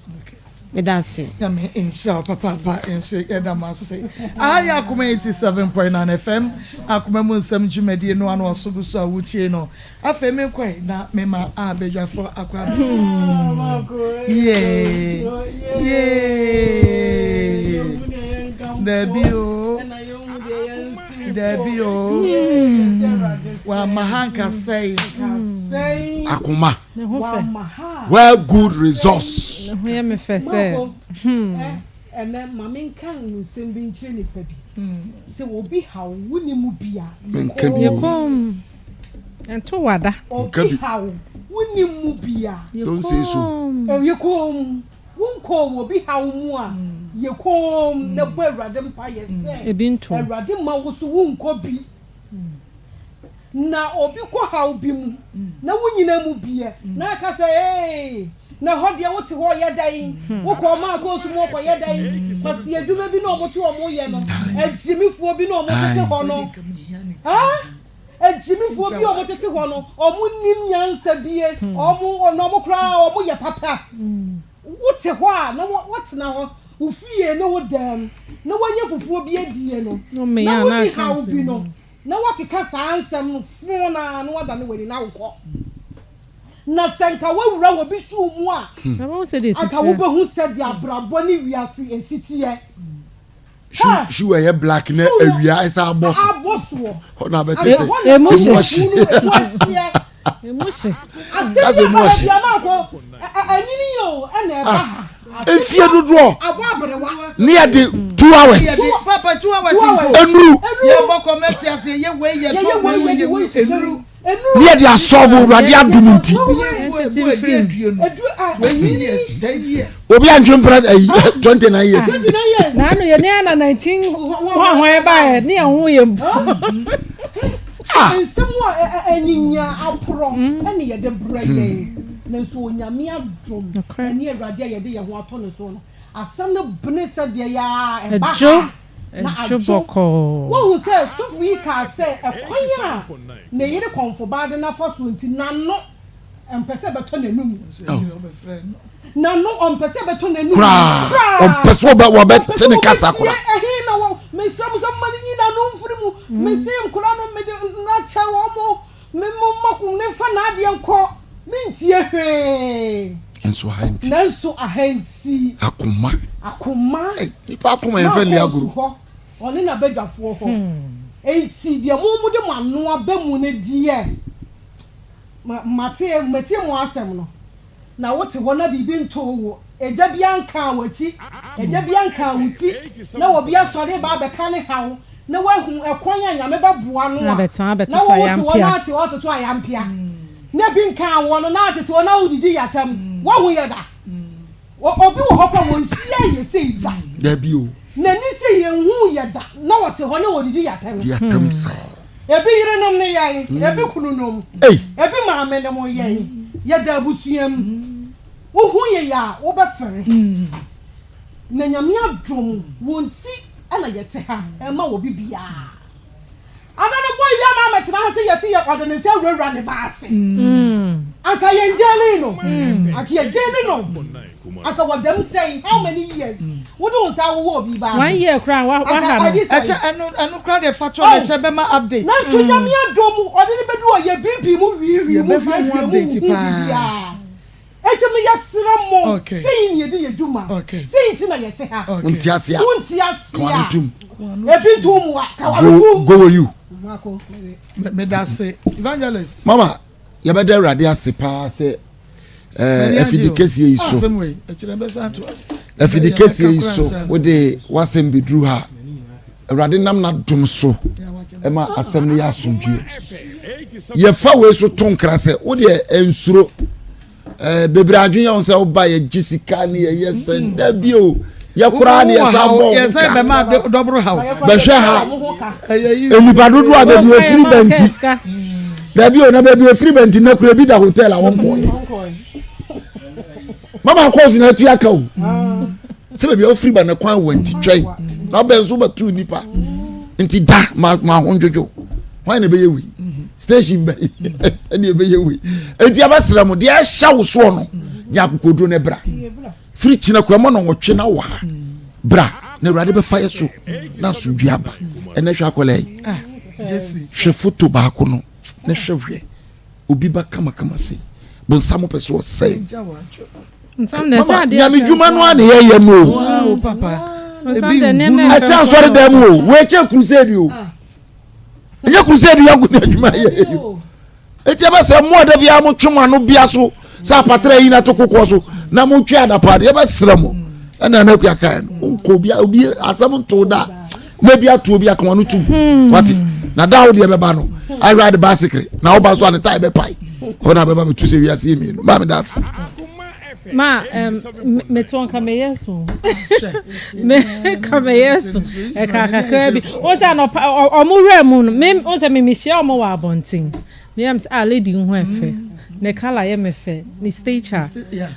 Meda ase. Nyame nhyira wo papaapa nso yɛda mo ase. Aha yɛ Akoma 87.9 FM, Akoma mu nsɛm dwumadie no ano ɔso gu so a wotie no. Afei menkɔe na mema abadwafoɔ akɔ aba. Yee, yee, dabi o. Dabi o, wamma ha nkasɛe. Akoma, where good resource. Ne ho yɛ me fɛ sɛ. Ɛnɛ ma menka nsɛm bi nkyerɛ nipa bi. Sɛ obi haw wo ne mu bi a, Menka bi o. Yɛ Ɛnto wada. Obi haw wo ne mu bi a. Don't say so. Yɛ komm. Wonkɔɔ obi haw mu a, yɛ komm na bɔ Awurade mpaeɛ sɛ, Awurade mma wo so wonkɔ bi. Na obi kɔ haw bi mu na wonyina mu biɛ na aka sɛ, Ee, na ɛhɔ deɛ wote hɔ yɛ dɛn? Wokɔɔ Marcos mu ɔkɔyɛ dɛn? Kwasi adwuma bi na wɔte wɔn yɛ no, agyimifoɔ bi na wɔtete hɔ no. Ah! Agyimifoɔ bi a wɔtete hɔ no, wɔnnim nyansa bie, wɔn, na wɔn koraa wɔyɛ papa. Wote hɔ a, na wɔtena hɔ. Wo fie ne wo dan mu na woanya fufuo bi adie no, na wonni haw bi no, na woakeka saa nsɛm no foo no ara na woadane w'ani na wokɔ. Na sɛ nka woawura obi shoe mu a, anka wobɛhu sɛdeɛ abrabɔ ne wiase ɛsi teɛ. Shoe shoe ɛyɛ black na awia ɛsɛ abɔ so. Abɔ soɔ. Hɔ na abɛte sɛ emu ɔhye. Emu hye. Kasa emu ɔhye. Efie dodoɔ ne yɛ de 2 hours enuru. Ne yɛ de asɔɔbo Awurade adum nti. Obi antwe mpena ayi 29 years. Naanu yɛ ne ana 19 hɔn hɔn ɛba yɛ ne yɛn ho yɛ mpo. Nsɛm a anyinya aporɔ ɛne yɛde brɛ yɛn, nanso Onyame adom ɛne Awurade a yɛde yɛn ho ato ne so no, asɛm no bene sɛdeɛ yɛ a ɛba ha na adwo. Woahu sɛ sɔfo yi kaa sɛ ɛkwan a ne yere kɔmfobaa de no afa soɔ nti n'ano ɔmpɛ sɛ ɛbɛtɔ n'anum. N'ano ɔmpɛ sɛ ɛbɛtɔ n'anum koraa. Ɔmpɛ sɛ wɔbɛte ne kasa koraa. Ɛhe na wɔ mesrɛ mo sɛ mma no nyi n'ano mfiri mu. Mese nkora no mede no akyɛ wɔn mo me mo mma ne mfa n'adeɛ nkɔ mentie hwee. Nanso aha nti. Nanso aha nti. Akoma. Akoma. Nipa akoma yɛn fɛ nni agorɔ. Hɔ ɔne n'abadwafoɔ hɔ. Enti deɛ mo mode mo ano aba mu no deɛ. Mate, matie mo asɛm no. Na wote hɔ na biribi ntoo wo, agya biara nkaa w'akyi, agya biara nkaa wo ti, na obi asɔre reba abɛka ne haw, na wahu ɛkwan a Nyame bɛboa no a, na wo wote hɔ na ate hɔ toto ayampea, na bi nkaa woɔ no na atete hɔ na wodidi yatam, woahu yɛ da? Obi wɔ hɔ koraa wɔnhyiaa yɛ sei da. Dabi o. N'ani sɛ yɛnhuu yɛ da na ɔte hɔ na ɔdidi yɛ atɛm. Di atɛm saa. Ebi yerenom ne yɛn, ebi kununom, ebi maamenom yɛn, yɛda abusua mu. Wohu yɛn a wobɛfɛre. Na Nyame adom, wo nti na yɛte ha, ɛmma obi biara. Ada no boy bi ama amɛtena ha sɛ yɛse yɛ ɔde ne nsa awurawura ne ba ase. Anka yɛn gyeli no. Anka yɛ gyeli no. Anka wɔdam sɛn how many years wode wo nsa awowɔ obi ba ase. One year koraa wa ha no. Ɛkyɛ ɛno ɛno koraa deɛ fa to no ɛkyɛ bɛma update. Nanso Nyame adom ɔde no bɛdu hɔ yɛ biibii mu wiiwii mu hwiahwia mu nhu biribiara. Enti me yɛsrɛ mo, sei ne yɛdi yɛ dwuma, sei nti na yɛte ha. Wonte ase a, Wonte ase ka w'ano a, tom. ebi nto wo mua, ka w'ano Go, tom. go wɔ you. Medase evangelist. Mama, yɛbɛda Awurade ase paa sɛ eh, afidi kɛseɛ yi so. Asɛm wei, ɛkyerɛ bɛsa ato. Afidi kɛseɛ yi so, wode w'asɛm bɛduru ha. Awurade nam n'adom so ma asɛm no yɛ asomdwoeɛ. Yɛfa wei so to nkra sɛ wo deɛ nsuro. Eh, bebree adwene yɛ wɔn sɛ woba yɛgye sika ne yɛyɛ sɛ mm. da bi o yɛ koraa ne yɛsan bɔ ho ka bɛhwɛ ha nnipa dodoɔ a baabi ofiri bɛnti baabi o na baabi ofiri bɛnti na kura bi da hotel a wɔn kɔɔ yɛ mama kɔɔso na atua ka o. Sɛ baabi a wofiri ba no kwan wɔ nti twɛn na wobɛn nso wobɛto nnipa nti da ma ma ho ndwodwo hwan na ɛbɛyɛ wei station bɛyi ɛne ɛbɛyɛ wei nti abɛsrɛ mo deɛ ɛhyɛ wo soɔ no nya akokoduro no bra firi kyina kura mɔ na wɔtwe na wɔ ha bra na awurade bɛfa yɛ so na asomdwe aba ɛnɛ hwɛ akɔla yi ah, hwɛ foto baako no na hwɛ hwɛ obi ba kamakama sei bonsam pɛ sɛ ɔsɛe mama nyame dwuma no a na yɛyɛ no o ɛkyɛ asɔre dɛm o wɔɛkyɛ crusade o ɛnyɛ crusade yɛnko ne adwuma yɛyɛ o ɛti ɛbɛ sɛ mo ɔda biara mo twe mo ano bia so sɛ apatra yi na to kokoɔ so na mo twe adapa deɛ ɛbɛsrɛ mo ɛna na akua kae no nkɔ obi obi asɛm nto da na ebi ato obi akoma no tum hmm. wate na da wo deɛ bɛba no ahwɛ ade basikiri na woba so a ne tae bɛpae hɔ na bɛba bɛtu sɛ wiase yɛ mmienu maa me da ase ma meto nka meyɛ so me ka meyɛ so ɛka kakra bi wo sɛ anɔpa ɔmo wura mu no me wo sɛ me mehyia ɔmo wɔ abɔnten meyɛ me sɛ ah lady ho ɛfɛ ne colour yɛ me fɛ ne stature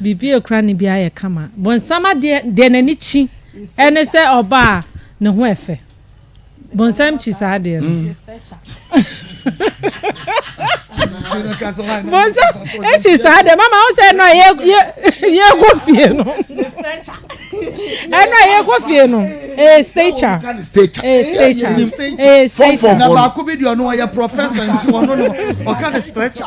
biribi ekura ne bi ayɛ kama bɔnsam adeɛ deɛ n'ani kyi ɛne sɛ ɔbaa Ne ho ɛfɛ. Bonsam kyi saa adeɛ no. Bonsam ekyi saa adeɛ. Mama wo sɛ no a yɛ yɛ yɛ kɔ fie no. Ɛno a yɛkɔ fie no, ɛyɛ stature. Ɛyɛ stature. Ɛyɛ stature. Na baako bi deɛ ɔno ɔyɛ professor nti ɔno no ɔka ne stretcher.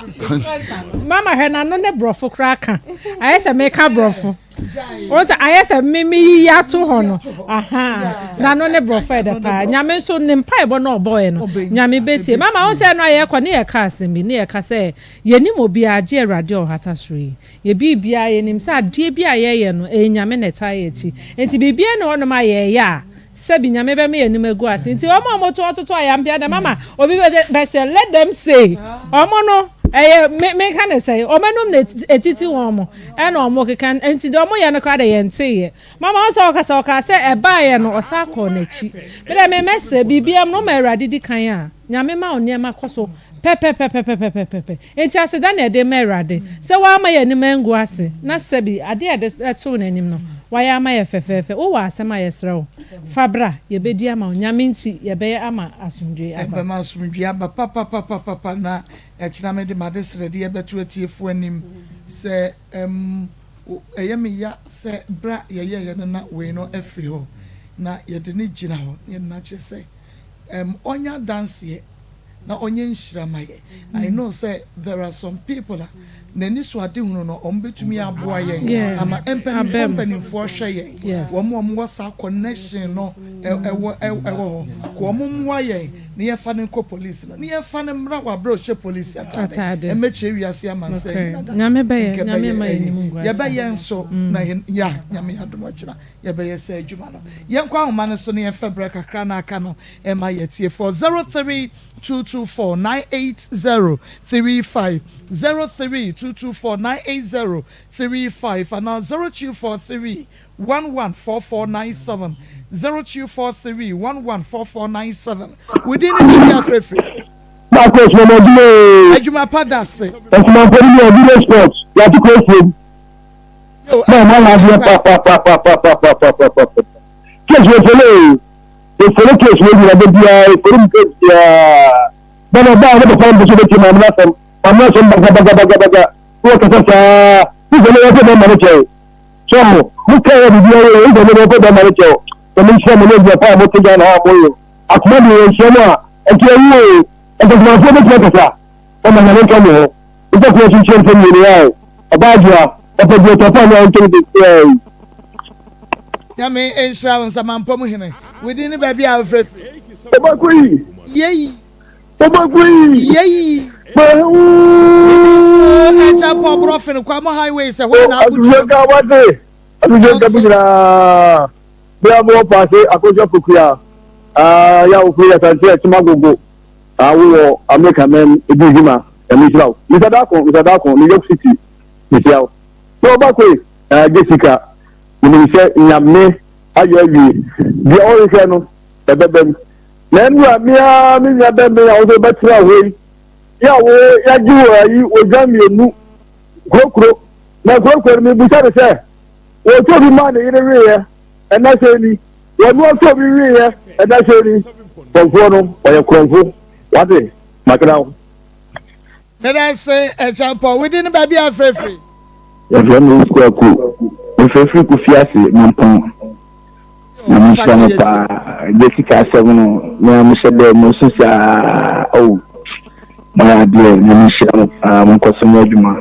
Mama hwɛ n'ano ne borɔfo koraa ka. Ayɛ sɛ meka borɔfo. Wɔn sɛ ayɛ sɛ me me yiyi ato hɔ no. Aha. N'ano ne borɔfo ɛdɛ paa. Nyame nso ne mpaebɔ na ɔbɔɛ no. Nyame bɛtie. Mama wɔn sɛ ɛno a yɛkɔ ne yɛka asɛm bi ne yɛka sɛ yɛnim obiara gye Awurade a ɔhata soro yi. Yɛ biribiara, yɛnim sɛ adeɛ bi a yɛyɛ no, ɛyɛ Nyame na ɛtaa yɛn akyi. Nti biribiara nni hɔnom a yɛyɛ a, sɛbi Nyame bɛma yɛn anim agu ase. Nti wɔn a wɔto wɔtoto ayampea deɛ, mama obi bɛ bɛsɛ, let them say, wɔn no, ɛyɛ, me, menka no sɛn, wɔn anum na ɛtiti wɔn, ɛna wɔn keka, nti deɛ wɔyɛ no koraa deɛ yɛnteeɛ. Mama wo sɛ ɔkasa, ɔkaa sɛ ɛbaeɛ no, ɔsan kɔɔ n'akyi. Me deɛ me mɛsrɛ, biribiara mu no, woma Awurade di kan a, Nyame ma wo nneɛma kɔ so pɛpɛpɛpɛpɛpɛpɛ. Enti aseda na yɛde rema Awurade sɛ wamma yɛn anim angu ase na sɛbi adeɛ a yɛde too n'anim no, wayɛ ama yɛn fɛfɛɛfɛ. Wowɔ asɛm a yɛsrɛ wo, fa bra, yɛbɛdi ama wo. Nyame nti, yɛbɛyɛ ama asomdwoeɛ aba. Ɛbɛma asomdwoeɛ aba papapapapapa na ɛkyena mede m'adesrɛdeɛ bɛto atiefoɔ anim sɛ ɛm ɛyɛ me ya sɛ berɛ a yɛyɛeɛ no na wei no afiri hɔ na yɛde no gyina hɔ na yɛde no akyerɛ sɛ ɛm ɔnyɛ adanseɛ na ɔnyɛ nhyira ma yɛ. I know sɛ there are some people a n'ani so adehunu no wɔn bɛtumi aboa yɛn ama mpanimfoɔ mpanimfoɔ hwɛ yɛn wɔn a wɔwɔ saa connection no ɛwɔ ɛwɔ hɔ ko wɔn mmoa yɛn na yɛfa no nkɔ police no na yɛfa no mmra wɔ abere ɔhyɛ police ataade ɛmɛkyerɛ wiase amansɛn nyina da nkɛ bɛyɛ ɛyi yɛbɛyɛ nso na ya nyame adom ɔkyena Yɛbɛyɛ saa adwuma no. Yɛnkɔ ahoma no so na yɛmfa berɛ kakra na aka no mma yɛn atiefoɔ. 03224 98035, 03224 98035 anaa 0243 114497, 0243 114497. Wo din ne baabi a frɛfiri. Marcos mama adwuma oo. Adwuma pa da ase. Nkumampɔ no mu a village sports yɛate kɔ afuom. Na ɔma yɛ adeɛ papapapapapapapapa. Case wɔ folo oo. Efolo case wɔ nyina da biara efolo mu case biara. Bɛna ɔbaa ne papa no mpɛ sɛ ɔbɛtie maame no asɛm. Maame no asɛm bagabagabagabaga. Na wɔkasa saa. Wosɛ ne wɔpɛ bɛma no kyɛw. So mo kaa yɛ biribiara yɛ wosɛ ne wɔpɛ bɛma no kyɛw. Sɛ mo nhyira mo ne adwuma pa a mote Ghana ha a moyɛ. Akoma deɛ yɛnhyia mu a ɛnti ɛwu oo. Ntasomafoɔ bɛtumi akasa. Ɔma nyame nka mo ho. Nsa kura kyinkyin mfe mmienu ae. Ɔbaa dwoa, ɔpɛ deɛ ɔtɔ fa nyɛ ntɛm sesiaa yi. Nyame nhyira wo Nsamanpɔ mu hene. Wo din ne baabi a wofrɛ firi. Obako yi. Yei. Obako yi. Yei. Mahu. Ɛkyɛ pɔ borɔfene kwa mo highway sɛ hɔ na abutu. Asomdwe nka wate. Asomdwe nka mo nyinaa. Bia mo wɔ paase akosua pokua. Ah ya ofiri asante ɛkyema gogo. Ah wowɔ America mɛm ebi hima. Nyame nhyira wo. Mr. Darko, Mr. Darko, New York City, mehyia wo. Na ɔba koe, eh, Jessica, menim sɛ Nyame ayɛ awie. Deɛ ɔrehwɛ no, ɛbɛba mu. Na ɛnura me ara me nua bɛmɛ a wo nso wobɛtena hɔ yi, yɛ a wo yɛagye wo ayi odwan mmienu kurokuro. Na kurokuro no mebusa no sɛ, wɔtɔ obi maa ne yere weeɛ, ɛna sɛ ni, wɔn nso obi weeɛ, ɛna sɛ ni. Kɔmfoɔ no, ɔyɛ korɔmfo. Wate, makra wo. Meda ase Acheampong. Wo din ne baabi a wofrɛ firi? Yɛfrɛ me Kwaku. Mefrɛ firi Kofi ase, Mampong. Na mehyira mo paa. Jessica asɛm no, me a mehyɛ dɛ mesu saa. Oh, moayɛ adeɛ. Na mehyira mo paa. Monkɔ so nyɛ adwuma.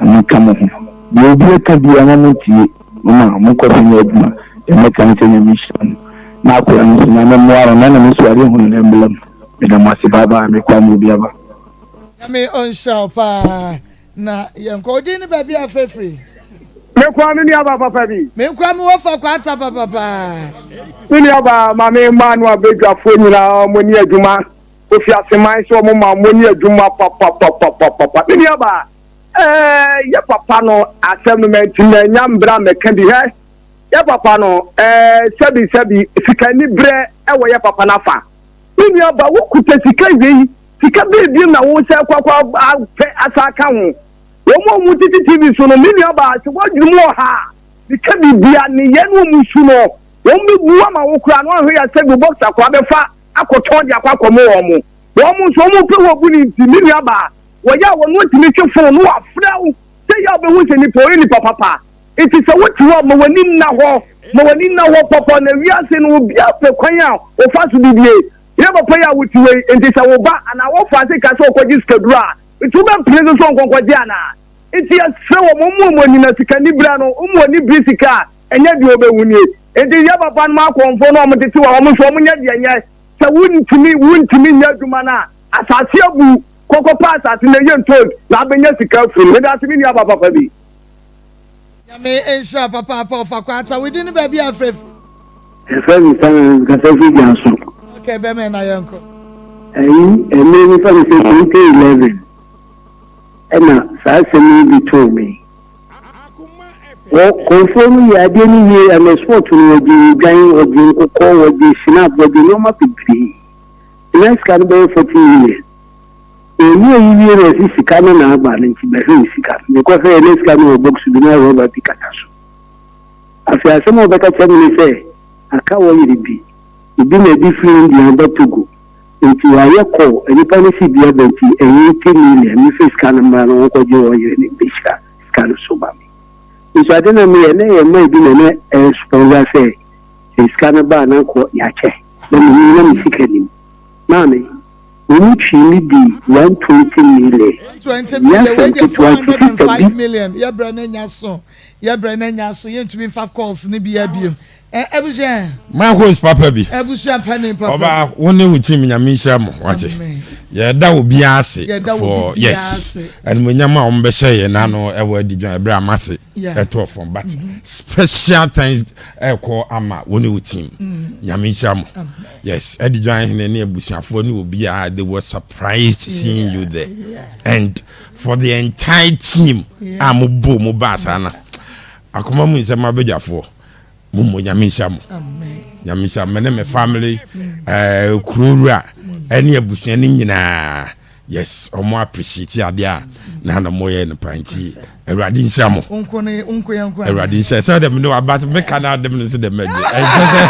Na menka mo ho. Deɛ obi aka biara ma montie. Mama monkɔ so nyɛ adwuma. Deɛ mɛka ne sɛ Nyame nhyira mo. Na akwadaa no nso, Nyame mmoa no na n'anisoadeɛ hunu no mmra mu. Meda mo ase. Bye bye. Mekɔ ama obi aba. Nyame ɔnhyira wo paa na yɛnkɔ. Wo din ne baabi a wofrɛ firi? Me nkoa me nua baa papa bi. Me nkoa me wɔfa kwanta papa paa. Me nua baa maame mmaa no abadwafoɔ nyinaa wɔn ani adwuma kofi aseman sɛ wɔn ma wɔn ani adwuma papapapapapa me nua baa ɛɛ yɛ papa no asɛm no mɛnti mɛnya mbra mɛka bi hɛ yɛ papa no ɛɛ sɛbi sɛbi sikani brɛ ɛwɔ yɛ papa n'afa me nua baa wokuta sika wei Sika bɛn biom na wo sɛ kɔ akɔ apɛ asa aka ho? Wɔn a wɔtete TV so no, me nuabaa, sɛ woadwene mu wɔ ha a, meka biribia, nneyɛɛ ne wɔn su no, wɔn bɛbu ama wo koraa na woanhwɛ yɛ a sɛbi wo boxer koraa bɛfa akɔtɔn de akɔ akɔmo wɔn. Wɔn nso wɔn pɛ wɔ bu no nti, me nuabaa, wɔyɛ a wɔn wɔtumi twe fon no wɔafrɛ wo sɛ yɛ a wobɛhu sɛ nipa ɔyɛ nipa papa. Nti sɛ wote hɔ a, ma w'ani nna hɔ. Ma w'ani nna hɔ papa na wiase no obiara pɛ kwan a ɔfa so didie. Yɛ papa yi a wote wei, nti sɛ wo ba anaa wɔfa ase ka sɛ ɔkɔgye sikaduro a, nti wobɛpene so sɛ ɔnkɔnkɔgye anaa? Nti yɛsrɛ wɔn, wɔmmu wɔn ani na sikaniberɛ no, wɔmmu wɔn ani bere sika a, ɛnyɛ deɛ wɔbɛhu nie. Nti yɛ papa nom akɔmfoɔ no a wɔtete hɔ a, wɔn nso wɔnyɛ deɛ nyɛ. Sɛ wontumi, wontumi nyɛ adwuma no a, asase abu, kɔkɔpɛ asase na ɛyɛ ntoos na abɛnya sika afiri mu. Meda ase me nua ba papa bi. Nyame nhyira papaapa ɔfa kwata wo din ne baabi a frɛ fi. Yɛfrɛ me Samuel mekasa firi Dwanso. Okay bɛmɛ na yɛnkɔ. Ɛyi ɛmmerɛ bi fa no sɛ 2011 ɛna saa asɛm yi bi too me. Wɔ kɔnfoɔ no yɛ adeɛ no wie on the spot no wɔgye odwan, wɔgye nkokɔ, wɔgye snap, wɔgye nneɛma bebree. Na sika no bɛyɛ 40 million. Wɔyi eyi wie na ɔsi sika no na aba no nti bɛhwɛ wo sika no. Mekɔhwɛɛ na sika no wɔ box bi na rɔba bi kata so. Afei asɛm a ɔbɛka kyerɛ me ne sɛ aka wɔ yere bi, obi na ɛde firi India aba Togo nti wayɛ call, nnipa no si bi aba nti ɛyɛ 80 million mefa sika no mmra na ɔnkɔgye wɔ yere no mbɛhyira sika no so ma me. Nso ade na meyɛ na ɛyɛ mmaa bi na na ɛsponsor sɛ sɛ sika no ba a na nkɔ yɛakyɛ na menim na me sika nim. Maame. Wɔn twii me dii 120 million. 120 Nyɛ million asɛm wei deɛ ketewa nti sista 405 bi. million yɛbrɛ no anya so yɛbrɛ no anya so yɛntumi nfa calls no biara biom ɛ abusua. My host papa bi. Abusua panin papa bi. Ɔbaa wo ne wo team nyame nhyira mo wate. Amen. Yɛda obiara ase Yɛda for obi biara yes ase. animonyam a wɔn bɛhyɛ yɛn n'ano ɛwɔ adidwan ɛbrɛ a mase Yeah. ɛtɔɔ fam but special thanks ɛkɔ ama wo ne wo team Mm. nyame nhyira mo. Yes, Adidwan hene ne abusuafoɔ ne obiara they were surprised seeing you there and for the entire team a mo bo mo baa saa na akoma mu nsɛm abadwafoɔ mo mmɔ nyame nhyira mo nyame nhyira mo ne me family ɛɛ eh, kuro wura ɛne abusua ne nyinaa. Yes ɔmo appreciate adeɛ a na na mo yɛ no pa nti awurade nhyira mo awurade nhyira sɛ dɛm no aba meka na adem no so dɛm agye ɛnyɛ sɛ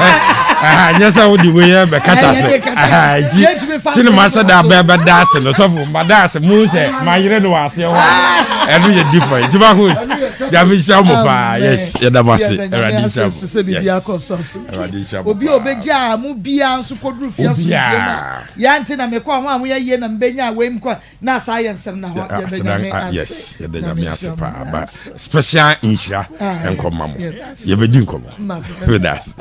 ɛnyɛ sɛ wode wei yɛ bɛkata so nti ti ne ma sɛ da bɛda ase no sɔfo ma da ase mu sɛ ma yere no wɔ aseɛ hɔ a ɛno yɛ different nti ma host nyame nhyira mo paa yes yɛda mo ase awurade nhyira mo yes awurade nhyira mo obi a obɛgya mu biara nso kɔduru fie asomdwoe mu a Ya nti na mekɔɔ ho a moyɛ yie na mebɛnyaa wei mkɔ na saa yɛ nsɛm na hɔ yɛda Nyame ase. Yes yɛda Nyame ase paa ba special nhyira nkɔ ma mo yɛbɛdi nkɔmɔ meda ase.